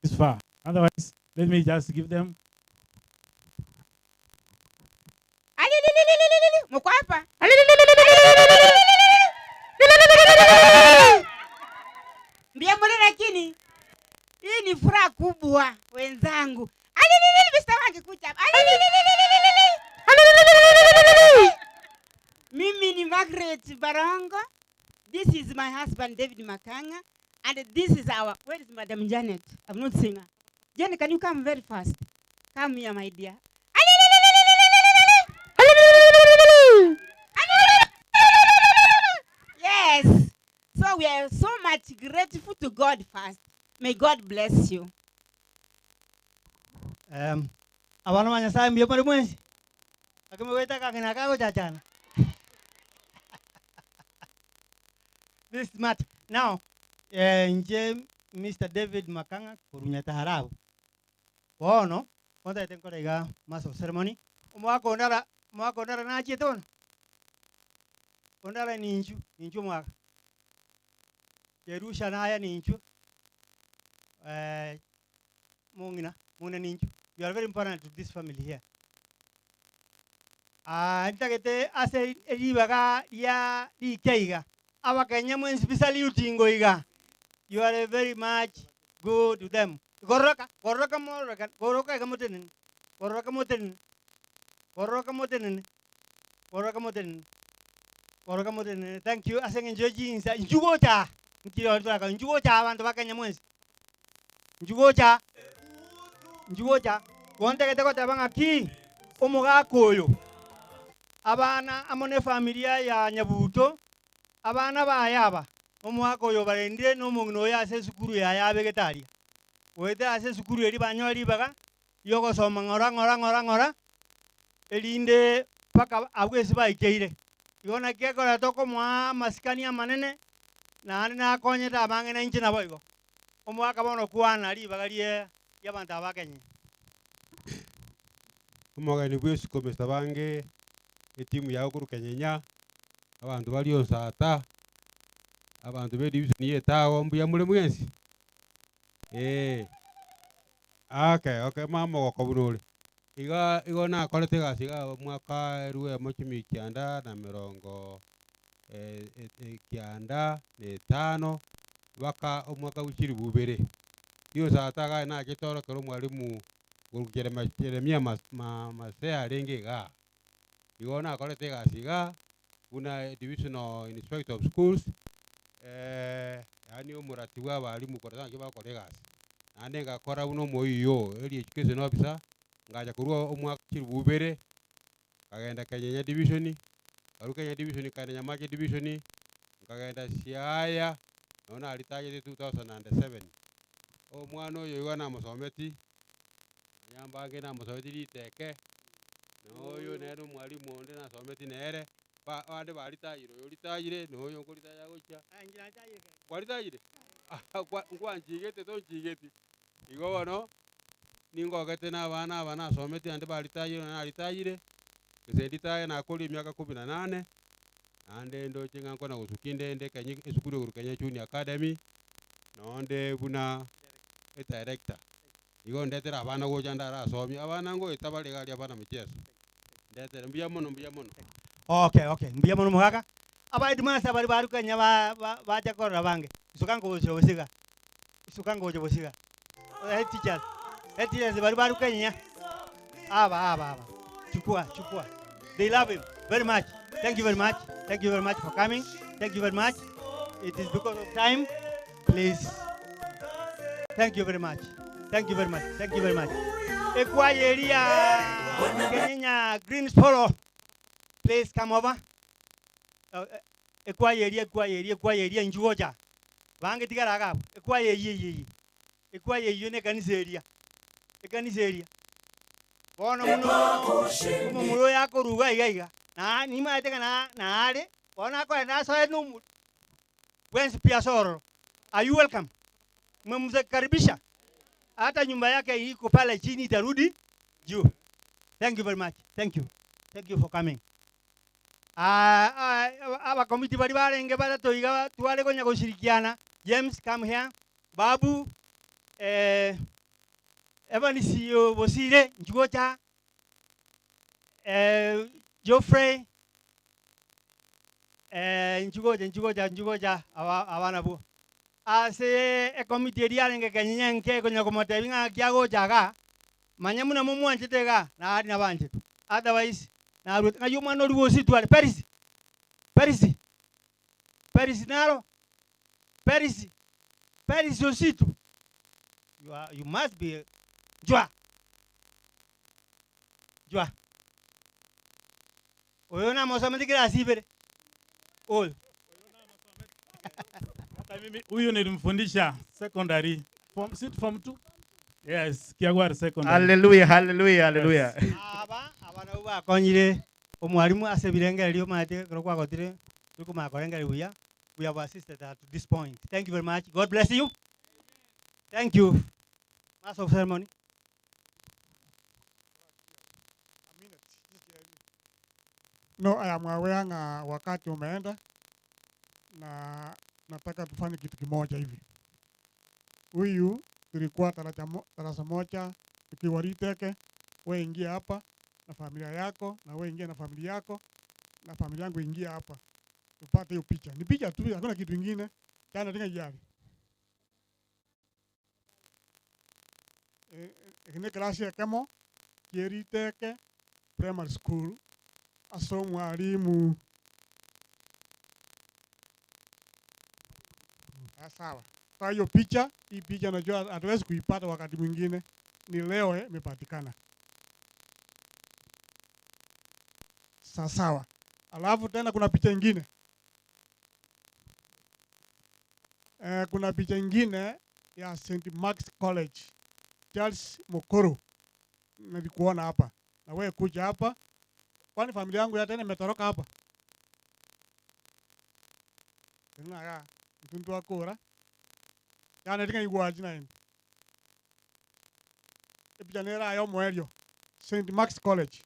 this far. Otherwise, let me just give them. Mko hapa? Mbia mbona lakini hii ni furaha kubwa wenzangu. Alililili, Mr. Wangi kuja hapa. Alililili. Mimi ni Margaret Barongo, This is my husband David Makanga and this is our where is Madam Janet? I'm not seeing her. Janet, can you come very fast? Come here, my dear. Yes. So we are so much grateful to God first. May God bless you. Um, abana ba Nyasaye mbuya more mwensi? Ake mogoeta akang'ina kagochachana. This smart. Now, eh, inche Mr. David Makang'a korwa Nyataharabu. Bono, montagete nkore iga master of ceremony. Omwaka ondara, omwaka ondara nachiete bono? Ondara ninchu, ninchu omwaka. Jerusha naye ninchu. Eh, mong'ina, mong'ina ninchu. You are very important to this family here. Ah, ntagete ase ribaga ria rike iga. Abakenya mwensi bisaluting iga. You are very much good to them. Goroka, goroka mororoka, goroka iga motenene. Goroka motenene. Goroka motenene. Goroka motenene. Goroka motenene. Thank you. Ase eng'encho ya chinsa, inchu gocha. Nkire toraka, inchu gocha abanto ba Kenya mwensi. Inchu gocha. Inchu gocha. Bono ntagete goteba ng'aki, omogaka oyo, abana amo na efamilia ya Nyabuto, abana baye aba, omogaka oyo obarendire na omong'ina oyo ase esukuru yaye abegete aria. Goetera ase esukuru eria banyore ribaga, riogosoma ng'ora ng'ora ng'ora ng'ora, erinde mpaka abwo ase baikeire. Igo naki ekoreta okomoa amasikani amanene, naende nakonyete abange na inche naboigo. Omogaka bono kwana ribaga rie riabanto aba Kenya. Omogeni bwa esiko Mister Bange, etimu yao korwa Kenyenya, abanto baria Onsata, abanto be division ya Etago mbuya more mwensi? Eeh. Okay, okay, mama omogoko buna ore. Iga igo nakorete egasi iga omwaka elfu emo chimia kianda na emerongo kianda na etano, mpaka omwaka bwa chilifu ibere. Riosata iga nachete oro ekero omwalimu korwa Jerema Jeremia mas ma Masea arenge igaa. Igo nakorete egasi igaa, buna divisional inspector of schools, yaani omorati bwa abalimu korora naki bagokora egasi. Naende ngakora buna omoiyo, area education officer, ngacha korwa omwaka chilifu ibere, nkagenda Kenyenya division, nkarwa Kenyenya division nkaenda Nyamache division, nkagenda Siaya, nonye naritagete 2007. Omwana oyo igo namosometi, nonya mbange namosometi riteke, na oyo nere omwalimu onde nasometi nere, ba abande baritayire, oyo oritayire, na oyo nkoritaya agochia. Kwaritayire? Kwa nkwanchigete tonchigeti. Igo bono, ningogete na abana aba nasometi naende baritayire nonya naritayire, gose nditaye nakorire emiaka kumi na nane, naende ndoche ng'a nkona gosukia inde inde Kenya esukuru igoro Kenya Junior Academy, nonde buna edirector. Igo ndetere abana gocha ndarasomie, abana ngoeta bare iga aria abana mcheso, ndetere mbuya mono mbuya mono. Okay, okay, mbuya mono omogaka. Aba headmaster baria barwa Kenya ba ba bacha korora bange, isuka ngocha bosiga, isuka ngocha bosiga. Head teachers, head teachers baria barwa Kenya, aba aba aba, chukua chukua. They love him very much. Thank you very much. Thank you very much for coming. Thank you very much. It is because of time. Please. Thank you very much. Thank you very much. Thank you very much. Ekwaya eria Kenyenya Greensboro. Please come over. Ekwaya eria ekwaya eria ekwaya eria inchu gocha. Bange tigara iga abwo. Ekwaya eyio eyio eyio. Ekwaya eyio na ekanisa eria. Ekanisa eria. Bono buna omomura oyo akoruga iga iga, na nimaete ng'a na naare, bono akoenda asoe na omori bwensi pi ase ororo. Are you welcome? Mmemkaribisha? Hata nyumba yake iko pale chini itarudi juu. Thank you very much. Thank you. Thank you for coming. Ah, ah, abakomiti baria barenge batato iga tware konya goshirikiana. James, come here. Babu, eh, Evans Bosire, inchuo gocha. Eh, Geoffrey, eh, inchuo gocha, inchuo gocha, inchuo gocha, aba, aba nabwo. Ase ekomiti eria yarenge kenyenya enke ekonya komotebia ng'a naki agocha igaa, manya buna momwanchete igaa, nari nabanchete. Otherwise, naruete ng'ai omwana oria bositwe are, Perisi, Perisi, Perisi. Peris naro? Peris, Peris Ositu. You are, you must be Jwa. Jwa. Oyo namosomete kirasi ibere. Oyo. Hata mimi huyu nilimfundisha secondary form, sit form 2. Yes, Kiagwar secondary. Hallelujah, hallelujah, hallelujah. Yes. Aba aba nabo bakonyire omwalimu ase ebirengererio omanyete ekero kwagotire tokomanya korengereria buya. We have assisted her to this point. Thank you very much. God bless you. Thank you. Master of ceremony. No, I am aware na wakati umeenda na nataka tufanye kitu kimoja hivi. Huyu tulikuwa darasa moja tukiwa Riteke, wewe ingia hapa na familia yako, na wewe ingia na familia yako, na familia yangu ingia hapa. Tupate hiyo picha. Ni picha tu, hakuna kitu kingine. Tena tinga jari. Ni klasi ya kemo Kiriteke Primary School aso mwalimu. Sawa. Kwa hiyo picha, hii picha najua hatuwezi kuipata wakati mwingine. Ni leo imepatikana. Sawa sawa. Alafu tena kuna picha ingine. Kuna picha ingine ya St. Mark's College. Charles Mokoro. Nilikuona hapa. Na wewe kuja hapa. Kwani familia yangu ya tena imetoroka hapa? Tena ya mtundu wako ora. Yana tinga igwa jina indi. Epicha nera ayo mwerio. St. Mark's College.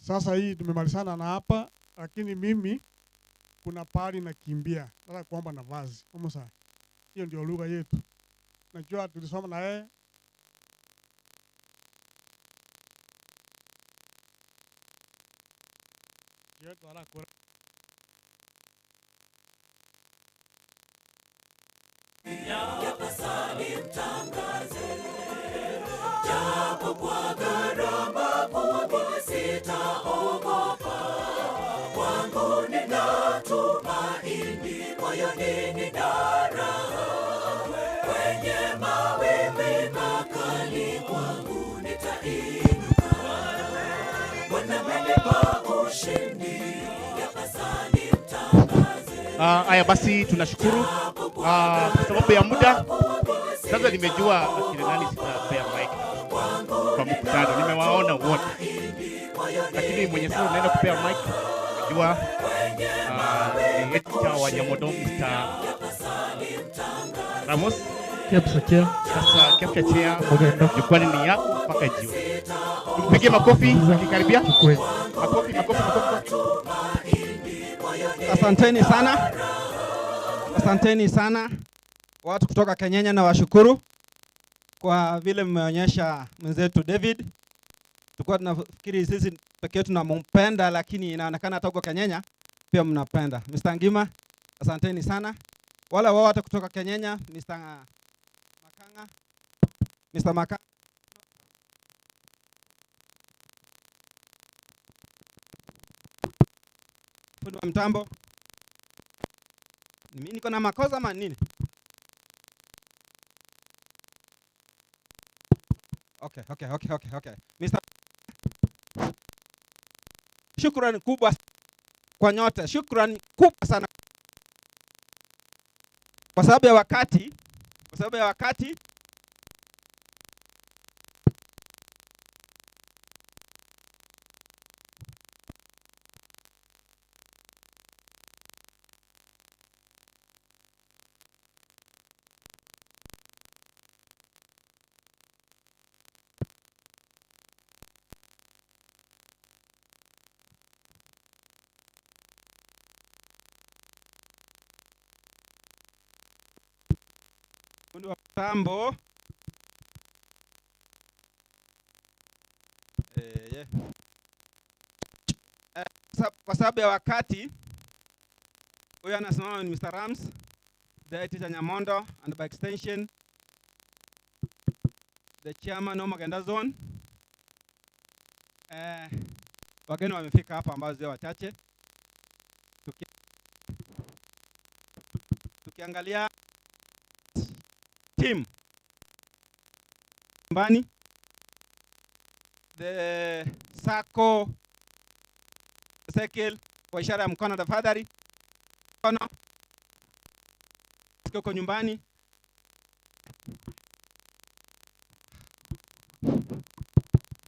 Sasa hii tumemalizana na hapa, lakini mimi kuna pahali nakimbia. Nataka kuomba nafasi. Umusa. Hiyo ndio lugha yetu. Najua tulisoma na yeye. Yapasa nimtangaze, japo kwa gharama kubwa sitaogopa. Kwangu nina tumaini, moyoni nina raha. Kwenye mawimbi makali kwangu nitainuka. Bwana amenipa ushindi, yapasa nimtangaze. Haya basi tunashukuru. Kwa sababu ya muda sasa nimejua akina nani sitapea mic kwa mkutano, nimewaona wote, lakini mwenye sasa naenda kupea mic najua ni editor wa Nyamodo Mr. Ramos. Kepsa chair. Sasa Kepsa chair, Ogendo. jukwani ni yako mpaka jioni. Tumpigie makofi akikaribia. Makofi, makofi, makofi. Asanteni sana. Asanteni sana watu kutoka Kenyenya, na washukuru kwa vile mmeonyesha mwenzetu David. Tulikuwa tunafikiri sisi pekee tunampenda, lakini inaonekana hata huko Kenyenya pia mnapenda. Mr. Ngima, asanteni sana. Wale wao hata kutoka Kenyenya, Mr. Makanga, Mr. Makanga. Fundi wa mtambo. Mimi niko na makosa ama nini? Okay, okay, okay, okay, okay. Mr. Shukrani kubwa kwa nyote. Shukrani kubwa sana. Kwa sababu ya wakati, kwa sababu ya wakati fundi wa mtambo. Yeah. Kwa sababu ya wakati, huyu anasimama ni Mr. Rams, the teacher Nyamondo, and by extension the chairman wa Magenda Zone. Wageni wamefika hapa ambao sio wachache. Tukiangalia team nyumbani, the Sacco Circle, kwa ishara ya mkono tafadhali, mkono huko nyumbani.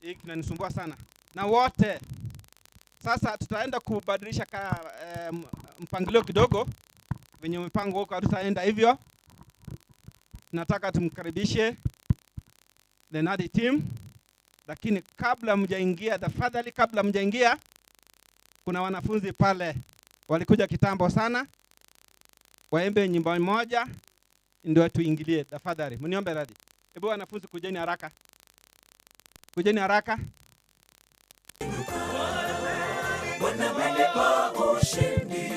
Hii kinanisumbua sana na wote. Sasa tutaenda kubadilisha ka, mpangilio kidogo venye mpango huko, hatutaenda hivyo. Tunataka tumkaribishe the Nadi team, lakini kabla mjaingia, tafadhali, kabla mjaingia, kuna wanafunzi pale walikuja kitambo sana, waimbe nyimbo moja ndio tuingilie. Tafadhali mniombe radhi. Hebu wanafunzi, kujeni haraka, kujeni haraka. Bwana amenipa ushindi,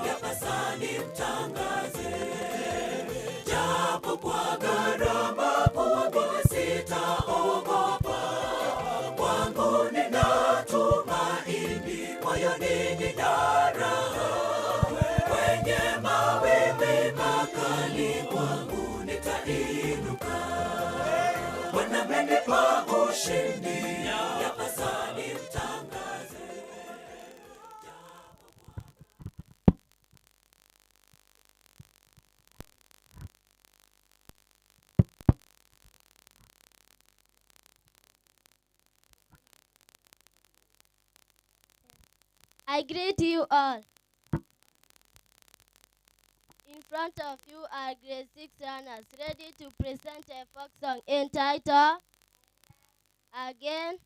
yapasa nimtangaze. Japo kwa gharama kubwa sitaogopa, kwangu nina tumaini, moyoni nina raha. Kwenye mawimbi makali kwangu nitainuka. Bwana amenipa ushindi, yapasa nimtangaze. I greet you all. In front of you are grade 6 learners ready to present a folk song entitled Again.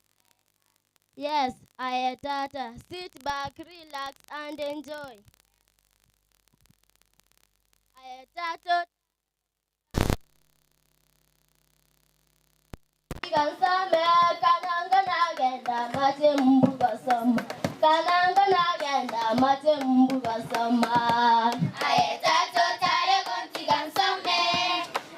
Yes, I Tata. Sit back, relax, and enjoy. I Tata. Kansame kananga nagenda mache mbuga soma. Kananga nagenda mache mbuga soma. Aye tato tare gonti gansome.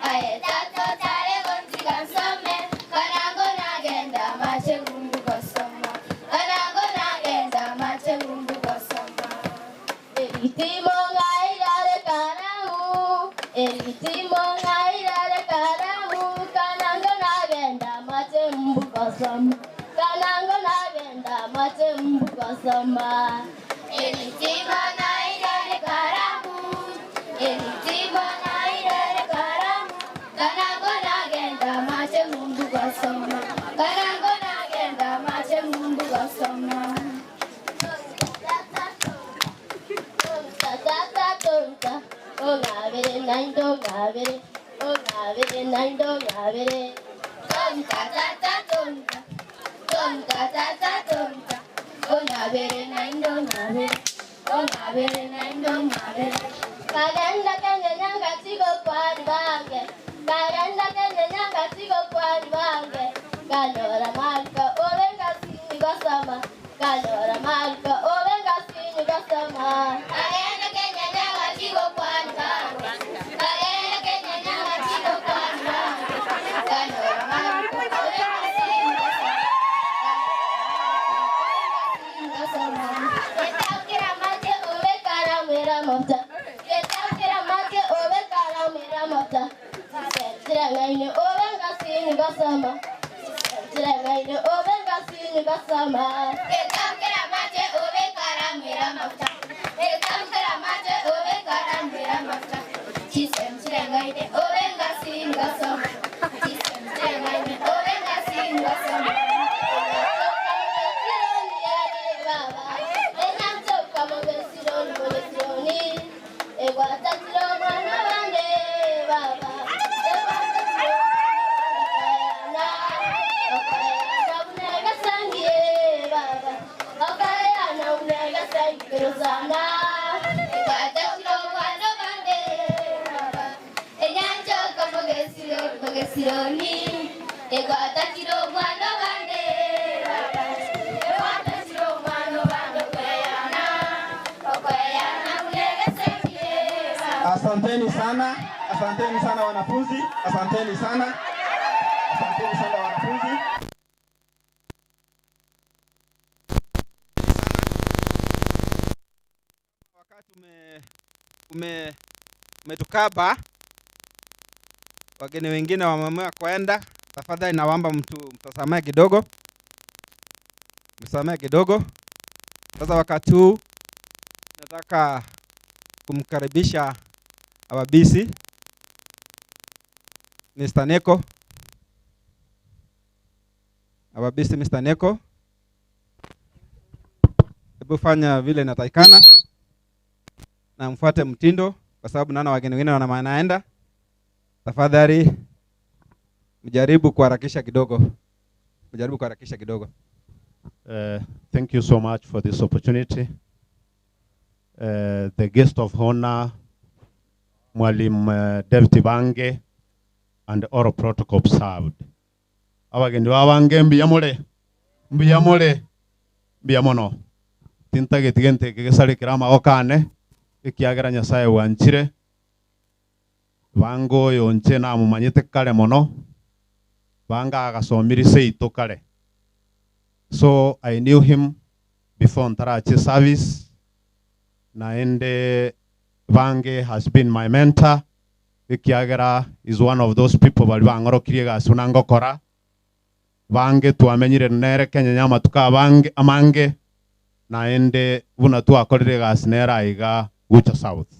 Aye tato tare gonti gansome. Kanango nagenda mache mbuga soma. Kanango nagenda mache mbuga soma. Eritimo ngairare karamu. Eritimo ngairare karamu. Kananga nagenda mache mbuga soma. Kananga nagenda mache mbuga soma. Eritimo nairare karamu. Eritimo nairare karamu. Kanango nagenda mache mbuga soma. Kanango nagenda mache mbuga soma. Tata tonta, ongabere naindo ngabere, ongabere naindo ngabere. Tonta tata tonta, tonta tata tonta, ongabere naindo ngabere, ongabere naindo ngabere. Kagenda kenya nyanga tigo kwani bange, kagenda kenya nyanga tigo kwani bange. Kanyora malka obenga sinyi gosama, kanyora malka obenga sinyi gosama. Kagenda kenya nyanga tigo kwani bange, kagenda kenya nyanga tigo kwani bange. Kanyora malka obenga sinyi gosama, gosama. Etakira make obe karamera mota, etakira make obe karamera mota. Tirangaine obenga sinyi gosama, tirangaine obenga sinyi gosama. Etakira mache obe karamera mota, etakira mache obe karamera mota. Chisem chirangaine obenga sinyi gosama, chisem chirangaine obenga sinyi gosama. Egwatakiro mwana bande baba, egwatakiro mwana bande kweyana. Asanteni sana, asanteni sana wanafunzi, asanteni sana, asanteni sana wanafunzi. Wakati ume, ume, umetukaba, wageni wengine wameamua kwenda. Tafadhali nawaomba mtu mtasamehe kidogo, msamehe kidogo. Sasa wakati huu nataka kumkaribisha our BC Mr. Neko. Our BC Mr. Neko, hebu fanya vile inatakikana na mfuate mtindo, kwa sababu naona wageni wengine wana wanaenda. Tafadhali mjaribu kuharakisha kidogo, mjaribu kuharakisha kidogo. Thank you so much for this opportunity. The guest of honor, Mwalimu David Bange, and all protocol observed. Abagendi babange mbuya more, mbuya more, mbuya mono. Tintageti gente kigesarikira amagoko ane, ekiagera Nyasaye wanchire, Bange oyo nche namomanyete kare mono, Bange agasomire seito kare. So I knew him before Ntarachi service. Naende Bange has been my mentor. Ekiagera is one of those people bari bang'orokirie egasi buna ngokora. Bange twamenyire nere Kenya nyamatuko abange amange naende buna twakorire egasi nere aiga Gucha South.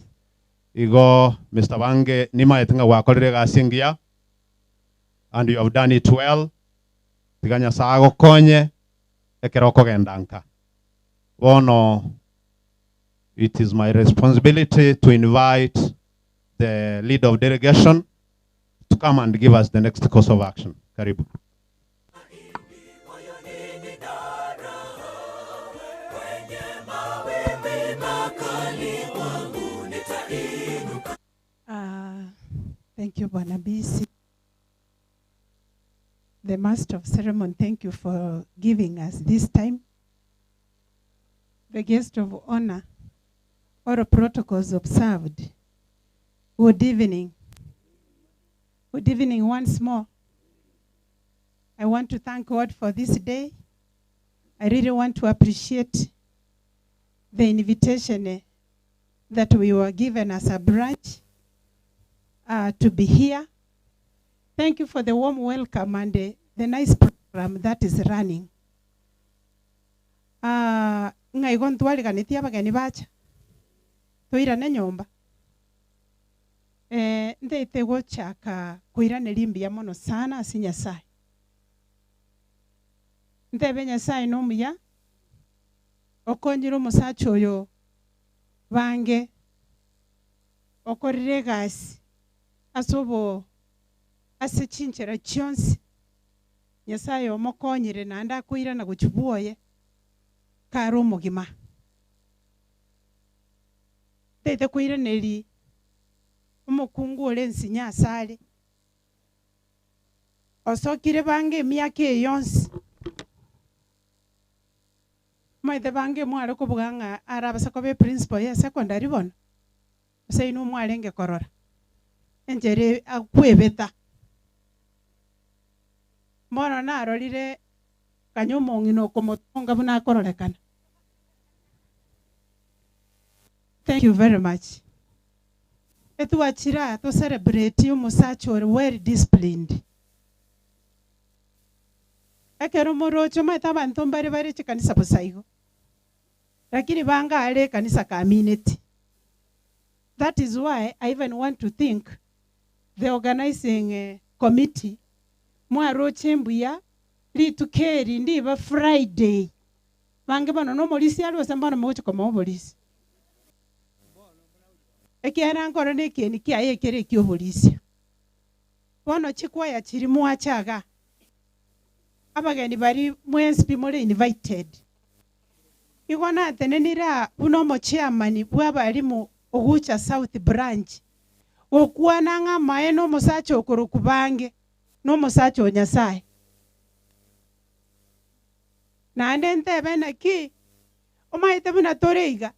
Igo Mr. Bange nimaete ng'a gwakorire egasi engiya and you have done it well. Tiga Nyasaye agokonye ekero okogenda nka. Bono it is my responsibility to invite the leader of delegation to come and give us the next course of action. Karibu. Thank you, Bwana BC. The Master of Ceremony, thank you for giving us this time. The guest of honor, all protocols observed. Good evening. Good evening once more. I want to thank God for this day. I really want to appreciate the invitation that we were given as a branch to be here. Thank you for the warm welcome and the nice program that is running. Ng'aigo ntwariganitie abageni bacha toirane nyomba ndeite gochaka koiraneria mbuya mono sana ase Nyasaye ntebe Nyasaye nomuya okonyire omosacha oyo bange okorire egasi ase obo ase chinchera chionsi Nyasaye omokonyire naende akoirana gochia bwoye kare omogima ntaete koiraneria omokungu ore ensinya ase are osokire bange emiaka eye yonsi omanyete bange mware kobuga ng'a are abasa koba eprincipal ya secondary bono ase inwe mwarenge korora enchera akwebeta bono narorire kanya omong'ina okomotonga buna akororekana. Thank you very much. Etwachira to celebrate omosacha ore well disciplined. Ekero moroche omanyete abanto mbare bare chikanisa bosa igo, lakini bange are ekanisa kamineti. That is why I even want to think the organizing committee mwaroche mbuya rituko eri ndiba Friday bange bono na omorisi are gose mbono mogochi komoa oborisi ekiagera nkoro na ekieni kiaye ekere ekia oborisia bono chikwaya chiri mwacha iga abageni bari mwensi pi more invited igo natenenire aa buna omochairman bwa abarimu ogucha South Branch gokwana ng'a amaye na omosacha okoroku bange na omosacha o Nyasaye naende ntebe naki omanyete buna tore iga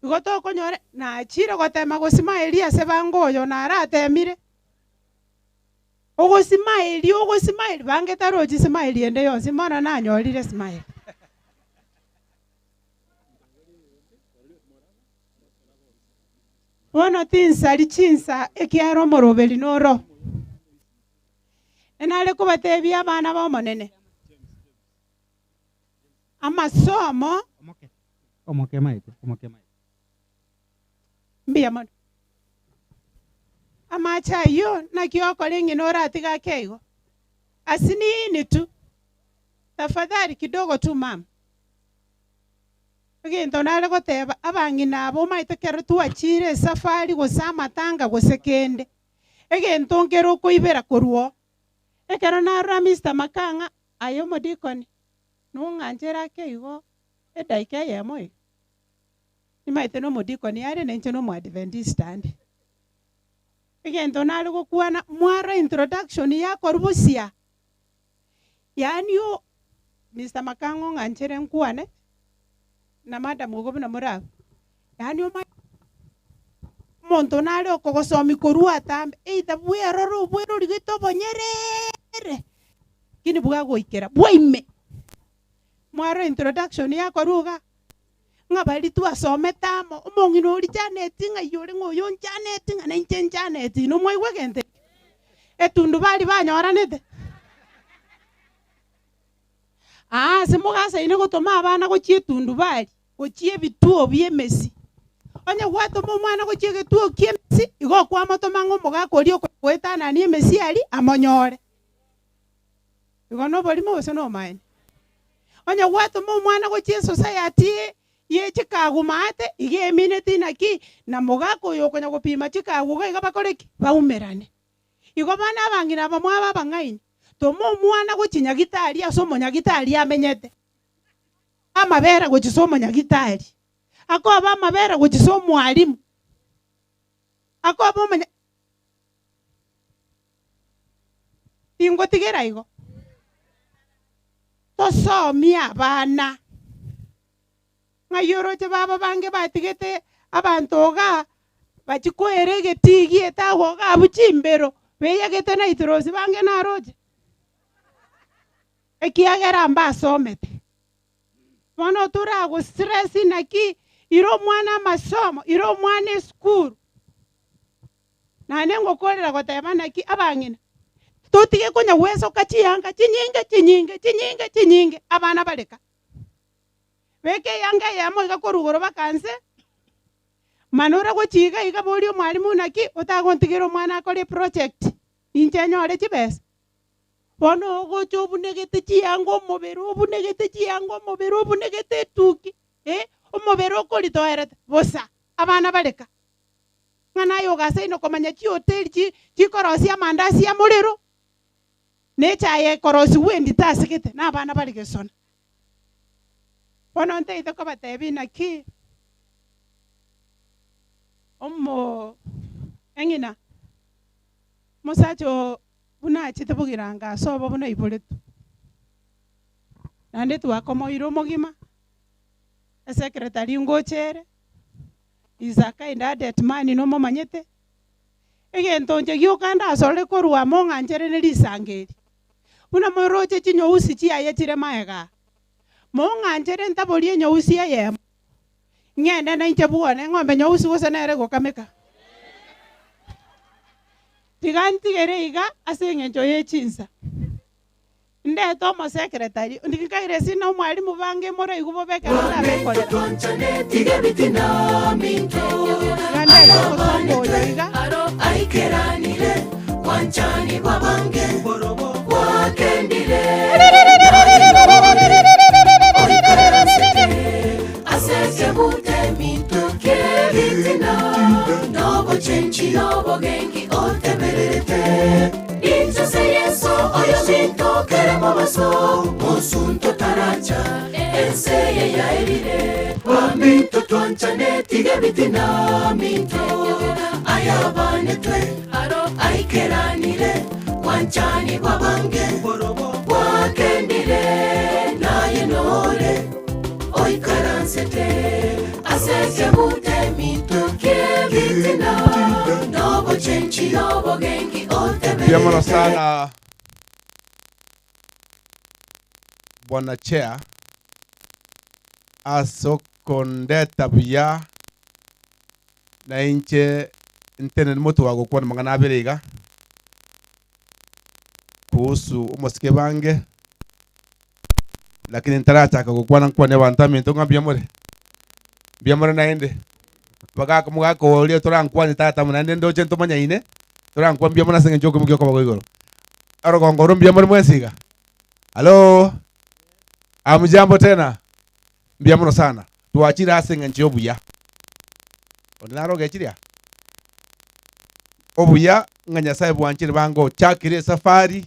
Igo tokonyora, nachire gotema gosimaeria ase bango oyo naratemire. Ogosimaeria, ogosimaeria, bange tarochi simaeri ende yonsi, bono nanyorire smile. Bono tinsari chinsa ekiagera omoroberi noro. Enare kobatebia abana b'Omonene, amasomo. Mbuya mono. Amache ayio naki okora eng'ina oratige ake igo? Asinini tu. Tafadhali kidogo tu mama. Egento nare goteba, abang'ina aba omanyete ekero twachire esafari gose amatanga gose kende, egento nkere okoibera korwa oo. Ekero narora Mister Makang'a, aye omodikoni, nong'anchere ake igo edaika eyemo iga. Nimaete nomodikoni are na inche nomoadventista ande. Egento nare gokwana, mwarora introduction yakorwa bosia, yaani o Mister Makang'o ng'anchere nkwane, na madam igo buna more abwo, yaani omanye omonto nare okogosomia korwa atambe, either bwerore obwerori gete obonyerere, lakini bwagoikera bwaime. Mwarora introduction yakorwa igaa. Ng'a baria twasomete amo, omong'ina oria Janeti, ng'ai ore ng'a oyo Janeti, ng'a nainche Janeti, inwe mwaigwa egento ekio? Etundubari banyoranete? Aa ase mogasaine gotoma abana gochia etundubari, gochia ebituo bi'emesi. Onye gwatoma omwana gochia egetuo ki'emesi, igo okwamotoma ng'a omogaka oria okoetanania emesi aria amonyore. Igo noborimo gose nomaene? Onye gwatoma omwana gochia esosayati ye chikagu maate, iga emineti naki na mogaka oyo okonya gopima chikagu iga iga bakore ki? Baumerane. Igo bono abang'ina aba mwaba abang'aini, toma omwana gochia nyagitari ase omonyagitari amenyete, amabera gochia ase omonyagitari, akoba amabera gochia ase omwalimu, akoba omonya. Tingotigera igo. Tosomie abana. Ng'ai oroche baba bange batigete abanto igaa bachie koera egetii gietagwa iga abwo chimbero, beyagete nitrosi bange naroche? Ekiagera mbasomete. Bono torago stress naki, ira omwana amasomo, ira omwana esukuru. Naende ngokoorera goteba naki abang'ina, totige konya gwesoka chiyanga chinyinge, chinyinge, chinyinge, chinyinge, abana bareka. Beka eyanga eyemo iga korwa igoro baka nse, mana ore gochia iga iga boria omwalimu naki otagontigera omwana akore eproject, inche nyore chibesa. Bono ogocha obunegete chiyanga omobere, obunegete chiyanga omobere, obunegete etuki, eh, omobere okoritoerete, bosa, abana bareka. Ng'a naye ogasaine komanya chihoteli chi chikorosia amandasi amorero, na echaye ekorosigwa endito ase gete, na abana bare gesona. Bono ntaete kobatebia naki omo eng'ina, omosacha oo buna achete bogirango ase obo buna aiboretwe, naende twakomoira omogima, esecretary ngocha ere. Is a kind hearted man nomomanyete? Egento inche gioka ndasore korwa amo ng'anchere ne risango eri. Buna moroche chinyousi chiaye chire magega aa. Mong'anchere ntaborie enyousi eyemo, ng'ende nainche bwone eng'ombe nyousi gose nere egokameka. Tiga ntigere iga ase eng'encho ye chinsa. Ndete omosekretari, nkaire ase na omwalimu bange moraigwe bobe ekero ndabekorera. Iga ndete omosomba oyo iga. Inche Yeso oyo minto kere mobaso mosunto taracha ense eye yaerire baminto twanchane tige bitina minto ayabanetwe aikeranire bwanchani bwabange bwakendire naye nore oikaransete ase. Ase ekebute mitukie bitina Nobochenchi nobogengi Mbuya mono sana bwana chair ase okondeta buya na inche ntenene motwe wa gokwana amang'ana abere iga kuhusu omosike bange lakini ntarachaka gokwana nkwane abanto aminto ng'a mbuya more mbuya more naende bagaka mogaka oria torankwane tata naende ndoche ntomanyaine torankwa mbuya mono ase eng'encho okoimokia okoba kwa igoro orogongo oro mbuya more mwensi iga hallo amujambo tena mbuya mono sana twachire ase eng'encho ya obuya onde naro ogechiria obuya ng'a nyasaye bwanchire bange ochakire esafari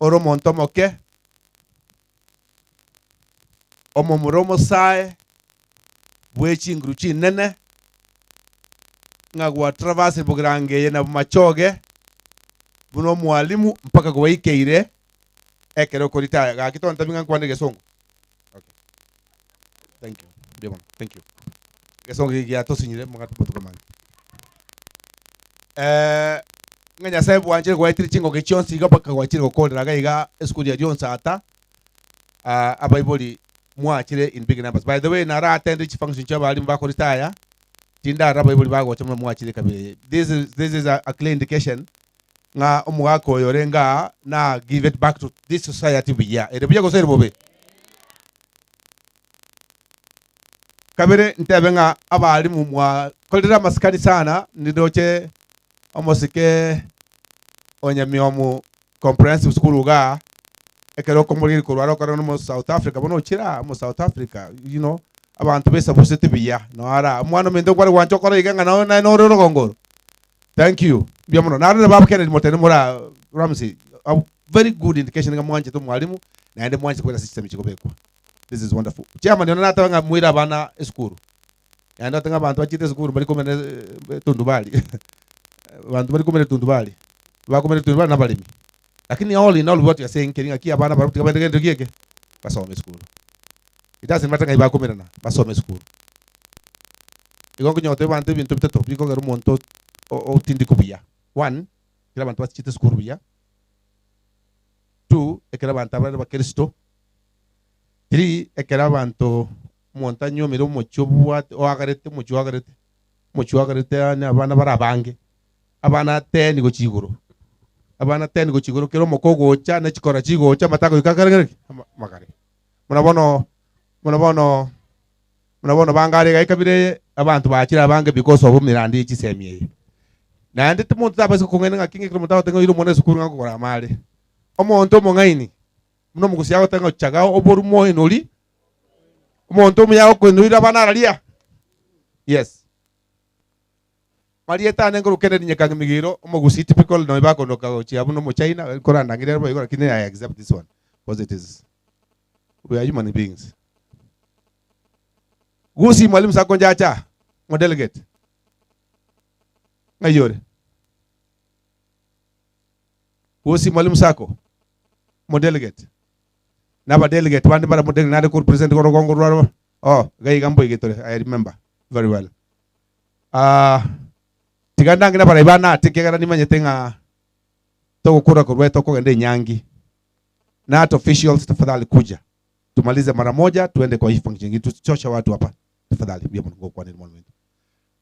ore omonto omoke omomura omosae bwe chinguru chinene ng'a gwatraverse bogirango eye na bomachoge buna omwalimu mpaka gwaikeire ekero okoritaya gaki tontebi ng'a nkwane egesongo okay. Thank you. Mbuya mono. Thank you. Egesongo eke giatosinyire mogati botuko mange. Eh, ng'a Nyasaye bwanchire gwaetire chingoki chionsi iga mpaka gwachire gokorera iga iga esukuru ya Rionsata ah, abaibori mwachire in big numbers. By the way, nara attend chifunction chia abalimu bakoritaya tindara abaibori bagocha buna mwachire kabere eye. This is, this is a, a clear indication ng'a omogaka oyo orenge aa na give it back to this society buya. Ere buya gose ere bobe? Kabere ntebe ng'a abalimu mwakorire amasikani sana nindoche omosike o Nyamiomu Comprehensive School igaa ekero okomorigereria korwa are okore nomo South Africa bono ochire aa omo South Africa you know abanto besabuseti buya noo are aa omwana ominto kware gwancha okore iga ng'a noo naye nore orogongo oro thank you mbuya mono narorire baba Kennedy motende more aa Ramsey a very good indication ng'a mwanchete omwalimu naende mwanchete kobera ase chisemi chikobekwa this is wonderful. Chairman one nateba ng'a moire abana esukuru naende otebe ng'a abanto bachiete esukuru mbari komena etundubari abanto bari komena etundubari bakomena etundubari na abaremi lakini all in all what we are saying keri ng'aki abana barabwo tiga baende gento ki eke basome esukuru it doesn't matter ng'ai bakomerana basome esukuru. Igo nkonya gotebia abanto ebinto bitato bikogera omonto otindikwe buya, one, ekero abanto bachiete esukuru buya, two, ekero abanto abare abakristo, Three, ekero abanto omonto anyuomire omochie obwate oagarete omochie oagarete omochie oagarete yaani abana bare abange, abana ten gochia igoro, abana ten gochia igoro kera omoko ogocha na chikora chigocha amate agoika akare kare ki? Ama amagare. Buna bono buna bono buna bono bangare iga ekabira eye, abanto bachire abange because of emerando ye chisemi eye. Naende timonto tabasa kong'aina ng'aki ng'a ekero omonto agoteba ng'a oire omwana esukuru ng'a nkogora amare. Omonto omong'aini. Buna omogusia agoteba ng'a chaga oborimo oenori, omonto omuya agokoenoire abana araria. Yes. Marieta ane nkorwa Kennedy Nyekangi Migiro, omogusii typical nonya bakondoka gochia buna omochina, nkorandangeria boigo lakini I accept this one because it is we are human beings. Gusii Mwalimu Sacco njacha, mo delegate. Ng'ai ore? Gusii Mwalimu Sacco, mo delegate. Na aba delegate bande mbare mo delegate nare ko represent orogongo rwaro oh iga iga mboigetore I remember very well. Ah, tiga ndange nabarai bane ate ekiagera nimanyete ng'a togokura korwa tokogenda enyangi. Not officials tafadhali kuja tumalize mara moja tuende kwa hii function ingine tusichoshe watu hapa tafadhali. Mbuya mono ngokwanera omwana ominto.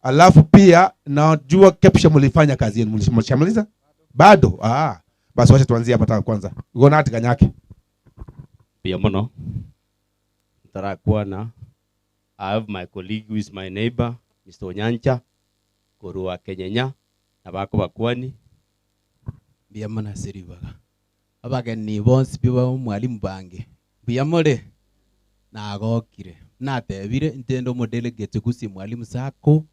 Alafu pia najua KEPSHA mlifanya kazi yenu, mlishamaliza? Bado? Ah, basi wacha tuanzie hapa ta kwanza. Uko na atiganyake. Mbuya mono ntarakwana I have my colleague who is my neighbor Mr. Onyancha korwa Kenyenya nabo akobakwani. Mbuya mono ase ribaga. Abageni bonsi pi ba omwalimu bange, mbuya more? Nagokire. Natebire, inche nde omodelegate Gusii Mwalimu Sacco,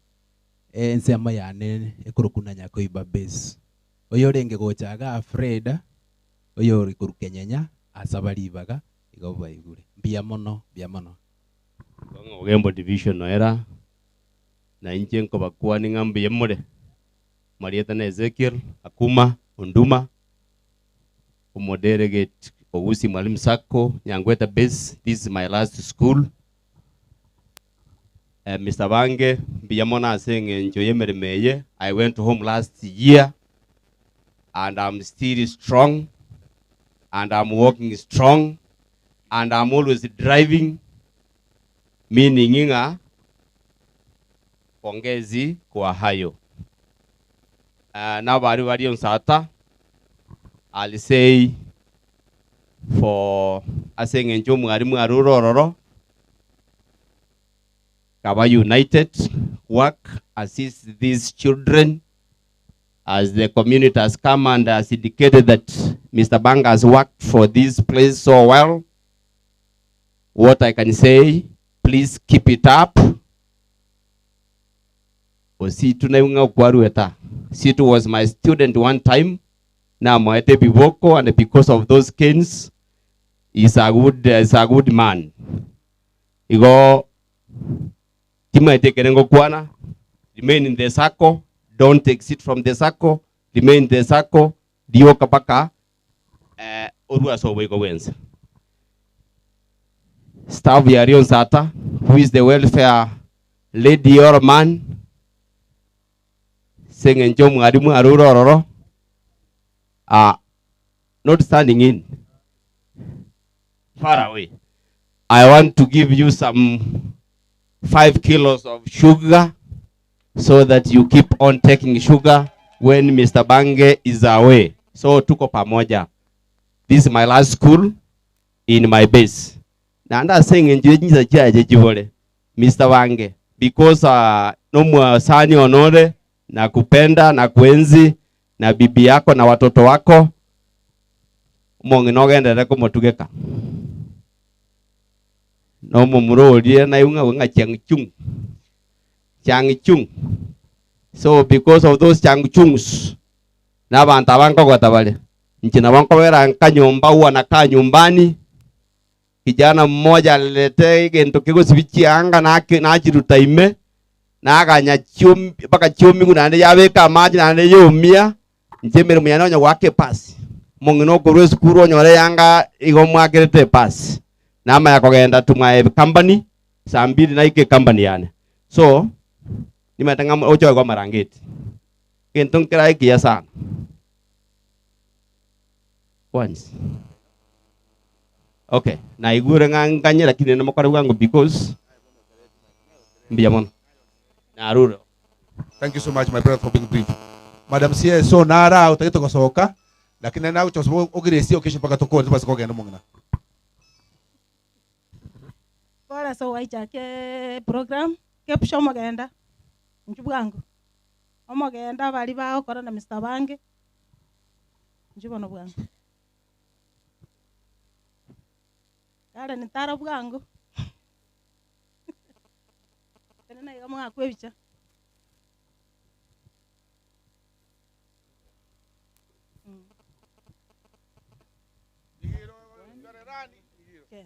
ensemo yane ekorokwa na Nyakoiba Base. Oyorenge gocha igaa Fred, oyore korwa Kenyenya, asaba ribaga, igo baigure. Mbuya mono, mbuya mono. Igo ng'a Ogembo Division noera, na inche nkobakwania ng'a mbuya more. Marieta na Ezekiel, Akuma, Onduma, omodelegate o Gusii Mwalimu Sacco, Nyangweta Base, this is my last school. Eh, Mr. Bange mbuya mono ase eng'encho y'emeremo eye. I went home last year and I'm still strong and I'm walking strong and I'm always driving meaning ng'a pongezi kwa hayo. Uh, nabari bari onsata I'll say for ase eng'encho omwarimu arure ororo Kaba United work assist these children as the community has come and has indicated that Mr. Bang has worked for this place so well. What I can say, please keep it up. Ositu na ukwarueta. Situ was my student one time. Now Moete Biboko, and because of those canes, he's a good, he's a good man. Igo timaete kerengo kwana remain in the circle don't exit from the circle remain in the circle dioka paka eh, orua sobo iko wenza staff ya Rion Sata who is the welfare lady or man seng'encho mwarimu arure ororo ah, not standing in far away I want to give you some five kilos of sugar so that you keep on taking sugar when Mr. Bange is away. So tuko pamoja. This is my last school in my base. Na anda saying nje chaje chibole Mr. Bange because uh, nomwasani honore na kupenda na kuenzi na bibi yako na watoto wako mong'ina ogenderere komotugeka nomomura oria naye ng'a ng'a chiang chung chiang chung so because of those chiang chungs na abantu abankogota bale nchi nabo nkobera nkanyumba huwa nakaa nyumbani kijana mmoja aliletea kintu kigosibi chianga nachiruta ime naganya chiumi mpaka chiumigu naende yabeka amache naende yumia nche emeremo yane onya gwaka epasi omong'ina okorwa esukuru onyore yanga igo mwakerete epasi namaya kogenda to my company saa mbili naike company yane so nimete ng'a ochoe kwa marangeti kintu nkirae kiya sana once okay naigure ng'a nganye lakini nemokore bwango because mbuya mono narure Thank you so much my brother for being brief. Madam CSO nara utagite gocoka lakini na ucho ogiresie okesho mpaka tukore tubase kogenda mong'ina. Bora so waichake program kepusha omogenda inchu bwango omogenda bari bagokora na Mr. Bange inchu bono bwango kare nitara bwango tene naiga mwakwa ebicha Okay.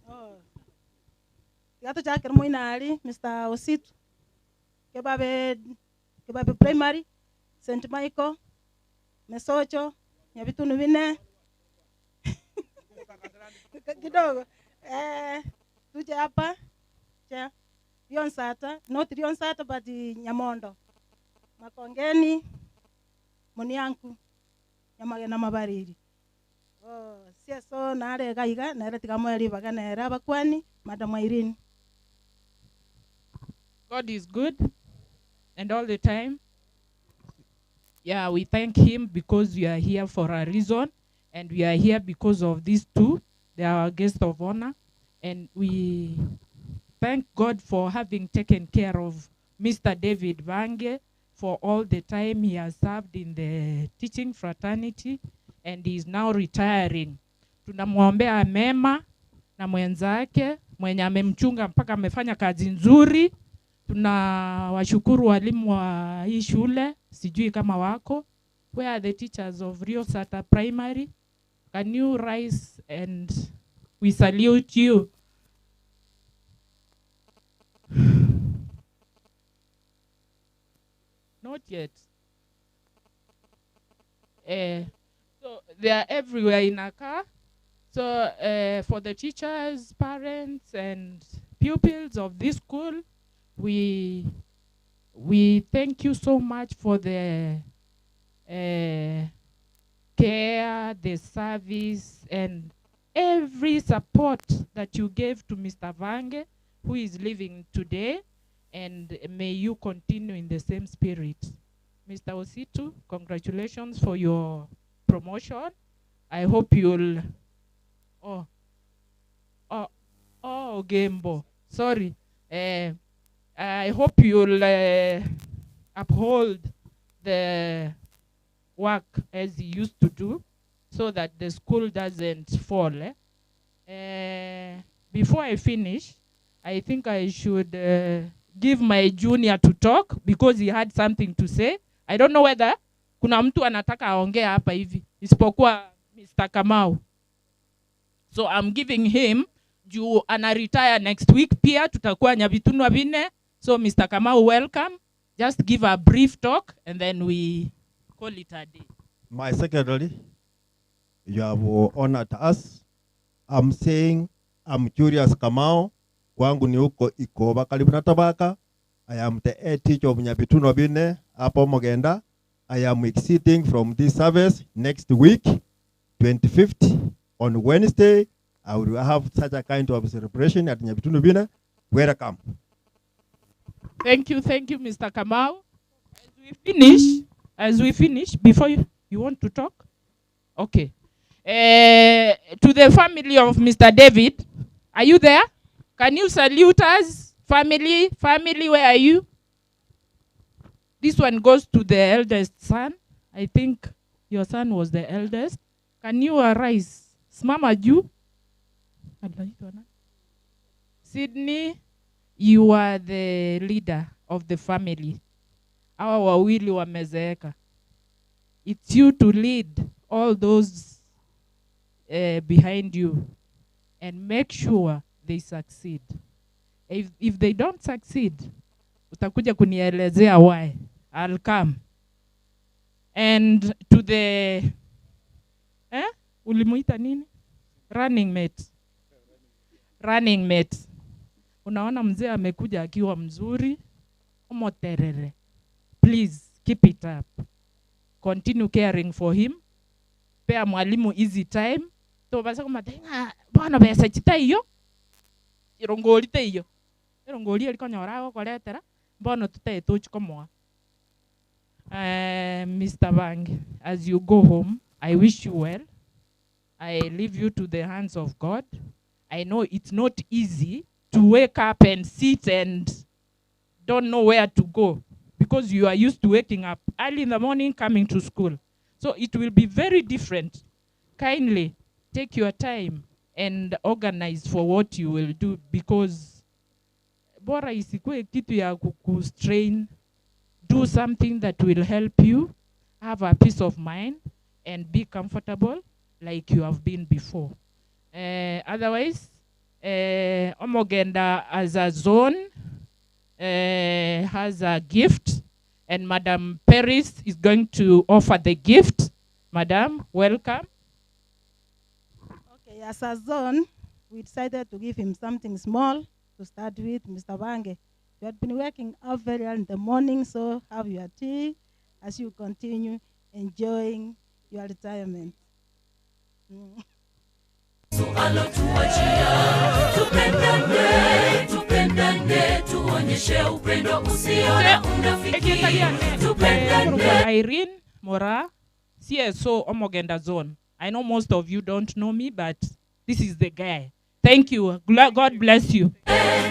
Oh. Tiga tuchakire moinari Mr. Ositu kebabe kebabe primary St. Michael Mesocho Nyabitunu bine kidogo eh, tuje hapa cha Rionsata not Rionsata but Nyamondo Makongeni Munianku Nyamagena Mabariri oh, sieso nare gaiga nere tigamoeri baga nere abakwani Madam Irene God is good and all the time. Yeah, we thank him because we are here for a reason and we are here because of these two. They are our guests of honor. And we thank God for having taken care of Mr. David Bange for all the time he has served in the teaching fraternity and he is now retiring. Tunamwombea mema na mwenzake mwenye amemchunga mpaka amefanya kazi nzuri. Tunawashukuru walimu wa hii shule, sijui kama wako. Where are the teachers of Rio Sata Primary? Can you rise and we salute you. Not yet. Eh, so they are everywhere in a car. So uh, for the teachers, parents, and pupils of this school, we, we thank you so much for the uh, care, the service, and every support that you gave to Mr. Vange, who is leaving today, and may you continue in the same spirit. Mr. Ositu, congratulations for your promotion. I hope you'll. Oh, oh, oh, Gembo. Sorry. Uh, I hope you'll uh, uphold the work as you used to do so that the school doesn't fall. Eh? Uh, before I finish, I think I should uh, give my junior to talk because he had something to say. I don't know whether kuna mtu anataka aongee hapa hivi isipokuwa Mr. Kamau. So I'm giving him juu ana retire next week pia tutakuwa Nyabitunwa bine. So Mr. Kamau welcome. Just give a brief talk and then we call it a day. My secretary, you have honored us. I'm saying I'm Julius Kamau. Kwangu ni huko Ikoba karibu na Tabaka. I am the head teacher of Nyabituno Bine hapo Mogenda. I am exiting from this service next week, 25th, on Wednesday. I will have such a kind of celebration at Nyabituno Bine. Welcome. Thank you, thank you, Mr. Kamau. As we finish, as we finish, before you, you want to talk? Okay. Uh, to the family of Mr. David, are you there? Can you salute us? Family, family, where are you? This one goes to the eldest son. I think your son was the eldest. Can you arise? Simama juu. Anaitwa nani? Sydney, you are the leader of the family. Hawa wawili wamezeeka. It's you to lead all those uh, behind you and make sure they succeed. If, if they don't succeed, utakuja kunielezea why. I'll come. And to the eh? Ulimuita nini? Running mate. Running mate. Unaona mzee amekuja akiwa mzuri, omoterere. Please keep it up. Continue caring for him. Pea mwalimu easy time. Tobasa komatenga bwana besa chitaiyo. Irongori teiyo. Irongori erikonyora agokoretera bono tutae tochikomoa. Uh, Mr. Bang, as you go home, I wish you well. I leave you to the hands of God. I know it's not easy to wake up and sit and don't know where to go because you are used to waking up early in the morning, coming to school. So it will be very different. Kindly take your time and organize for what you will do because bora isikue kitu ya kukustrain. Do something that will help you have a peace of mind and be comfortable like you have been before. Uh, otherwise, uh, Omogenda as a zone uh, has a gift, and Madam Paris is going to offer the gift. Madam, welcome. Okay, as a zone, we decided to give him something small to start with, Mr. Bange. You had been waking up very early in the morning, so have your tea as you continue enjoying your retirement. Mm. Alotuachia tupendane, tupendane, tuonyeshe upendo usio na unafiki. Tupendane. Irene Mora, CSO Omogenda Zone. I know most of you don't know me, but this is the guy. Thank you. Gla- God bless you.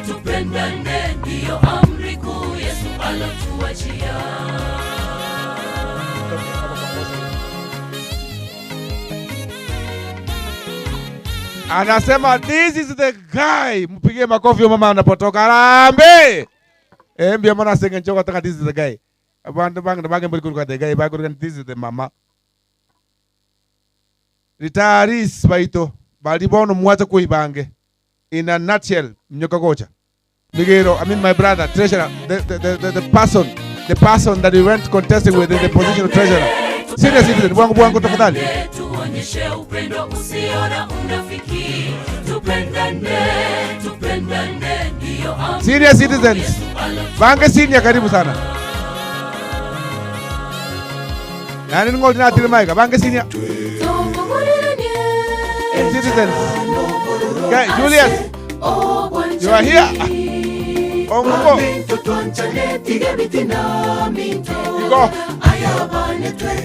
Tupendane, ndiyo amri kuu Yesu alotuachia. Anasema this is the guy. Mpigie makofi huyo mama anapotoka. Harambee. Eh, mbia mwana senge nchoko taka this is the guy. Abantu bange bange mbili kuruka the guy, bange kuruka this is the mama. Retirees baito bali bono mwacha kuibange. In a nutshell, mnyoka kocha. Migero, I mean my brother, treasurer, the, the, the, the, the person, the person that we went contesting with in the position of treasurer. Senior citizen, bwangu bwangu tafadhali. tuonyeshe upendo usio na unafiki. Tupendane, tupendane, ndiyo amri Senior kuu citizens. Yesu alotuachia. Bange senior karibu sana. Yani ngoli na tili maika. Bange senior. Citizens. Okay, Julius. You are here. Onguko. Igo.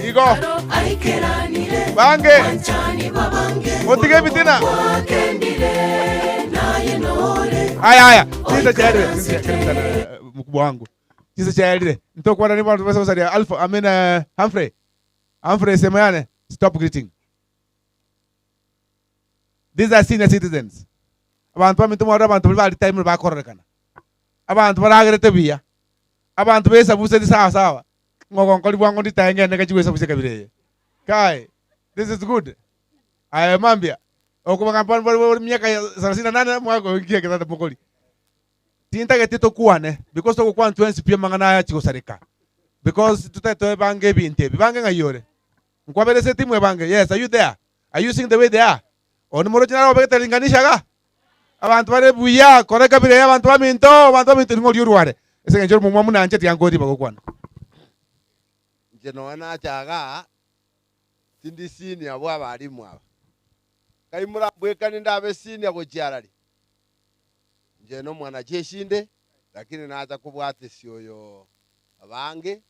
Igo. Bange. Otige bitina. Haya haya. Chisa cha elire. Chisa karibu sana eh, mkubwa wangu. Chisa cha elire. Mtoko wana nipo tumesema sasa Alpha I mean uh, Humphrey. Humphrey Semayane. Stop greeting. These are senior citizens. Abantu baminto mwaro abantu bali time bakororekana. Abantu baragerete buya. Abantu besabuse ndi sawa sawa. Ngogonkoli bwango nditaenge neka chiwesabuse kabireye. Kai, this is good. Aya mambia. Okuba kampani miaka ya 38 mwaka ingia kitata mokoli. Tintagete tokwane because tokukwana twensi pia mangana aya chigosareka. Because tutatoe bange ebintu ebi bange ng'ayore. Nkwaberese timu ebange. Yes, are you there? Are you seeing the way they are? Oni morochi naro obegete linganishaga. Abantu bare buya koreka bire abantu baminto abantu baminto ningo orware. Ese ngencho mumwa munanje tiangori bagokwana. Inche noe nachaga tindi senior bwa abarimu aba kai murabwekani ndabe senior gochiarari inche no mwana cheshinde lakini nacha kobwata esioyo abange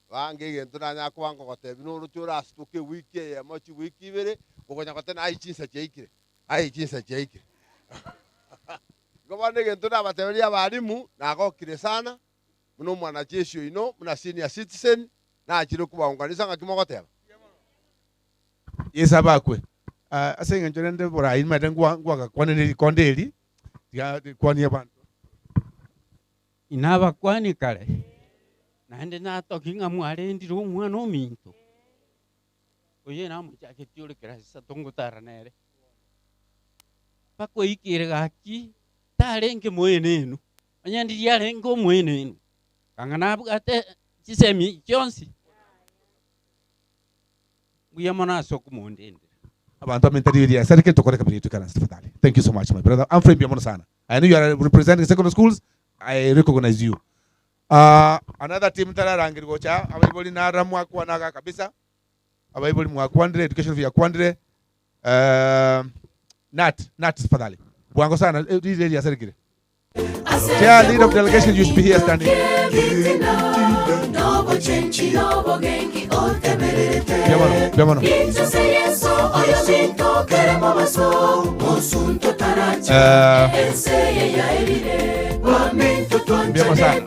bange egento nanya kobanga gotebi noroche orasituke ewiki eyemo chiwiki ibere gokonya goteba aye chinsa chiaikire aye chinsa chiaikire igo bono egento nabateberia abarimu nagokire sana muno omwana jeshi oino muna senior citizen nachire kobaunganisa ng'aki mogoteba Yes abakwe. Uh, ase ngencho rende borai mate ngwa ngwa kwanene kondeli. Tiga kwanie bantu. Inabakwani kare naende natoki ng'a mwarendire omwana ominto oye namochaketie ore kerasi tongotara nere mpaka oikire gaki tarenge moene enu onye ndiri arenge omoene enu kang'a nabwate chisemi chionsi mbuya mono ase okomondendera Abantu amentari ya serikali tokore kabili yetu kana tafadhali. Thank you so much my brother. I'm from Biamono sana. I know you are representing secondary schools. I recognize you. Another team tararangiri gocha abaiboli naramwa kwanaga kabisa. Abaiboli mwakwandire education vya kwandire. Nat nat tafadhali. Bwango sana eh, hii area serikali. Chair leader of delegation you should be here standing. Biamono, biamono. Biamono sana.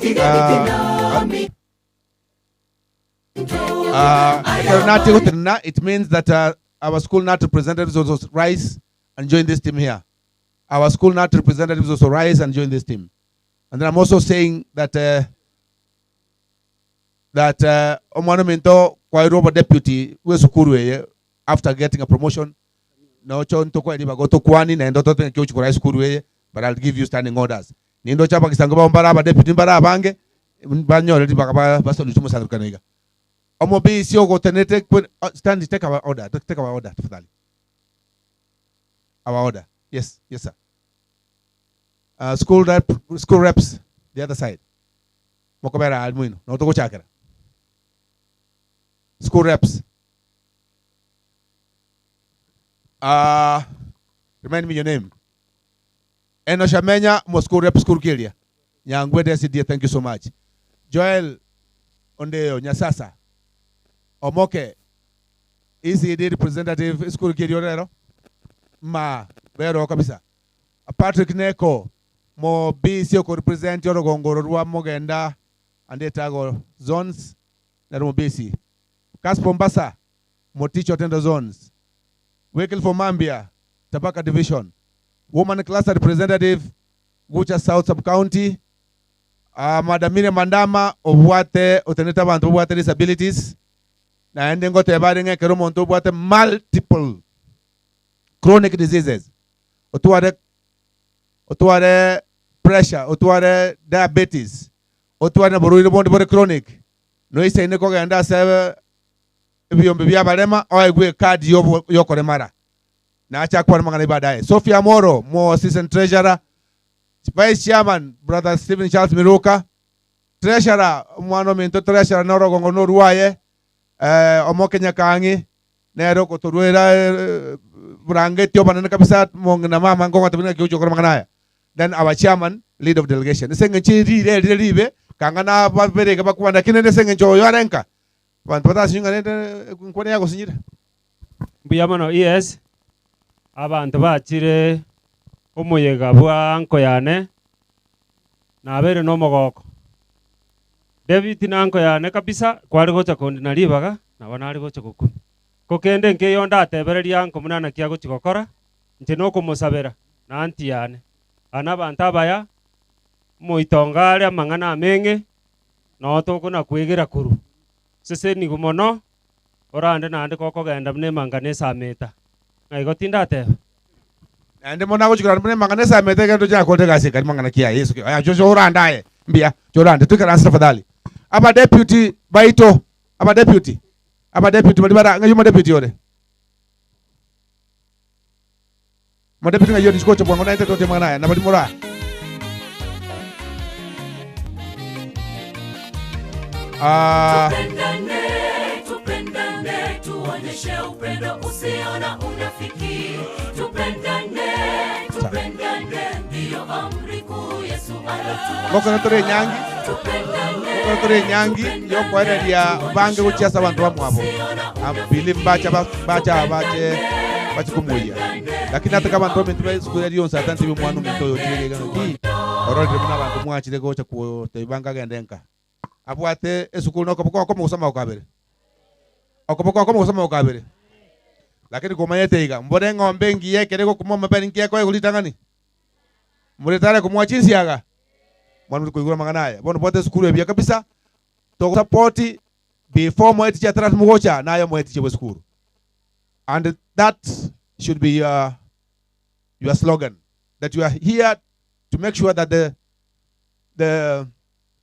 Nati Utrina, it means that our school NAT representatives also rise and join this team here. Our school NAT representatives also rise and join this team. And then I'm also saying that that Omwana Minto Kwairobo deputy we sukuru eye after getting a promotion nocho ntoko eliba goto kwani na ndoto tene kyo chukura sukuru eye but I'll give you standing orders. Nindo chapa kisango ba mbara ba deputy mbara abange banyore libaka basolution musandukana Omo sio gotenete stand take our order take our order tafadhali. Our order. Yes, yes sir. School rep school reps the other side. Mokobera almuino. No togo chakera. School reps. Remind me your name. Eno Shamenya, mo school rep school kilia. Nyangwede SDA, thank you so much. Joel Ondeo Nyasasa. Omoke ECD representative school kilia rero. Ma bero kabisa. Patrick Neko mo BC ko represent yorogongoro rwa Mogenda andetago zones na mo BC. Kaspo Mbasa Moticho Tendo zones. Wycliffe Omambia Tabaka division. Woman cluster representative Gucha South sub county. Madam Miriam Mandama obwate oteneta bantu obwate disabilities. Naende ngote bare ng'ekero omonto obwate multiple chronic diseases. Otware otware pressure, otware diabetes, otware na borwire bondi bore chronic. Noisaine kogenda ase Ebiombe bi'abarema oegwe ekadi y'obo- y'okoremara. Nache akwane amang'ana ayio baadaye. Sophie Amoro, mo assistant treasurer, vice chairman brother Stephen Charles Miruka, treasurer omwana ominto treasurer norogongo norwaye eh, omoke Nyakang'i nere ogotorwera eh, burangeti obonene kabisa mong'ina mama nkogotebia ng'aki ogochia gokora amang'ana aya. Then our chairman leader of delegation. Ase eng'encho erire erire ribe kanga nababere iga bakwane lakini rende ase eng'encho oyo are nka Abanto batasinywe ng'a rende enkwana yagosinyire. Mbuya mono ES, abanto bachire omoyega bwa anko yane, nabeire na omogoko. David na anko yane kabisa kware gocha kondina ribaga, nabo nare gocha gokumia. Ko kende nkeiyo ndatebererie anko buna naki agochi gokora, inche nokomosabera na aunty yane. Aba nabanto abaya, omoitongo are amang'ana ameng'e, Noo tokona-kwegera korwa. Sesenigwe mono, orande naende gokogenda buna emangana esameta. Ng'a igo tindateba? Naende mono agochia koranda buna emangana esameta egento chiakorire egasi ekari mang'ana ki aye Yeso ki aya chocho orande aye mbuya chorande toikaranse tafadhali. Abadeputy baito abadeputy abadeputy baria bara ng'ai omodeputy ore? Omodeputy ng'ai ore gocha bwango naende tote amang'ana aya nabari more aa. Ah, Tupendane, tupendane, tuonyeshe upendo usio na unafiki. Tupendane, tupendane, ndiyo amri kuu Yesu alituacha. ngokora tore enyangi ngokora tore enyangi yokoereria bange gochia ase abanto bamwabo believe mbacha ba- bacha bache bache komoyia lakini ata abanto baminto ba esukuru eria yonsi ata ntebie omwana ominto oyo ochire iga iga naki ororire buna abanto mwachire gocha kotebia bange agende nka abwate esukuru na okoboko okomo gose amagoko abere okoboko okomo gose amagoko abere lakini komanyete iga mbore eng'ombe engiya ekere egokuma amabere nki ekoegwa ritang'ani More tare komoa chinsiaga? Mwana ori koigora amang'ana aya. Bono bwate esukuru ebuya kabisa, togo support before moe teacher atarachi mogocha naye omoe teacher bwe esukuru. And that should be your, your slogan that you are here to make sure that the, the,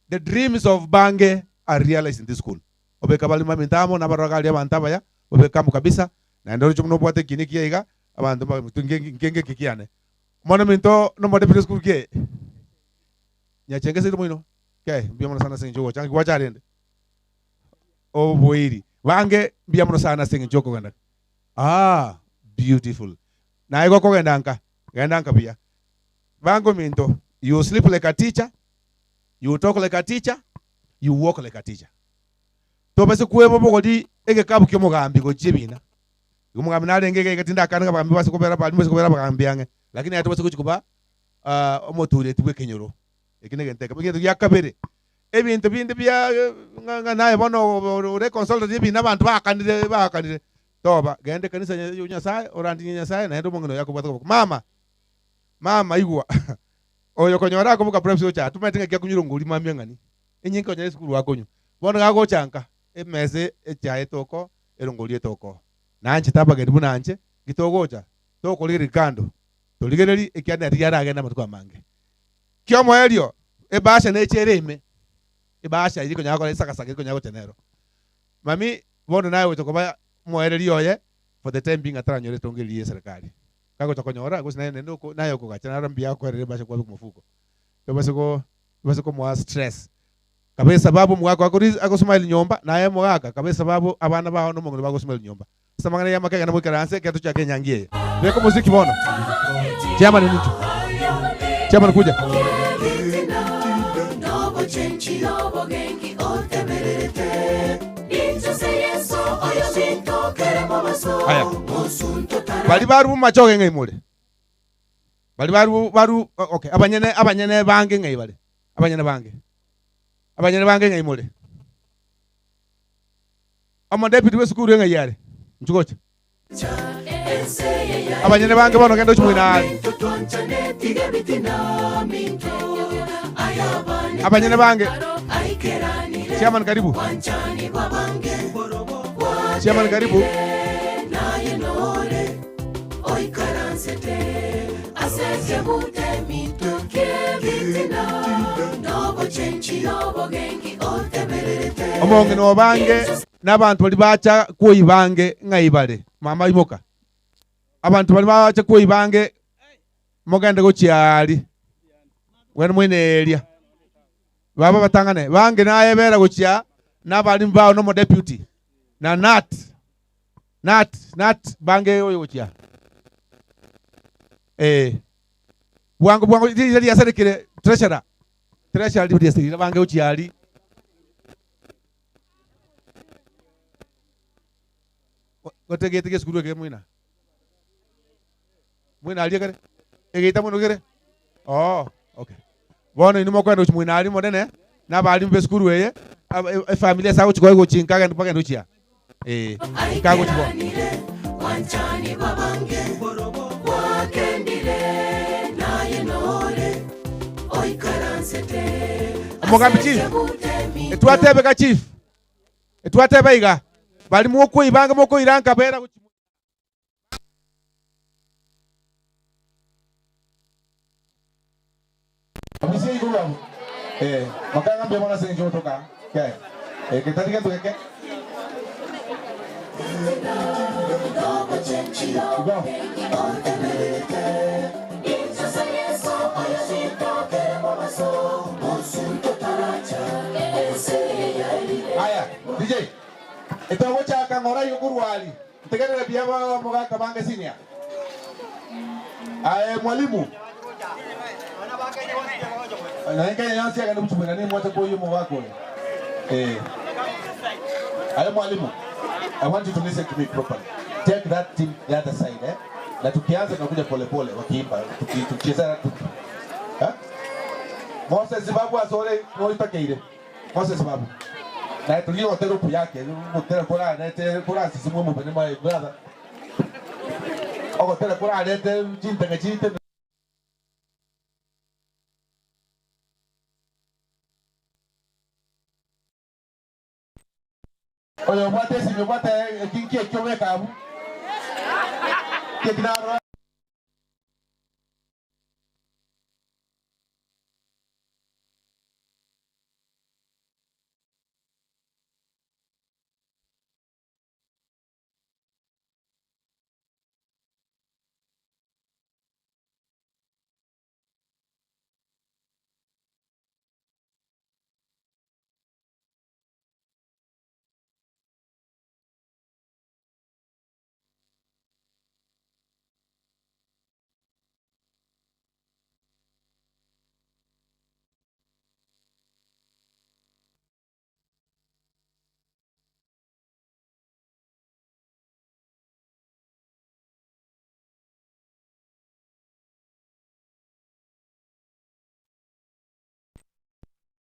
the dreams of Bange are realized in this school. Obeka abalimu baminto amo na abaroga aria abanto abaya, obeke amo kabisa, naende oroche buna obwate ekiina ekiya iga, abanto mba nkenge eke kiane. Omwana ominto nomodepute esukuru ki eye? Nyachenge seito moino? Ke, mbuya mono sana ase eng'encho yogocha. Ng'aki gwacha rende? Oboiri. Bange mbuya mono sana ase eng'encho yokogenda. Ah, beautiful. Naye gokogenda nka, genda nka buya. Bange ominto, you sleep like a teacher, you talk like a teacher, you walk like a teacher. Tobase kweba obogori egekabu kiomogambi gochia ebina. Igo omogambi narenge iga iga tindakana ng'a abagambi base kobera abalimu base kobera abagambi ang'e, lakini aye tobase gochia koba omotureti bw'ekenyoro. Eki negento ekemo. Egento gia kabere, ebinto binde bia ng'a ng'a naye bono ore consultant ebinto abanto bakanire bakanire, toba, genda ekanisa ya Nyasaye orandirie Nyasaye naende omong'ina oyo akobwate koboko. Mama, mama igwa, oyo konyora akoboka perhaps gocha aa, tomanyete ng'aki akonywa erongori mambia ng'ani, enye nkonyora esukuru akonywa. Bono gagocha nka, emesa echae etoko, erongori etoko. Nanchete abageni buna inche, nki togocha tokorigereria kando, torigererie ekiagera nere riaragende amatuko amange. Ki'omoerio, ebahasha neche ere ime, ebahasha eria ekonyara gokora esagasaga ekonyara gocha nero. Mami, bono naye ogocha koba omoereria oye for the time being ataranyora etongo eria y'eserekari. Kagocha konyora, gose naye naende oko naye okogacha naro mbuya akoerera ebahasha kwabeka omofuko. Tobase go tobase komoa stress. Kabe esababu omogaka akori agosmile nyomba, naye omogaka kabe esababu abana bao na omong'ina bagosmile nyomba. Ase amang'ana aya amake genda moikaranse ekero tochake enyangi eye. Beka omosiki bono. Chairman ninchu. Chairman kuja. Aya. Bari baru machoge ng'ai more? Bari baru baru okay abanyene abanyene bange ng'ai bare? Abanyene bange. Abanyene bange ng'ai more? Omodepute bw'esukuru eng'ai are? Inchuo gocha. Abanyene bange bono genda ochie moino aare. Abanyene bange. Chairman karibu. Chairman karibu. Omong'ina obange. Na abanto baria bacha koibange ng'ai bare? Mama imoka. Abanto baria bacha koibange mogende gochia aria. Bwene moine eria. Baba batang'ane, bange naye bera gochia na abalimu bao na omodeputy na Nat, Nat, Nat bange oyo gochia. Eh. Bwango bwango riria riasarekire treasurer, treasurer riria riasarekire bange gochia aria. Gotegete gesukuru eke moina? Moina aria kere? Egeita mono kere? Oh, okay. Bono inwe mokoenda gochia moina aria monene, na abalimu b'esukuru eye, aba- e- efamiri ase agochi koe gochi nka agende bagende gochia. Eh, nka agochi bono. Wanchani babange wakendire naye nore oikaransete Omogambi chief, etwatebeka chief, etwateba iga, bari mokoibanga mokoira nkabera gochi Abisia igoro abwo. Eh, makanga mbuya mono ase eng'encho ogotoka. Ke. Eh, getari gento geke. Igo. Aya, DJ. Etogochaka ng'ora igo korwa aria. Ntegerere buya omogaka bange senior. Aye mwalimu. Naye Kenya yonsi agende gochibwera nimwache koyia omogaka oyo. Eh. Aye mwalimu. I want you to listen to me properly. Take that team the other side eh. Na tukianza tunakuja polepole wakiimba tukicheza tuki. Eh? Moses babu asore noitakeire. Moses babu. Na tulie gotera opu yake gotera korarete korasisimwe omobere my brother. Ogotera korarete chintenge chite Oyo obwate esimi obwate eki nki ekio obeka abwo. Ki eki narora.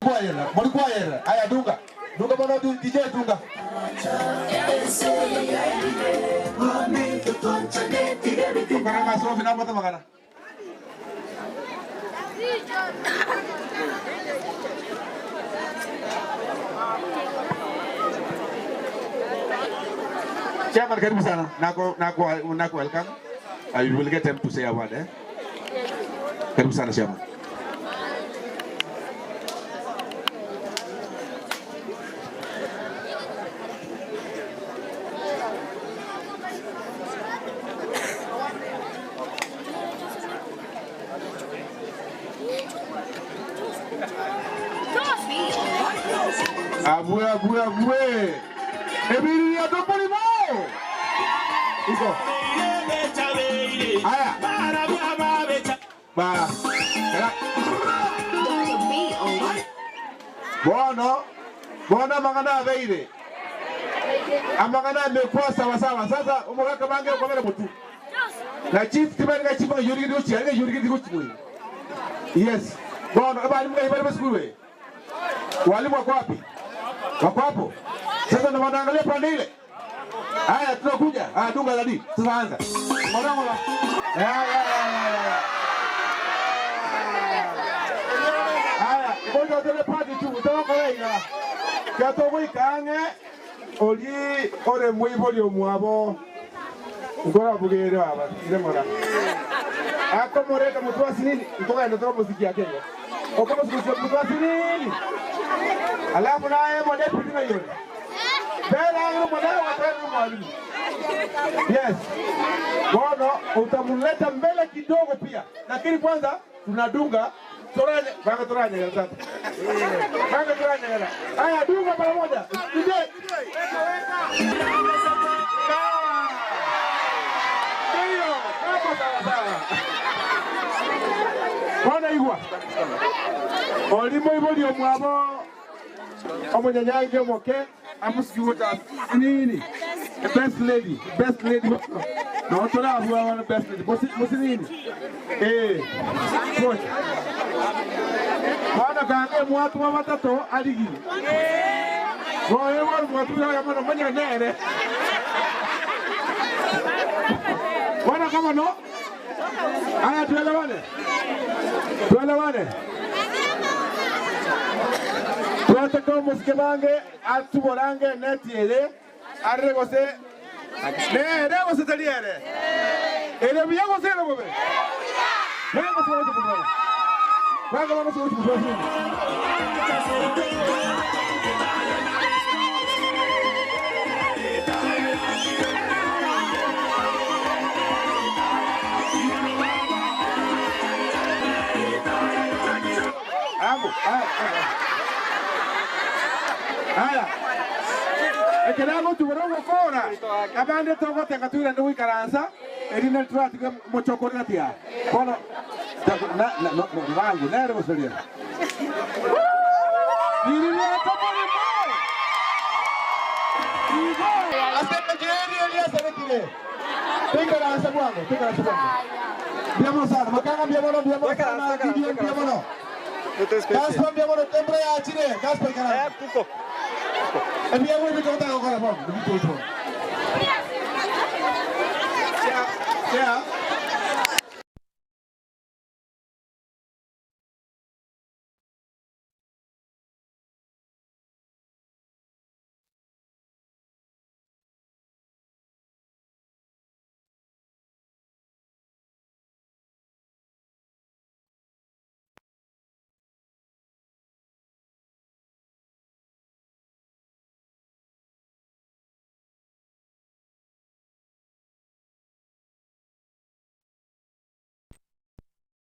Kwayera, muri kwayera. Aya dunga. Dunga bono DJ dunga. Kana masofi na mata magana. Chairman, karibu sana. Nako nako nako welcome. You will get time to say a word eh. Karibu sana chairman. Abue abue abue. Emilia Topolimo. Iko. Haya. Ba. Bono. Bono mangana abeire. Amangana amekuwa sawa sawa. Sasa omogaka bange okomera mutu. Na chief tibari ga chief yuri gidi uchi, yuri gidi uchi. Yes. Bono abali mga ibali basikuru. Walimu wako wapi? Wako hapo? Sasa ndo wanaangalia pande ile. Haya tunakuja. Haya dunga dadi. Sasa anza. Ngola ngola. Haya haya. Haya, ngoja tele party tu utakola ina. Kato gwikange oli ore mwibori omwabo. Ngora bugere baba, ile ngora. Akomoreta mutwasi nini? Ngoga ndo muziki yake. Okomo mutwasi nini? Alafu naye mo deputy na yoni. Bera mwanao wataenda mwalimu. Yes. Bono utamleta mbele kidogo pia. Lakini kwanza tunadunga toranye banga toranye sasa. Banga toranye. Haya dunga mara moja. DJ. Weka weka. Ndio, hapo sawa sawa. Bwana igwa. Olimo iboli omwabo omunyanyange omoke amusikiwota nini the best lady best lady no torabua wana best lady musi musi nini eh coach bwana kange mwatu wa batatu arigi goe wa mwatu ya mwana manya nere bwana kama no aya tuelewane tuelewane twateka omusike bange atuborange netiere arre gose nere gose tari ere ere buya gose ere bobe bange gose bobe bobe bange bange gose bobe Amo, haya, haya. Haya. Ekerago tubora gukora abande togoteka twira ndi gwikaransa erina turatiga muchokorera tia bono na na no rangu nere guceria Asante jirani aliyesarekire. Twikaransa bwangu, twikaransa bwangu. Mbia sana, makanga mbia mono, mbia mono sana, Gideon mbia mono. Gaspar mbia mono, tembra ya achire, Gaspar kana. Eh, kuko. Mbia mono bitota gukora bwangu, bitota. Yeah. Yeah.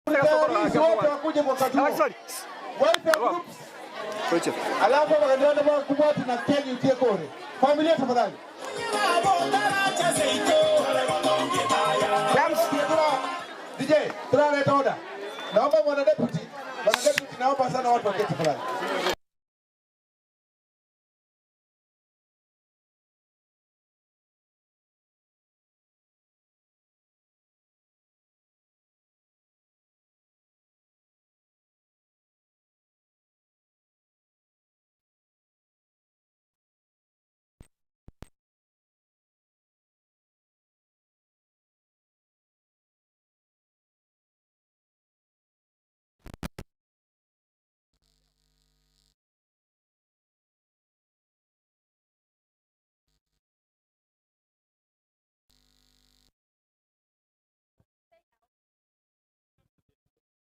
Mtayarishe wote wakuje kwa wakati huo. Welfare groups. Alafu wakaniona bwana kubwa tuna Kenya utie kore. Familia tafadhali. DJ, tunaleta order. Naomba bwana deputy, bwana deputy naomba sana watu waketi tafadhali.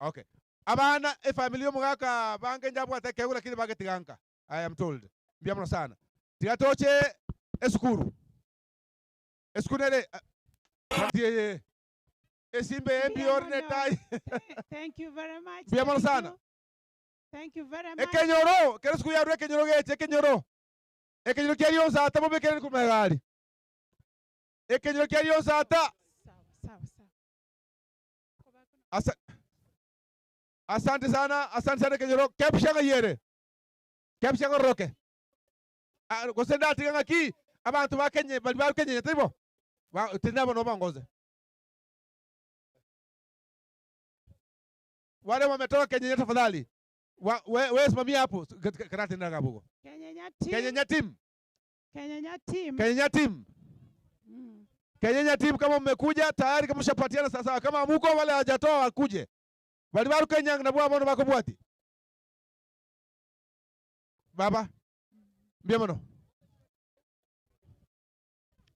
Okay. Abana efamily omugaka bange njabwate kegu lakini bagetiganka. I am told. Mbia muno sana. Tigatoche esukuru. Esukuru nere tie esimbe embior netai. Thank you very much. Mbia muno Thank sana. you. Thank you very much. Ekenyoro, kero suku yaru ekenyoro geche ekenyoro. Ekenyoro kiari onsata mubekere kumegari. Ekenyoro kiari onsata. Sawa sawa. Asa Asante sana, asante sana Kenyoro. Kepshanga yere. Kepshanga roke. Ah, gose ndatiga ng'aki abantu ba Kenya bali ba Kenya tibo. Ba tinabo no bangoze. Wale wametoka Kenya tafadhali. Wa, we, we simamia hapo karate na gabugo. Kenyenya team. Kenyenya team. Kenyenya team. Kenyenya team. Kenyenya team kama mmekuja tayari kama mshapatiana sasa kama muko wale hawajatoa wakuje. Bali baru Kenya na bwa bono bakobwati. Baba. Mbia mono.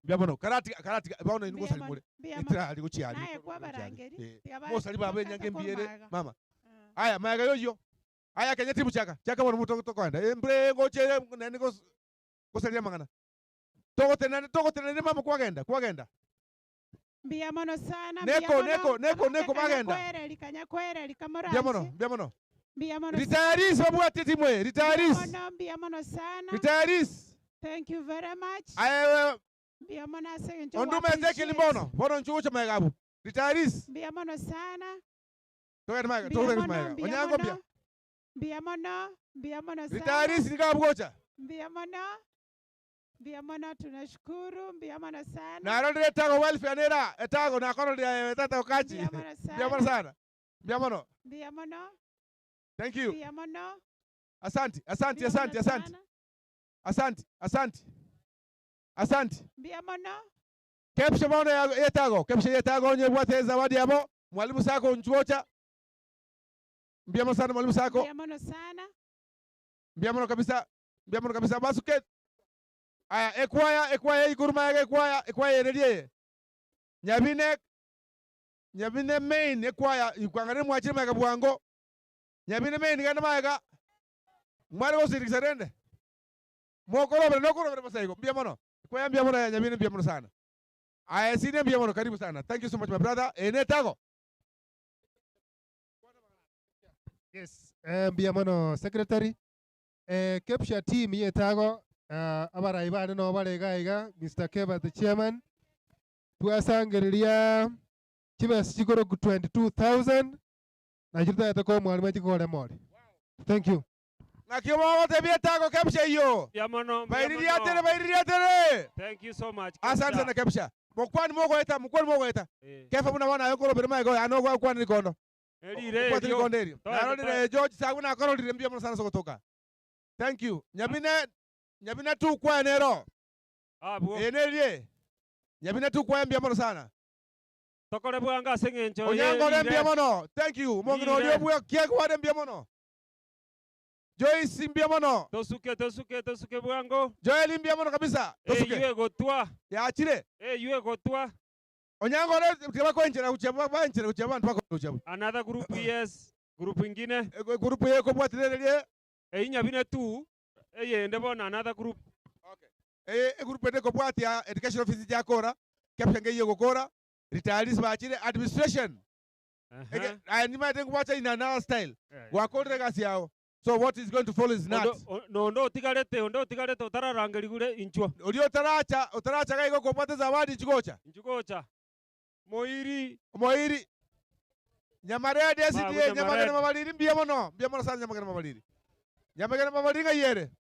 Mbia mono. Karati karati bono inugo salimule. Mbia mono. Itira ali guchiali. Naye kwa barangeri. Mo saliba abe nyange mbiere mama. Aya mayaga yoyo. Aya Kenya timu chaka. Chaka bono muto tokwenda. Embre ngochere nani go gosalia mangana. Togotenena togotenena mama kwagenda kwagenda. Mbuya mono sana. Neko neko neko neko bagenda. Kwereri kanya kwereri Mbuya mono kamoranche. mbuya mono. Mbuya mono. Retirees babwate timu eye retirees. Mono mbuya mono sana. Retirees. Thank you very much. Aye Mbuya mono ase eng'encho Ondume Ezekiel bono bono nchugocha maega abu. Retirees. Mbuya mono sana. Togende maega Mbuya togende mono, maega. mbuya Onyango mono. mbuya. Mbuya mono, mbuya mono sana. Retirees nikabugocha. Mbuya mono. Mbuya mono tunashukuru, mbuya mono sana. Narorire etago welfare nera etago nakororire tata okachi. Mbuya mono sana. Mbuya mono sana. Mbuya mono. Mbuya mono. Thank you. Mbuya mono. Asante, asante, Mbuya asante, mono asante. sana. Asante, asante. Asante. Mbuya mono. Kepsha bono ya yetago, kepsha yetago onye bwate zawadi yabo. Mwalimu Sako nchuocha. Mbuya mono sana mwalimu Sako. Mbuya mono sana. Mbuya mono kabisa. Mbuya mono kabisa. Basuke. Aya ekwaya ekwaya iguruma ya ekwaya ekwaya ererie. Nyabine Nyabine main ekwaya ikwangare mwachire maega bwango. Nyabine main ganda maega. Mwari gosirikisa rende. Mokorobere nokorobere basaigo. Mbuya mono. Ekwaya mbuya mono ya Nyabine mbuya mono sana. Aya sine mbuya mono karibu sana. Thank you so much my brother. Ene tago. Yes, mbuya mono secretary. Kepsha team yetago abarai bane no barega iga Mr. Keba the chairman. Twasangereria chibesa chigoro ku 22,000 na chitaete ko mwalimu chikore mori. Thank you. Nakio mama tebia tago kepsha hiyo. Mbuya mono, mbuya Bairiria mono. tere bairiria tere. Thank you so much. Asante Kepsha. sana kepsha. Mokwani mogoeta mokwani mogoeta. Eh. Kefa muna wana yokoro bere maego ano kwa kwani nikondo. Erire Kwani erio. nikondo erio. Toende, Narorire toende. George sagu nakororire mbuya mono sana sogotoka. Thank you. Nyabine nyabine tu kwa nero. Abwo. Enerie. Nyabine tu kwa mbuya mono sana. Tokore bwanga ase eng'encho Onyango ye re mbuya mono. Thank you. Mongino Rire. orio bwa kiegwa re mbuya mono. Joyce mbuya mono. Tosuke tosuke tosuke bwango. Joel mbuya mono kabisa. Tosuke. Eywe gotwa. Yachire. Eywe gotwa. Onyango re tibakoenchera kuchia baenchera kuchia bantu bakochia. Another group yes. Group ingine. Group ye kobwatirerie. Eyi nyabine tu. Eyende bona another group. Eh group ende kobwatia education office jakora. Kepsha ngeiyo gokora. Retirees bachire administration. Uh-huh. Aya nimaite ngwacha in another style. Yeah. Wakorire gasi yao. So what is going to follow is not. Nondo otigarete ondo otigarete otararangeri gure inchwa. Ori otaracha otaracha gaigo kobwate zawadi chigocha. Nchigocha. Moiri. Moiri. Nyamarede Babu, SDA Nyamarede. Nyamagana mabaliri mbuya mono. Mbuya mono sana Nyamagana mabaliri. Nyamagana mabaliri ngayere.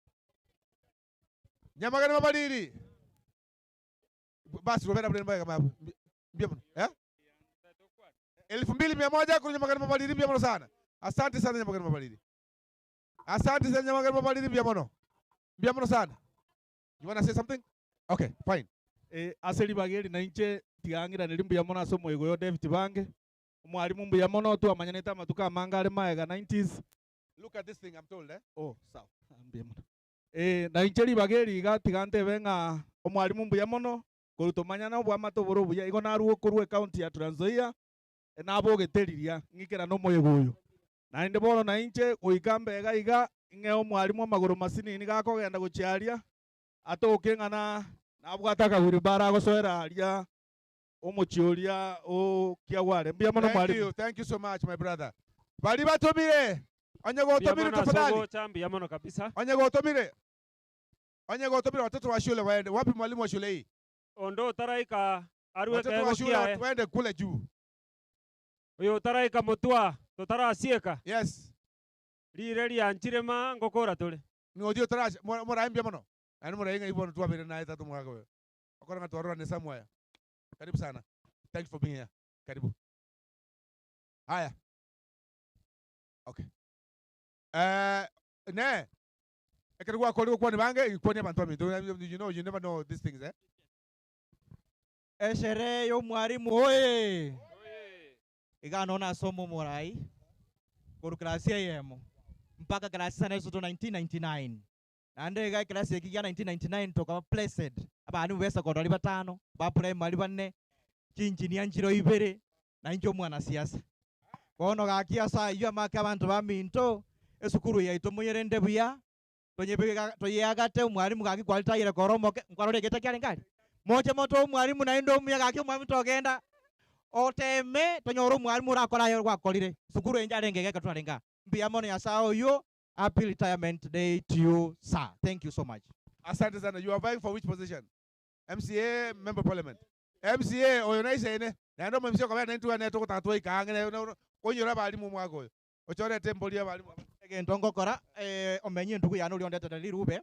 Nyamagana mabaliri. Basi Robert abure mbaye kama mbuya mono. Eh? 2100 kuri Nyamagana mabaliri mbuya mono sana. Asante sana Nyamagana mabaliri. Asante sana Nyamagana mabaliri mbuya mono. Mbuya mono sana. You wanna say something? Okay, fine. Ase ribageri na inche tigang'iraneri mbuya mono ase omoigo oyo David Bange omwarimu mbuya mono twamanyanete amatuko amange are maega 90s Look at this thing I'm told eh. Oh, sawa. Mbuya mono. Na inche ribageri iga tiga ntebe ng'a omwarimu mbuya mono korwa tomanyana obwamate oboro obuya igo narwo korwa ecounty ya Trans Nzoia nabogeteriria ng'ikera na omoyega oyo naende bono na inche goika mbega iga ng'e omwarimu amagoro masinini gakogenda gochiaria atoke ng'a nabwate akaguri bara agosoera aria omochioria o kiagware mbuya mono Thank mwarimu you, thank you so much my brother. Bali batumire. Onye gotumire tafadhali. Gocha mbuya mono kabisa. Onye gotumire. Onye gotumire watoto wa shule waende. Wapi mwalimu wa shule hii? Ondo otaraika arue Watoto wa kego shule kiaye. waende kule juu. Oyo otaraika mutwa totarasieka. Yes. Rire rianchire ma ngokora tore. Ni odio taracha morai mbia mono. Ani morai ngai bono twabere naye tatu mwaka wewe. Akora ngatwarora ne somewhere. Karibu sana. Thanks for being here. Karibu. Haya. Okay. Ne. Ekere kwa kori kwa ni bange kwa ni abantu baminto. You know you never know these things eh. Esherehe ya mwalimu oye! Iga nona somo morai koru klasi ya yemo mpaka klasi sana yeso to 1999 nande iga klasi ya 1999 toka blessed abanu besa kodoli batano ba primary banne chinchinia nchiro ibere na injo mwana siasa kono gakia sa iyo amake abantu baminto esukuru yaito muyerende buya Tonyebeke ga toyeagate omwalimu gaki kwaritayire kore omoke, nkwarora egeta kiarenge aria? Moche motoe omwalimu naende omuya gaki omwalimu togenda oteme tonyore omwalimu orakore aye gwakorire. Sukuru eye yarenge iga ekero twarenge aa. Mbuya mono Nyasaye oywo, happy retirement day to you sir. Thank you so much. Asante sana. You are vying for which position? MCA, member of parliament. MCA oyo naisaine naende omo MCA okobera naintwe iga nere togotaka twaika ang'e nere onyore abalimu omwaka oyo. Ochorete embori y'abalimu aba. Egento ngokora, omenye endugu yane oria ondetete rirube,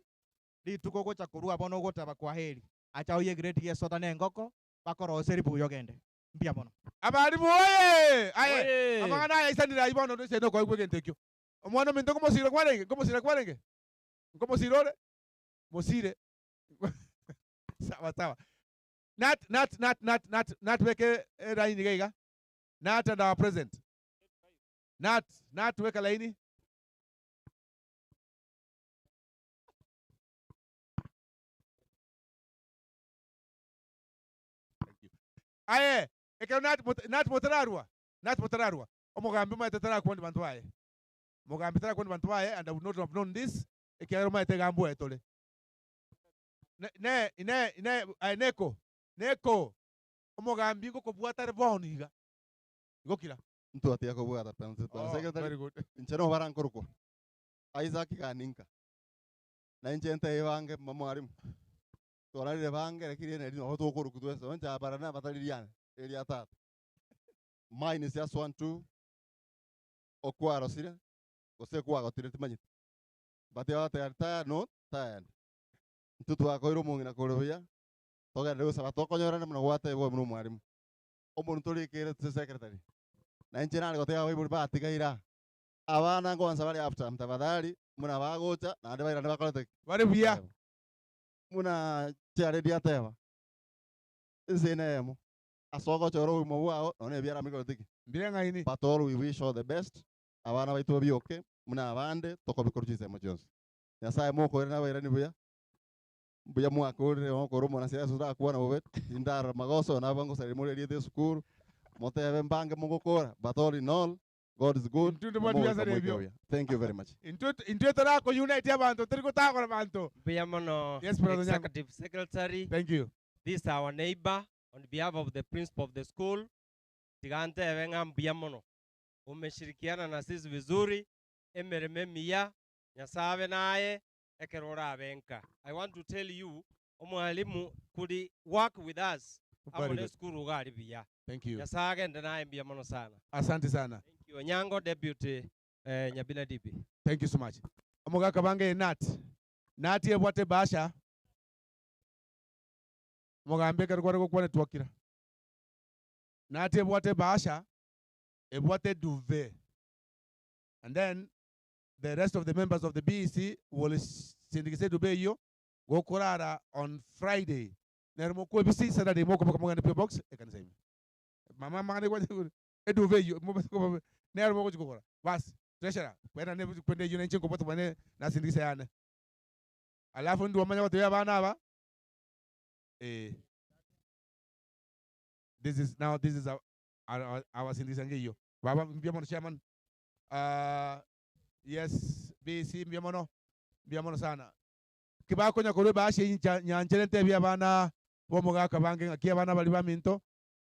rituko ogocha korua bono ogoteba kwaheri, acha oye egrade y'esoda na engoko, bakorosie ribuya ogende. Mbuya mono. Abalimu oye! Aye, amang'ana aya aisanire ayio bono noisane okoigwa egento ekio. Omwana ominto nkomosira kwarenge? Nkomosira kwarenge? Nkomosira ore? Mosire. Sawa sawa. Nat, nat, nat, nat, nat, nat beke elaini iga iga. Nat and our president. Nat, nat weka laini. Aye, ekero nat, mot- nat motararwa, nat motararwa, omogambi omanyete tarakwondi banto baye. Omogambi tarakwondi banto baye and I would not have known this, ekiagera omanyete iga mbwaye tore. Ne, ne, ine, ine, aye neko, neko, omogambi ngokobwata are bono iga. Igo kira. Ntwatiga kobwata pensi Oh, secretary. very good. Inche nigo barankorokwa Isaac Ganinka. Na inche ntebie bange mma mwalimu. Twararire bange lakini ere nabo tokorokwa twensi nonye inche Baranaba tari riane, eria tata. Mine is just one two, okwarosire gose kwagotire timanyeti. But bagoteba retire no tired. Intwe twakoire omong'ina kore buya, togenderere gosaba tokonyorane buna gwatebigwa buna omwalimu. Omonto orikire ase secretary, na inche nare goteba abaibori batigaire aa, abana nkwansa bare after tafadhali buna bagocha naende bairane bakorete ki? Bare buya. Buna chiaredi ateba, ense neyemo, ase ogochora obogima bwao nonya ebiara mbikorete ki? Mbireng'aini. But all we wish all the best, abana baito babioke buna abande tokobikorwa chinsemo chionsi. Nyasaye mokoirane abairani buya, mbuya mwakorire okore omonasiasa orakwana bobe, tindarora magoso nabo ngosaria more erieta esukuru, motebe mbange mogokora, but all in all, God is good, Intwe ntobwati mogoika biasara moike ebio. buya. Thank you very much. Intwe intwe torakounite abanto tori gotagora banto. Mbuya mono Yes, Brother Onyango. Executive Secretary. Thank you. This our neighbor on behalf of the principal of the school. Tiga ntebe ng'a mbuya mono. Umeshirikiana na sisi vizuri, emeremo emiya, Nyasaye abe naye ekero orabe nka. I want to tell you omwalimu could work with us Very amo good. ne esukuru iga ari buya. Thank you. Nyasaye agende naye mbuya mono sana. Asante sana. Thank you. Onyango deputy eh, Nyabila DP. Thank you so much. Omogaka bange Nat. Nat ebwate ebahasha. Omogambi ekero kware gokwana twakira. Nat ebwate ebahasha, ebwate eduve. And then the rest of the members of the BEC will sindikisa eduve eyio gokorara on Friday. Nero mokwebisi Saturday mokoboka mogende PO Box ekanisa ime. Mama amang'ana igwa eduve eyio nero mogochi kogora. Bas, treasurer, kwenda ne kwenda eyio nainche nkobwata bwane nasindikisa yane. Alafu ndwo omanye gotebia abana aba eh, this is now this is our, our, our sindikisa ngeiyo. Baba mbuya mono chairman. Ah, yes, BEC mbuya mono, mbuya mono sana. Kibakonya korwa ebahasha eyio ncha nyanchere ntebie abana b'omogaka bange ng'aki abana baria baminto,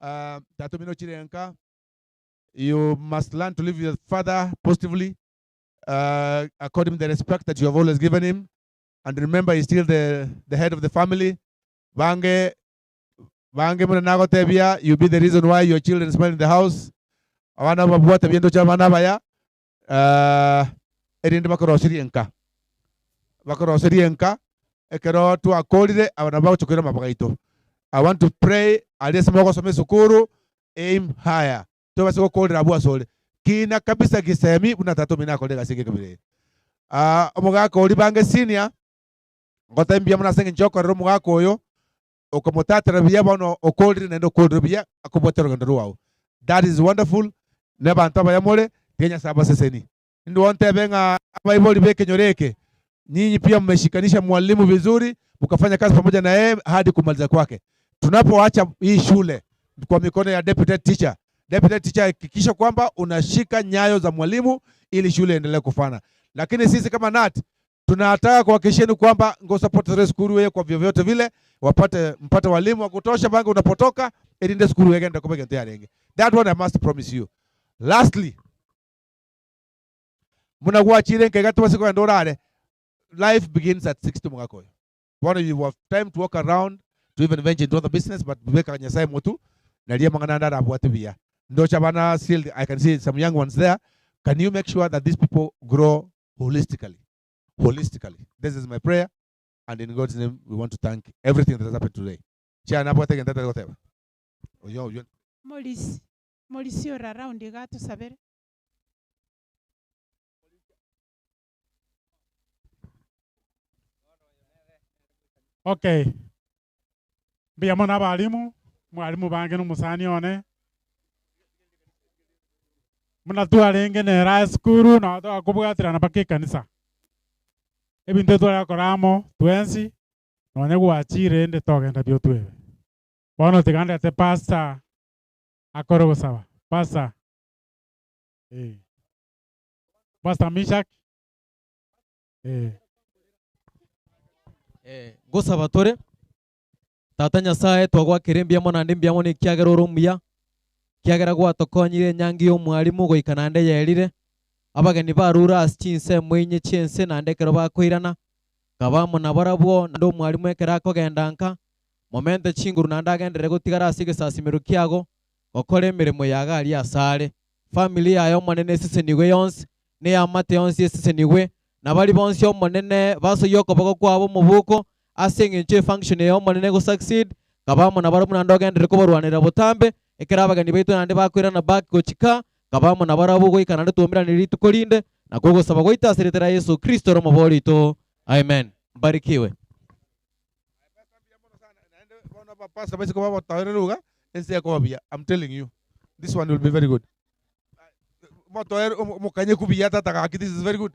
ah, tata omino ochire nka, you must learn to live with your father positively, uh, accord him the respect that you have always given him, and remember he's still the, the head of the family. Bange bange buna nagotebia, you be the reason why your children smile in the house. Abana babwate binto chia abana abaya, uh, erinde bakoroserie nka. Bakoroserie nka, ekero twakorire, aba nabo bagocha koira amaboko aito. I want to pray, aria ase mogosoma esukuru, aim higher. Tobase gokorera abwo asore. Kina kabisa gisemi buna tata omino akorire egasi eke ekabira eye. Ah, omogaka oria bange senior, ngotebia mbuya mono ase eng'encho yokorera omogaka oyo, okomotatera buya bono okorire naende okorire buya akobwate orogendo rwao. That is wonderful, na abanto abaya more, tiga Nyasaye abasesenie. Ndwo ntebe ng'a abaibori b'ekenyoro eke, nyinyi pia mmeshikanisha mwalimu vizuri, mkafanya kazi pamoja na yeye hadi kumaliza kwake. Tunapoacha hii shule kwa mikono ya deputy teacher, deputy teacher hakikisha kwamba unashika nyayo za mwalimu ili shule iendelee kufana. Lakini sisi kama KNUT Tunataka kuhakikisheni kwamba ngo support ile skuru ye kwa vyovyote vile wapate mpate walimu wa kutosha bange unapotoka erinde skuru yegenda kobegente yarenge. That one I must promise you. Lastly, muna gwachire nkaiga tubase kogenda orare. Life begins at 60 mwaka oyo. Bono you have time to walk around to even venture into other business but beka Nyasaye motu naria mang'ana ande arabwate buya. Ndocha bana still I can see some young ones there. Can you make sure that these people grow holistically? Holistically. This is my prayer and in God's name we want to thank everything that has happened today. Chair nabwate gento goteba. Oyo oyo. Morisi, Morisi ore around iga tusabere. Okay. Mbuya mono abalimu, mwalimu bange na omosani one. Buna twarenge nere ase esukuru nabo twakobwaterana mpaka ekanisa. Ebinto tware gokora amo twensi, nonye gwachire ende togenda buya otwebe. Bono tiga ndete pastor akore ogosaba. Pastor, eh. Pastor Mishak, eh. Ngosaba tore, Tata Nyasaye twagwakera mbuya mono naende mbuya mono ekiagera ore omuya, ekiagera gwatokonyire enyangi ya omwalimu goika naende yerire, abageni barure ase chinsemo inye chi'ense naende ekero bakoirana, kaba amo nabarabwo naende omwalimu ekero akogenda nka, momente chinguru naende agenderere gotigara ase egesasimero kiago, gokora emeremo yago aria ase are. Family yaye Omonene esesenigwe yonsi, na eamate yonsi esesenigwe, na baria bonsi Omonene basoyie okoboko kwabo omobuko, ase eng'encho efunction eye Omonene egosucceed, kaba amo nabarabwo naende ogenderere kobarwanera botambe, ekero abageni baito naende bakoirana back gochika, kaba amo nabarabwo goika naende twaumerane rituko rinde, na kogosaba gwaito ase erieta ria Yeso Kristo ore omobori oito. Amen. Mbarikiwe. Pastor basiko babotoerere iga ense ekoba buya. I'm telling you this one will be very good. Motoere omokanyeku buya tata gaki this is very good.